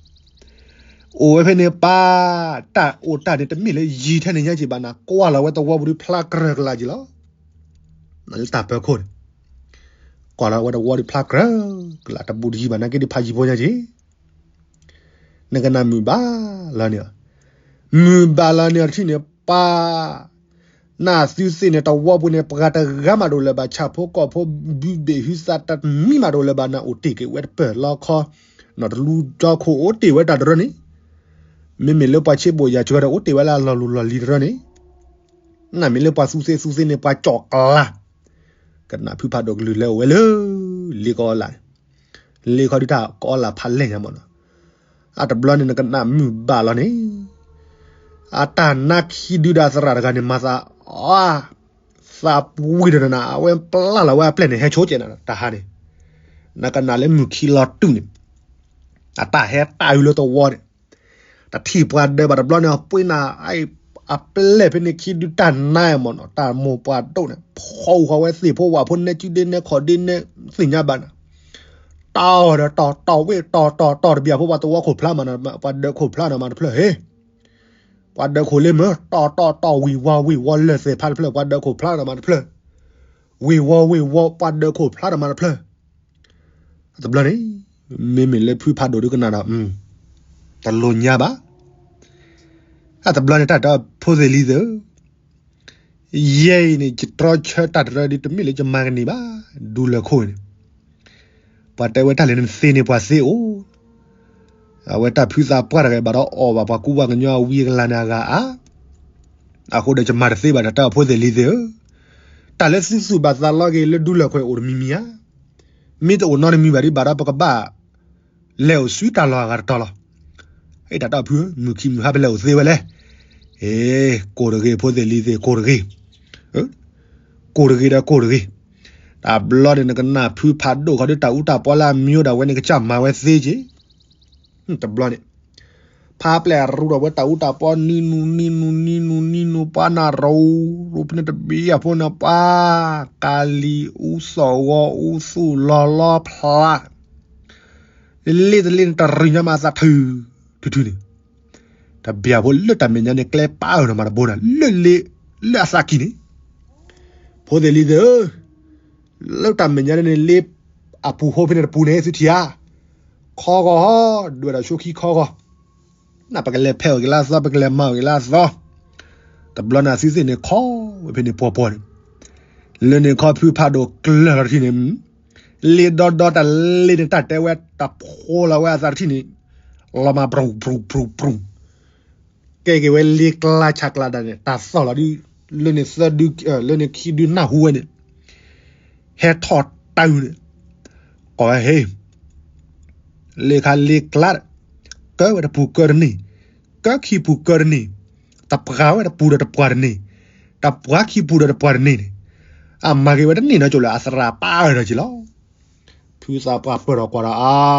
အိၣ်ဝဲဖဲန့ၣ်ပၢ်, တၢ်အိၣ်တၢ်န့ၣ် တမ့ၢ်လၢယံၤထဲန့ၣ်ညါက့ၤဘၣ်နၤ, ကွၢ်လီၤဝဲတဝီပူၤဒုးဖျါကြၢးကလာ်က့ၤလီၤ. လၢတၢ်ပၢၤခိၣ်န့ၣ်, ကွၢ်လီၤဝဲတဝီဒုးဖျါကြၢးကလာ် တဘူးတယံၤဘၣ်နၤက့ၤဒုးဖးယံၤဖိညါက့ၤ နကနၣ်မုၢ်ဘၣ်လီၤန့ၣ်, မုၢ်ဘၣ်လီၤန့ၣ်အထံၣ်န့ၣ် ပၢ်, နသုသ့ၣ်န့ၣ် တဝီပူၤန့ၣ် ပှၤတဂၤမးဒိၣ်လၢၤဘၣ် ဆၣ်ဖိကီၢ်ဖိ ဘုဘ့ၣ်ဟုသးတမံၤမးဒိၣ်လၢၤဘၣ် နအိၣ်တ့ၢ်က့ၤဝဲတပၢၢ်လီခီ, နီၢ်တလူကၠီခိၣ်အိၣ်တ့ၢ်ဝဲတၢ်တရၢန့ၣ်, မ့မ့ၢ်လၢပှၤဆ့ဘိၣ်ယၤစှၢၤဒီး အိၣ်တ့ၢ်ဝဲလၢအလီၢ်လူၢ်လီၢ်လံၤတရၢန့ၣ်, နမ့ၢ်လၢပှၤသူသ့သူသ့န့ၣ် ပှၤကၠီၣ်ကျါ ကနၣ်ဖုဖးဒိၣ်ကလုၢ်လဲၤအိၣ်ဝဲလၢ လ့ကအီလၢ်န့ၣ်, လ့ခီဒုးတၢ်ကအီလၢ်ဖးလဲၢ်ညါမးနီၤ, အတဘျီန့ၣ် နကနၣ်မုၢ်ဘၣ်လီၤန့ၣ်, အတၢ်နါခံဒုဒီးအသရၣ်တဂၤန့ၣ် မၤသးအီ, သးပှံၤဒီးနၤ အဝဲပျၢ်လီၤဝဲအပျဲၢ်န့ၣ် ဟဲဆိကဲးနၤ တၢ်ဟါန့ၣ်, နကနၣ်လၢမုၢ်ခံလီၤတုၤန့ၣ်, အတၢ်ဟဲတၢ်အုးလၢတဝီန့ၣ်, တထံၣ်ပှၤဒၢးဘၣ်တဘျီန့ၣ် အပှ့ၤနၤ အပျဲၢ်ဖဲန့ၣ်ခံဒုတၢ်နါမးနီၤ တၢ်မိၢ်ပှၢ်ဒိၣ်န့ၣ် ဖီအူဃီဝဲသ့ၣ်ဖိဝၣ်ဖိနဲကၠူဒ့နဲခီၣ်ဒ့နဲသ့ၣ်ညါဘၣ်နၤ, တီၢ်ဒီးတီၢ်တီၢ်ဝ့ၢ်တီၢ်တီၢ်တီၢ် တဘျီဖိပှၤတဝီခိၣ်ဖျါမး ပှၤဒၢးခိၣ်ဖျါနၤမးတဖျၢၣ်ဟ့ၣ်, ပှၤဒၢးခိၣ်လ့မ့ၢ်တီၢ်တီၢ်တီၢ်ဝံၤဝီဝံၤဝီလၢၢ်သ့ၣ်ဖးတဖျၢၣ် ပှၤဒၢးခိၣ်ဖျါနၤမးတဖျၢၣ်, ဝံၤဝီဝံၤဝီ ပှၤဒၢးခိၣ်ဖျါနၤမးတဖျၢၣ် အတဘျီန့ၣ် မ့မ့ၢ်လၢဖုဖးဒိၣ်ဒုကနၣ်ဒီး တလိၣ်ညါဘၣ်. အတဘျီန့ၣ် တၢ်တဲဖိသ့ၣ်လံၤသ့ၣ်ဧၢ, ယဲအံၤန့ၣ် ယတြီဆၢတၢ်တရၢဒု တမ့ၢ်လၢယမၤကန့ၢ်ဘၣ်, ဒူလၢၢ်ခိၣ်န့ၣ်, ပှၤတဲဝဲတၢ်လဲၤနသ့န့ၣ်ပှၤသ့အိၣ်, အဝဲတၢ်ဖုသးပှၢ်တဂၤဘၣ်ဒီးအီၣ်ဘၣ်ပှၤကူပှၤကညီအဝံအကလၤန့ၣ်အဂၤဧါ, အဃိဒီးယမၤတသ့ဘၣ်ဒီး တၢ်ဖိသ့ၣ်လံၤသ့ၣ်ဧၢ, တၢ်လၢသုသူၣ်ဘၣ်သးလီက့ၤလၢဒူလၢၢ်ခိၣ်အိၣ်တမံၤမံၤဧါ, မ့ၢ်တအိၣ်နီတမံၤဘၣ်ဒံးဘၣ်ဒီး ပကဘၣ်လဲၤအိၣ်ဆူတၢ်လီၢ်အဂၤတတီၤလီၤ. အတၢ်တဲဖုဧၢ မုၢ်ခံမုၢ်ဟါဖဲလဲၣ်အိၣ်သ့ဝဲလဲၣ်. အ့ ကိၢ်တဂ့ၤ ဖိသ့ၣ်လံၤသ့ၣ် ကိၢ်တဂ့ၤ, ကိၢ်တဂ့ၤဒီးကိၢ်တဂ့ၤ, တဘျီန့ၣ်နကနၣ်ဖုဖးဒိၣ်ခီဒု တၢ်အူတၢ်ပီလၢအမံၤအိၣ်ဒၣ်ဝဲန့ၣ် ကစၢ်မၤဝဲသ့က့ၤ တဘျီန့ၣ် ဖးပျဲၢ်ရူဒီးဝဲတၢ်အူတၢ်ပီ နံနူနံနူနံနူနံနူ ပှၤနၢ်ရူ ရူဖဲန့ၣ်တဘ့ၣ်အဖိန့ၣ် ပှၤ ကၤလံၤ အူသီၣ်ဂီၤ အူသူၣ်လီၤလီဖျါ လ့တလ့န့ၣ် တရံးညါမးအသးထုထုန့ၣ် တဘ့ၣ်အဖိလၢတၢ်မဲာ်ညါန့ၣ် ကျဲပာ်အၢၣ်နၤမးတဘိနၤ လၢလ့ လၢအသးကံၢ်န့ၣ် ဖိသ့ၣ်လံၤသ့ၣ်ဧၢ လၢတၢ်မဲာ်ညါန့ၣ် လ့အပူၤဟိဖဲန့ၣ်တပူၤန့ၣ် သုထံၣ်ဧါ ခီဂီၤ ဒွဲၣ်ဒီးဆိခံခီဂီၤ နပကလဲၤဖဲအီၣ်က့ၤလၢအသီ ပကလဲၤမၤအီၣ်က့ၤလၢအသီ တဘျီန့ၣ်အသုသ့ၣ်န့ၣ်ခီဝဲဖဲန့ၣ်ပှီၤပှီၤန့ၣ် လၢန့ၣ်ခီဖုဖးဒိၣ်ကျၢၢ်လီၤတထံၣ်န့ၣ် လ့ဒီဒီတၢ်လ့န့ၣ် တၢ်တဲဝဲတၢ်ဖိလီၤဝဲအသးတထံၣ်န့ၣ် လီၤမးပြူၤပြူၤပြူၤပြူၤ က တဲက့ၤဝဲလ့ကျါဆးကျါဒၣ်န့ၣ် တၢ်သီၣ်လီၤဒုး လၢန့ၣ်သၢဒု လၢန့ၣ်ခံဒုနၢ်ဟူဝဲန့ၣ် ဟဲထီၣ်တၢ်န့ၣ် ကိးဝဲဟ့ၣ် လ့ခါလ့ကျါ ကၢဝဲတပူၤကၢတန့ၢ် ကၢခံပူၤကၢတန့ၢ် တပှၢ်ဝဲတပူၤဒီးတပှၢ်တန့ၢ် တပှၢ်ခံပူၤဒီးတပှၢ်တန့ၢ်န့ၣ် အမၤက့ၤဝဲတန့ၢ်နီကၠိလၢအသရၣ်ပာ်ဝဲဒီးက့ၤလီၤ. ဖုသးပှၢ်ပၢၢ်ထီၣ်ကွၢ်ဒီးအါ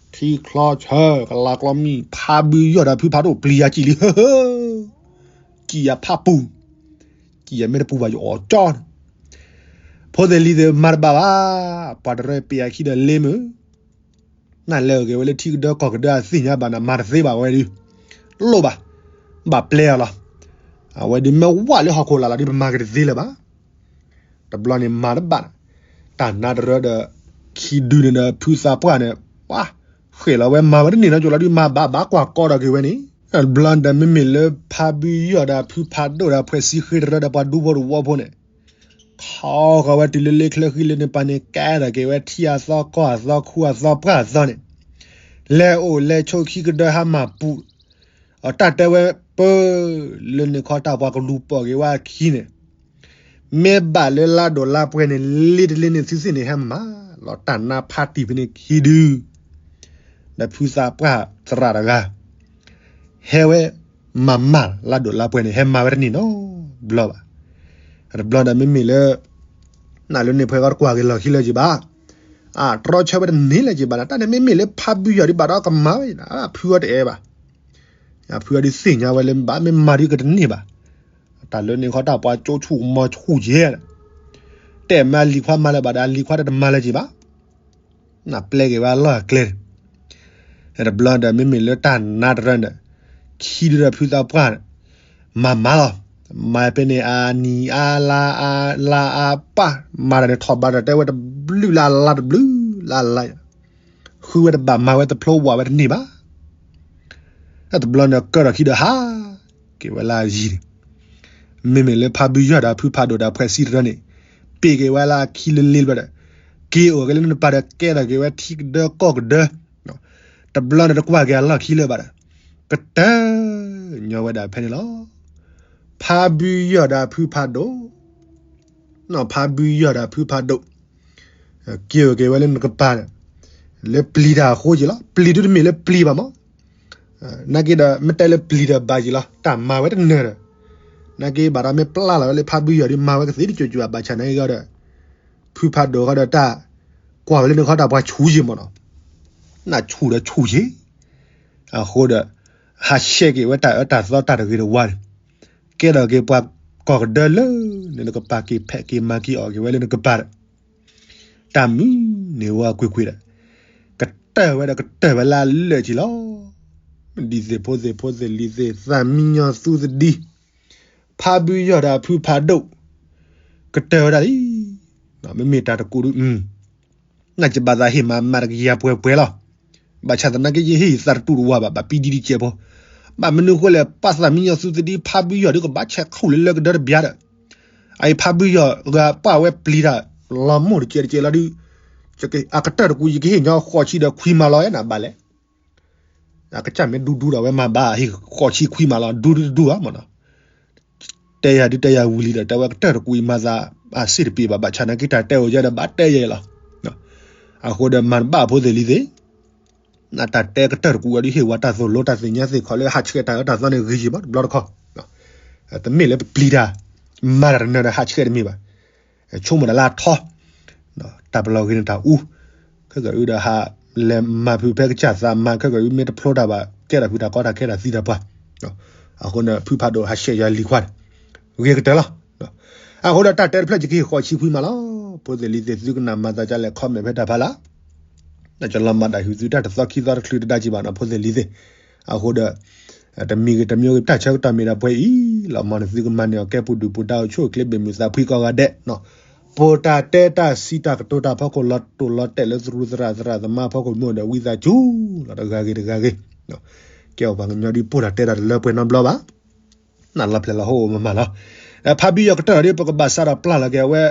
ထံချီဆၢ ကလၤကျီမံ ဖါဘုယီၢ်ဒီးဖုဖးဒိၣ် ပျံၤယၤကံၣ်လံ ဟၢဟၢ ကံၣ်ယၤဖးပူၤ ကံၣ်ယၤမ့ၢ်တပူၤဘၣ်ယအီၣ်ကၠီန့ၣ် ဖိသ့ၣ်လံၤသ့ၣ်မၤတဘၣ်ဘၣ် ပှၤတရၢပ့ၤအခံဒီးလ့မုၢ် နလဲၤအဂ့ၤဝဲလၢထံကဒၢကီၢ်ကဒၢအသ့ၣ်ညါဘၣ်န့ၣ် မၤတသ့ဘၣ်ဝဲဒုး လိၣ်ဘၣ် ဘၣ်ပျဲအီၤလီၤ. အဝဲဒုးမ့ၢ်ဝးလၢဟီၣ်ခိၣ်လာ်လီၤဒုး ပမၤက့ၤတသ့လၢၤဘၣ်. တဘျီန့ၣ်မၤတဘၣ် တၢ်နါတရၢဒီး ခံဒုန့ၣ်ဒီးဖုသးပှၢ်န့ၣ် ပှၤ ဃဲၣ်လီၤဝဲမၤဝဲတန့ၢ်နီကၠိလီၤဒုး မၤဘၣ်ဘၣ်ကွၢ်ကီဒီးက့ၤဝဲန့ၣ် တဘျီဒီးမ့မ့ၢ်လၢဖါဘုယီၢ်ဒီးဖုဖးဒိၣ်ဒီးဖှဲးစံဃ့တရၢဒီးပှၤဒူဖိတဝီဖိန့ၣ် ခီဃီၤဝဲတုၤလၢလ့ချၢဃံလၢန့ၣ်ပၤန့ၣ် ကဲထီၣ်က့ၤဝဲထံအသီကီၢ်အသီခူအသီပှၢ်အသီန့ၣ် လဲၤအိၣ်လဲၤဆိးခံကဒၢဟါမၢ်ပူၤ အတၢ်တဲဝဲပၢ လၢန့ၣ်ခီတၢ်ပှၤကလူၤပိာ်က့ၤဝဲအခံန့ၣ် မ့ၢ်ဘၣ်လၢလါဒိၣ်လါပှဲၤန့ၣ် လ့တလ့န့ၣ်သုသ့ၣ်န့ၣ် ဟဲမၤလီၤတၢ်နါဖးတံၢ်ဖဲန့ၣ်ခံဒု ဒီးဖုသးပှၢ်သရၣ်တဂၤ ဟဲဝဲမၤမၢ်လါဒိၣ်လါပှဲၤန့ၣ် ဟဲမၤဝဲတန့ၢ်နီတဘျီဘၣ်. တဘျီဒီးမ့မ့ၢ်လၢ နလၢန့ၣ်ဖဲဂီၢ်တကွၢ်က့ၤလီၢ်ခံလၢၤက့ၤဘၣ်. အတြီဆၢဝဲတန့ၢ်လၢၤက့ၤဘၣ်န့ၣ် တၢ်န့ၣ်မ့မ့ၢ်လၢဖါဘုယီၢ်ဒံးဘၣ်ဒီးကမၤဝဲ ဖုအီၤတအဲၣ်ဘၣ်. ဖုအီၤဒံးသ့ၣ်ညါဝဲလၢဘၣ်မ့ၢ်မၤဒံးကတန့ၢ်ဘၣ်. တၢ်လၢန့ၣ်ခီတၢ်ပှၤကၠိဆူၣ်မီၤဆူၣ်ကဲ တဲမ့ၢ်အလံၤခွါမၤလၢၤဘၣ်ဒီး အလံၤခွါတမၤလၢၤက့ၤဘၣ်. နပျဲက့ၤဝဲအလီၢ်အကျဲန့ၣ် တဘျီဒီးမ့မ့ၢ်လၢတၢ်နါတရၢန့ၣ် ခံဒုဒီးဖုသးပှၢ်န့ၣ် မၤမၤလီၤ. မၤဖဲန့ၣ်အနံၤအါလါအါလါအါပၢ် မၤတၢ်န့ၣ်ထီၣ်ဘးဒီးတဲဝဲတဘျုးလၢ်လါတဘျုးလၢ်လါ ဃုဝဲတဘၣ်မၤဝဲတဖျိဝးဝဲတန့ၢ်ဘၣ်. တဘျီန့ၣ်ကၢထီၣ်ခံဒီးဟးက့ၤဝဲလၢအယံၤန့ၣ် မ့မ့ၢ်လၢဖါဘုယီၢ်ဒီးဖုဖးဒိၣ်ဒီးဖှဲးစံတရၢန့ၣ် ပ့ၤက့ၤဝဲလၢအခံလၢလ့လၢဒီး က့ၤအိၣ်က့ၤလၢနပၤဒီးကဲထီၣ်က့ၤဝဲထံကဒၢကီၢ်ကဒၢ တဘျီန့ၣ်တကွၢ်က့ၤအလီၢ်ခံလၢၤဘၣ်ဒီး ကတၢၢ်ညီဝဲဒၣ်ဖဲန့ၣ်လီၤ. ဖါဘုယီၢ်ဒီးဖုဖးဒိၣ် ဖါဘုယီၢ်ဒီးဖုဖးဒိၣ် က့ၤအိၣ်က့ၤဝဲလၢနကပၤန့ၣ် လၢပျံၤတၢ်အဃိက့ၤလီၤ. ပျံၤဒုတမ့ၢ်လၢပျံၤဘၣ်မး နာ်က့ဒီးမ့ၢ်တဲလၢပျံၤဒီးဘၣ်က့ၤလီၤ. တၢ်မၤဝဲတနၢၤဒီး နာ်က့ဘၣ်ဒီးမ့ၢ်ပျၢ်လီၤဝဲလၢဖါဘုယီၢ်ဒုးမၤဝဲကသ့ဒ်ကၠိၤကၠိၤအဘၣ်ဆၣ်နာ်က့ဒီး ဖုဖးဒိၣ်ဃီဒီးတၢ် ကွၢ်ဝဲလၢနခီတၢ်ပှၤဆူၣ်ယ့ၢ်မးနီၤ နဆူၣ်ဒီးဆူၣ်ယ့ၢ် အဃိဒီး ဟးဆှဲးက့ၤဝဲတၢ်အၢတၢ်သီတၢ်တဂ့ၤတဝါန့ၣ် ကဲထီၣ်က့ၤပှၤကီၢ်ကဒၢလၢ နကပၤက့ၤဖဲးက့ၤမၤက့ၤအီၣ်က့ၤဝဲလၢနကပၤဒီး တၢ်မုၢ်န့ၢ်ဝဲကွ့ၢ်ကွ့ၢ်ဒီး ကတၢၢ်ဝဲဒီးကတၢၢ်ဝဲလၢအလၢာ်က့ၤလီၤ. ဒ်သိးဖိသ့ၣ်ဖိသ့ၣ်လံၤသ့ၣ် သးမံညီသူသဒံ ဖါဘုယီၢ်ဒီးဖုဖးဒိၣ် ကတၢၢ်ဝဲဒၣ်လံ. မ့မ့ၢ်တၢ်တကူးဒု နကဘၣ်သးဟ့ၣ်မၤမၤတကယၤပှဲၤပှဲၤလီၤ. ဘၣ်ဆၣ်သနာ်က့ယဟ့ၣ်ယသးတတူၢ်တဝါဘၣ် ဘၣ်ပံဒံဒံကဲးဖိ ဘၣ်မနုၤဃိလဲၣ် ပှၤသးမံညီသူသဒံ ဖါဘုယီၢ်ဒုကဘၣ်ဆဲးခူၣ်လၢလၢကဒၢတဘျါဒီး အအံၤဖါဘုယီၢ်ဂၤပာ်ဝဲပျံၤတၢ် လီၤမိၢ်တကဲးတကဲးလီၤဒု အကတၢၢ်တကူး ယကဟ့ၣ်ညီဃိးဆံဒီးခွံမးလီၤ နဘၣ်လဲၣ် အကစၢ်မ့ၢ်ဒူဒူဒီး အဝဲမၤဘၣ်ဟ့ၣ်ဃိးဆံခွံမးလီၤ ဒူဒူတဒူဧါမးနီၤ တဲယၤဒုတဲယၤဝံၤလံဒီး တဲဝဲကတၢၢ်တကူးအံၤမၤသးအစ့ၣ်တပ့ၤဘၣ် ဘၣ်ဆၣ်နာ်က့တၢ်တဲအိၣ်ယဲဒီး ဘၣ်တဲယဲလီၤ. အဃိဒီးမၤတဘၣ်ဖိသ့ၣ်လံၤသ့ၣ် တၢ်တဲကတၢၢ်တကူးအံၤဒုးဟ့ၣ်ဝဲတၢ်သိၣ်လိတၢ်သ့ၣ်ညါသ့ၣ်ခီလၢ ဟးဆှဲးတၢ်အၢတၢ်သီန့ၣ်ဂ့ၤယံၤမး တဘျီတခီၣ် တမ့ၢ်လၢပပျံၤတၢ် မၤတၢ်တနၢၤဒီးဟးဆှဲးတမ့ၢ်ဘၣ် ဆိကမိၣ်တၢ်လၢအထီ တၢ်ပလီၢ်ဂ့ၤန့ၣ်တၢ်အူ ခဲကၢ်အုဒီးဟးလဲၤမၤဖုးဖဲကစၢ်သးမၤ ခဲကၢ်အုမ့ၢ်တဖျိတၢ်ဘၣ် ကဲတၢ်ဖုးတၢ်ကီတၢ်ခဲတၢ်သံတၢ်ပှၢ် အဃိန့ၣ် ဖုဖးဒိၣ်ဟးဆှဲးယၤလံၤခွါန့ၣ် ဂ့ၤကတၢၢ်လီၤ. အဃိဒီးတၢ်တဲတဖျၢၣ်ယကဟ့ၣ်ဃိးဆံခွံမးလီၤ. ဖိသ့ၣ်လံၤသ့ၣ် သုကနၣ်မၤသးဒ်လဲၣ် comment ဖဲတၢ်ဖးလၢ် တၢ်ကလီၤမၤတၢ်ဟူးသုတၢ်တသီခံသီတချုးတဒါက့ၤဘၣ်နီၤ ဖိသ့ၣ်လံၤသ့ၣ်. အဃိဒီး တမံၤဂ့ၤတမံၤဂ့ၤ တၢ်ဆၢကတီၢ်မ့ၢ်ဒၣ်ပှဲၤအံၤလီၤ မ်နသုကမၤန့ၢ်အီၤကဲပူၤဒုၣ်ပူၤဒါအိၣ်ဆူၣ်အိၣ်ချ့ဘၣ်မုာ်သးဖှံကိးဂၤဒဲး ပတၢ်တဲတၢ်စံးတၢ်ကတိၤတၢ်ဖီခိၣ်လီၤတိၢ်လီၤတဲာ်လၢသရူးသရၣ်သရၣ်သမါဖီခိၣ်မ့ၢ်အိၣ်ဒီးဝံသးစူၤလီၤ တဂၤဂ့ၤတဂၤဂ့ၤ ကဲအီၤပှၤကညီဒ်ပှၤတၢ်တဲတၢ်တလၢပှဲၤနီတဘျီဘၣ် နလီၤဖျဲၣ်လီၤဟိၣ်မးမးလီၤ. ဖါဘံယီၢ်ကတၢၢ်ဒီး ပကဘၣ်စးထီၣ်ပျၢ်လီၤက့ၤအဝဲ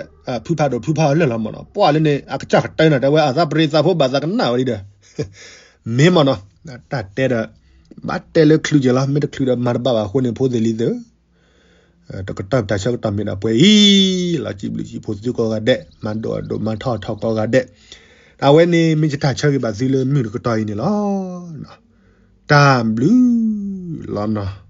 ဖုဖးဒိၣ်ဖုဖးအီၤလၢာ်လီၤမးနီၤ ပှၢ်လၢန့ၣ် အကစၢ်ကတၢၢ်နၤတဲဝဲအသးပရ့သးဖိဘၣ်သးကနၣ်ဝဲဒံးဒီး မ့ၢ်မးနီၤ တၢ်တဲဒီး ဘၣ်တဲလၢချုးက့ၤလီၤ, မ့ၢ်တချုးဒီးမၤတဘၣ်ဘၣ်အဃိန့ၣ် ဖိသ့ၣ်လံၤသ့ၣ်ဧၢ, တကတီၢ်တၢ်ဆၢကတီၢ်မ့ၢ်ဒၣ်ပှဲၤအံၤလီၤ. စံးဘျုးစံးဖှိၣ်သုကိးဂၤဒဲး, မၤဒိၣ်အဒိၣ်မၤထီၣ်ထီကိးဂၤဒဲး, အဝဲန့ၣ်မ့ၢ်ယတၢ်ဆၢဂ့ၤဘၣ်သုလၢမုၢ်တကတီၢ်အံၤန့ၣ်လီၤ. တၢ်ဘျုးလီၤနီၤ.